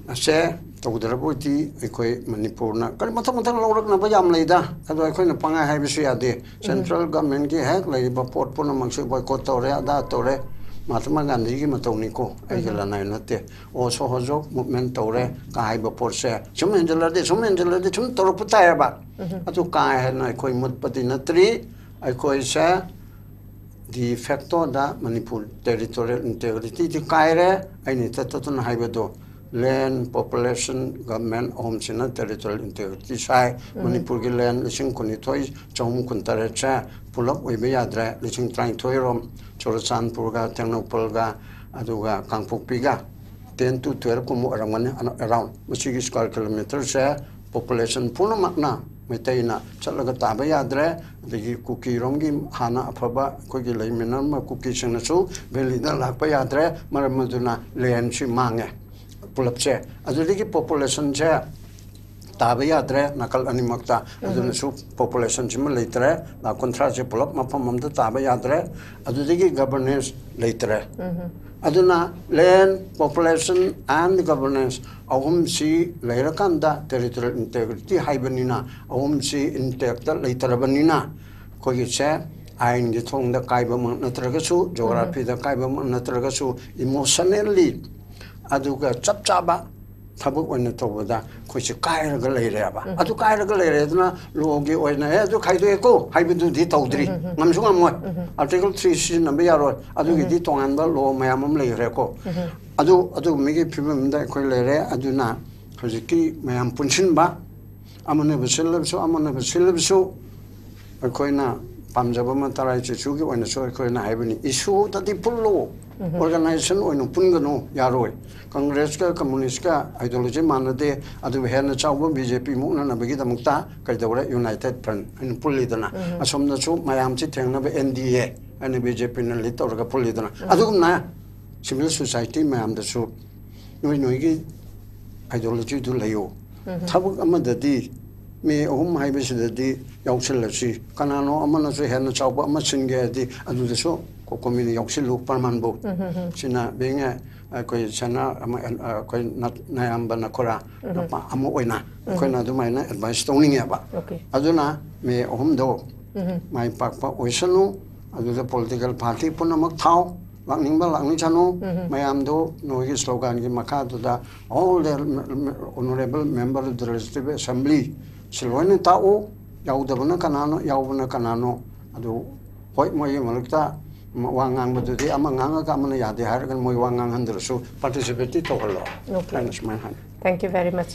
ꯑꯁꯦ ꯇꯧꯗ꯭ꯔꯕ ꯑꯣꯏꯗꯤ ꯑꯩꯈꯣꯏ ꯃꯅꯤꯄꯨꯔꯅ ꯀꯔꯤ ꯃꯊꯪ ꯃꯊꯪ ꯂꯧꯔꯛꯅꯕ ꯌꯥꯝ ꯂꯩꯗ꯫ ꯑꯗꯣ ꯑꯩꯈꯣꯏꯅ ꯄꯪꯍꯥꯏ ꯍꯥꯏꯕꯁꯨ ꯌꯥꯗꯦ꯫ ꯁꯦꯟꯇ꯭ꯔꯦꯜ ꯒꯚꯔꯟꯃꯦꯟꯠꯀꯤ ꯍꯦꯛ ꯂꯩꯔꯤꯕ ꯄꯣꯠ ꯄꯨꯝꯅꯃꯛꯁꯦ ꯕꯣꯏꯀꯣꯠ ꯇꯧꯔꯦ, ꯑꯗꯥ ꯇꯧꯔꯦ꯫ ꯃꯍꯥꯇꯃꯥ ꯒꯥꯟꯙꯤꯒꯤ ꯃꯇꯧꯅꯤꯀꯣ, ꯑꯩꯒꯤ ꯂꯅꯥꯏ ꯅꯠꯇꯦ꯫ ꯑꯣ, ꯁꯣꯍꯣꯖꯣꯛ ꯃꯨꯞꯃꯦꯟ ꯇꯧꯔꯦ ꯀꯥ ꯍꯥꯏꯕ ꯄꯣꯠꯁꯦ ꯁꯨꯝ ꯍꯦꯟꯖꯜꯂꯗꯤ, ꯁꯨꯝ ꯍꯦꯟꯖꯜꯂꯗꯤ ꯁꯨꯝ ꯇꯧꯔꯛꯄ ꯇꯥꯏꯌꯦꯕ꯫ ꯑꯗꯨ ꯀꯥ ꯍꯦꯟꯅ ꯑꯩꯈꯣꯏ ꯃꯨꯠꯄꯗꯤ ꯅꯠꯇ꯭ꯔꯤ꯫ ꯑꯩꯈꯣꯏꯁꯦ ꯗꯤ ꯐꯦꯛꯇꯣꯗ ꯃꯅꯤꯄꯨꯔ ꯇꯦꯔꯤꯇꯣꯔꯤꯌꯦꯜ ꯏꯟꯇꯦꯒ꯭ꯔꯤꯇꯤꯗꯤ ꯀꯥꯏꯔꯦ꯫ ꯑꯩꯅ ꯏꯇꯠ ꯇꯠꯇꯅ ꯍꯥꯏꯕꯗꯣ, ꯂꯦꯟ, ꯄꯣꯄꯨꯂꯦꯁꯟ, ꯒꯚꯔꯟꯃꯦꯟꯠ ꯑꯍꯨꯝꯁꯤꯅ ꯇꯦꯔꯤꯇꯣꯔꯤꯌꯦꯜ ꯏꯟꯇꯦꯒ꯭ꯔꯤꯇꯤ ꯁꯥꯏ꯫ ꯃꯅꯤꯄꯨꯔꯒꯤ ꯂꯦꯟ ꯂꯤꯁꯤꯡ ꯀꯨꯟꯅꯤꯊꯣꯏ ꯆꯍꯨꯝ ꯀꯨꯟꯇꯔꯦꯠꯁꯦ ꯄꯨꯂꯞ ꯑꯣꯏꯕ ꯌꯥꯗ꯭ꯔꯦ꯫ ꯂꯤꯁꯤꯡ ꯇꯔꯥꯅꯤꯊꯣꯏꯔꯣꯝ ꯆꯨꯔꯆꯥꯟꯄꯨꯔꯒ ꯇꯦꯡꯅꯧꯄꯜꯒ ꯑꯗꯨꯒ ꯀꯥꯡꯄꯣꯛꯄꯤꯒ ten to twelve ꯀꯨꯝꯕ ꯑꯣꯏꯔꯝꯒꯅꯤ, ꯑꯔꯥꯎꯟ꯫ ꯃꯁꯤꯒꯤ ꯁ꯭ꯀ꯭ꯋꯥꯔ ꯀꯤꯂꯣꯃꯤꯇꯔꯁꯦ ꯄꯣꯄꯨꯂꯦꯁꯟ ꯄꯨꯝꯅꯃꯛꯅ ꯃꯩꯇꯩꯅ ꯆꯠꯂꯒ ꯇꯥꯕ ꯌꯥꯗ꯭ꯔꯦ꯫ ꯑꯗꯒꯤ ꯀꯨꯀꯤꯔꯣꯝꯒꯤ ꯍꯥꯟꯅ ꯑꯐꯕ ꯑꯩꯈꯣꯏꯒꯤ ꯂꯩꯃꯤꯟꯅꯔꯝꯕ ꯀꯨꯀꯤꯁꯤꯡꯅꯁꯨ ꯚꯦꯂꯤꯗ ꯂꯥꯛꯄ ꯌꯥꯗ꯭ꯔꯦ꯫ ꯃꯔꯝ ꯑꯗꯨꯅ ꯂꯦꯟꯁꯤ ꯃꯥꯡꯉꯦ ꯄꯨꯂꯞꯁꯦ꯫ ꯑꯗꯨꯗꯒꯤ ꯄꯣꯄꯨꯂꯦꯁꯟꯁꯦ ꯇꯥꯕ ꯌꯥꯗ꯭ꯔꯦ ꯅꯥꯀꯜ ꯑꯅꯤꯃꯛꯇ꯫ ꯑꯗꯨꯅꯁꯨ ꯄꯣꯄꯨꯂꯦꯁꯟꯁꯤꯃ ꯂꯩꯇ꯭ꯔꯦ꯫ ꯂꯥꯈ ꯀꯨꯟꯊ꯭ꯔꯥꯁꯦ ꯄꯨꯂꯞ ꯃꯐꯝ ꯑꯃꯗ ꯇꯥꯕ ꯌꯥꯗ꯭ꯔꯦ꯫ ꯑꯗꯨꯗꯒꯤ ꯒꯕꯔꯅꯦꯟꯁ ꯂꯩꯇ꯭ꯔꯦ꯫ ꯑꯗꯨꯅ land, population and governance ꯑꯍꯨꯝꯁꯤ ꯂꯩꯔꯀꯥꯟꯗ ꯇꯦꯔꯤꯇꯣꯔꯤꯌꯦꯜ ꯏꯟꯇꯦꯒ꯭ꯔꯤꯇꯤ ꯍꯥꯏꯕꯅꯤꯅ ꯑꯍꯨꯝꯁꯤ ꯏꯟꯇꯦꯛꯇ ꯂꯩꯇ꯭ꯔꯕꯅꯤꯅ ꯑꯩꯈꯣꯏꯒꯤꯁꯦ ꯑꯥꯏꯟꯒꯤ ꯊꯣꯡꯗ ꯀꯥꯏꯕꯃꯛ ꯅꯠꯇ꯭ꯔꯒꯁꯨ, ꯖꯣꯒ꯭ꯔꯥꯐꯤꯗ ꯀꯥꯏꯕꯃꯛ ꯅꯠꯇ꯭ꯔꯒꯁꯨ, ꯏꯃꯣꯁꯅꯦꯜꯂꯤ ꯑꯗꯨꯒ ꯆꯞ ꯆꯥꯕ ꯊꯕꯛ ꯑꯣꯏꯅ ꯇꯧꯕꯗ ꯑꯩꯈꯣꯏꯁꯦ ꯀꯥꯏꯔꯒ ꯂꯩꯔꯦꯕ꯫ ꯑꯗꯨ ꯀꯥꯏꯔꯒ ꯂꯩꯔꯦ ꯑꯗꯨꯅ ꯂꯣꯒꯤ ꯑꯣꯏꯅ "ꯑꯦ, ꯑꯗꯨ ꯈꯥꯏꯗꯣꯛꯑꯦꯀꯣ" ꯍꯥꯏꯕꯗꯨꯗꯤ ꯇꯧꯗ꯭ꯔꯤ꯫ ꯉꯝꯁꯨ ꯉꯝꯃꯣꯏ꯫ ꯑꯥꯔꯇꯤꯀꯜ ꯊ꯭ꯔꯤ ꯁꯤꯖꯤꯟꯅꯕ ꯌꯥꯔꯣꯏ꯫ ꯑꯗꯨꯒꯤꯗꯤ ꯇꯣꯉꯥꯟꯕ ꯂꯣ ꯃꯌꯥꯝ ꯑꯃ ꯂꯩꯈ꯭ꯔꯦꯀꯣ꯫ ꯑꯗꯨ ꯑꯗꯨꯒꯨꯝꯕꯒꯤ ꯐꯤꯕꯝ ꯑꯃꯗ ꯑꯩꯈꯣꯏ ꯂꯩꯔꯦ꯫ ꯑꯗꯨꯅ ꯍꯧꯖꯤꯛꯀꯤ ꯃꯌꯥꯝ ꯄꯨꯟꯁꯤꯟꯕ, ꯑꯃꯅꯕꯨ ꯁꯤꯜꯂꯕꯁꯨ, ꯑꯃꯅꯕꯨ ꯁꯤꯜꯂꯕꯁꯨ, ꯑꯩꯈꯣꯏꯅ ꯄꯥꯝꯖꯕ ꯑꯃ ꯇꯔꯥꯏ ꯆꯤꯆꯨꯒꯤ ꯑꯣꯏꯅꯁꯨ ꯑꯩꯈꯣꯏꯅ ꯍꯥꯏꯕꯅꯤ, ꯏꯁꯨꯗꯗꯤ ꯄꯨꯜꯂꯣ, ꯑꯣꯔꯒꯅꯥꯏꯖꯦꯁꯟ ꯑꯣꯏꯅ ꯄꯨꯟꯒꯅꯨ, ꯌꯥꯔꯣꯏ꯫ ꯀꯪꯒ꯭ꯔꯦꯁꯀ ꯀꯝꯃꯨꯅꯤꯁꯀ ꯑꯥꯏꯗꯤꯌꯣꯂꯣꯖꯤ ꯃꯥꯟꯅꯗꯦ, ꯑꯗꯨꯕꯨ ꯍꯦꯟꯅ ꯆꯥꯎꯕ ꯕꯤ ꯖꯦ ꯄꯤ ꯃꯨꯛꯅꯅꯕꯒꯤꯗꯃꯛꯇ ꯀꯩꯗꯧꯔꯦ, ꯌꯨꯅꯥꯏꯇꯦꯗ ꯐ꯭ꯔꯟꯠ ꯍꯥꯏꯅ ꯄꯨꯜꯂꯤꯗꯅ꯫ ꯑꯁꯣꯝꯗꯁꯨ ꯃꯌꯥꯝꯁꯤ ꯊꯦꯡꯅꯕ ꯑꯦꯟ ꯗꯤ ꯑꯦ ꯍꯥꯏꯅ ꯕꯤ ꯖꯦ ꯄꯤꯅ ꯂꯤꯗ ꯇꯧꯔꯒ ꯄꯨꯜꯂꯤꯗꯅ꯫ ꯑꯗꯨꯒꯨꯝꯅ ꯁꯤꯚꯤꯜ ꯁꯣꯁꯥꯏꯇꯤ ꯃꯌꯥꯝꯗꯁꯨ ꯅꯣꯏ ꯅꯣꯏꯒꯤ ꯑꯥꯏꯗꯤꯌꯣꯂꯣꯖꯤꯗꯨ ꯂꯩꯌꯨ꯫ ꯊꯕꯛ ꯑꯃꯗꯗꯤ ꯃꯤ ꯑꯍꯨꯝ ꯍꯥꯏꯕꯁꯤꯗꯗꯤ ꯌꯥꯎꯁꯤꯜꯂꯁꯤ꯫ ꯀꯅꯥꯅꯣ ꯑꯃꯅꯁꯨ ꯍꯦꯟꯅ ꯆꯥꯎꯕ ꯑꯃ ꯁꯤꯟꯒꯦ ꯍꯥꯏꯗꯤ ꯑꯗꯨꯗꯁꯨ ꯀꯣ-, ꯀꯣꯃꯤꯅ ꯌꯥꯎꯁꯤꯜꯂꯨ꯫ ꯄ꯭ꯔꯃꯥꯟꯕꯨ ꯁꯤꯅ ꯕꯦꯡ ꯑꯩꯈꯣꯏ ꯁꯅꯥ ꯑꯃ, ꯑꯩꯈꯣꯏ ꯅ-, ꯅꯌꯥꯝꯕ ꯅꯈꯣꯔꯥ ꯅꯨꯄꯥ ꯑꯃ ꯑꯣꯏꯅ ꯑꯩꯈꯣꯏꯅ ꯑꯗꯨꯃꯥꯏꯅ ꯑꯦꯗꯚꯥꯏꯁ ꯇꯧꯅꯤꯡꯉꯦꯕ꯫ Okay. ꯑꯗꯨꯅ ꯃꯤ ꯑꯍꯨꯝꯗꯣ ꯃꯥꯏ ꯄꯥꯛꯄ ꯑꯣꯏꯁꯅꯨ꯫ ꯑꯗꯨꯗ ꯄꯣꯂꯤꯇꯤꯀꯦꯜ ꯄꯥꯔꯇꯤ ꯄꯨꯝꯅꯃꯛ ꯊꯥꯎ, ꯂꯥꯛꯅꯤꯡꯕ ꯂꯥꯛꯅꯤꯡꯁꯅꯨ꯫ ꯃꯌꯥꯝꯗꯣ ꯅꯣꯏꯒꯤ ꯁ꯭ꯂꯣꯒꯥꯟꯒꯤ ꯃꯈꯥꯗꯨꯗ "All the honorable member of the legislative assembly" ꯁꯤ ꯂꯣꯏꯅ ꯇꯥꯛꯎ꯫ ꯌꯥꯎꯗꯕꯅ ꯀꯅꯥꯅꯣ, ꯌꯥꯎꯕꯅ ꯀꯅꯥꯅꯣ? ꯑꯗꯨ ꯍꯣꯏ, ꯃꯣꯏꯒꯤ ꯃꯔꯛꯇ ꯋꯥ ꯉꯥꯡꯕꯗꯨꯗꯤ ꯑꯃ ꯉꯥꯡꯉꯒ ꯑꯃꯅ ꯌꯥꯗꯦ ꯍꯥꯏꯔꯒ ꯃꯣꯏ ꯋꯥ ꯉꯥꯡꯍꯟꯗ꯭ꯔꯁꯨ ꯄꯥꯔꯇꯤꯁꯤꯄꯦꯠꯇꯤ ꯇꯧꯍꯜꯂꯣ꯫ Okay. ꯑꯩꯅ ꯁꯨꯃꯥꯏꯅ ꯍꯥꯏ꯫ Thank you very much.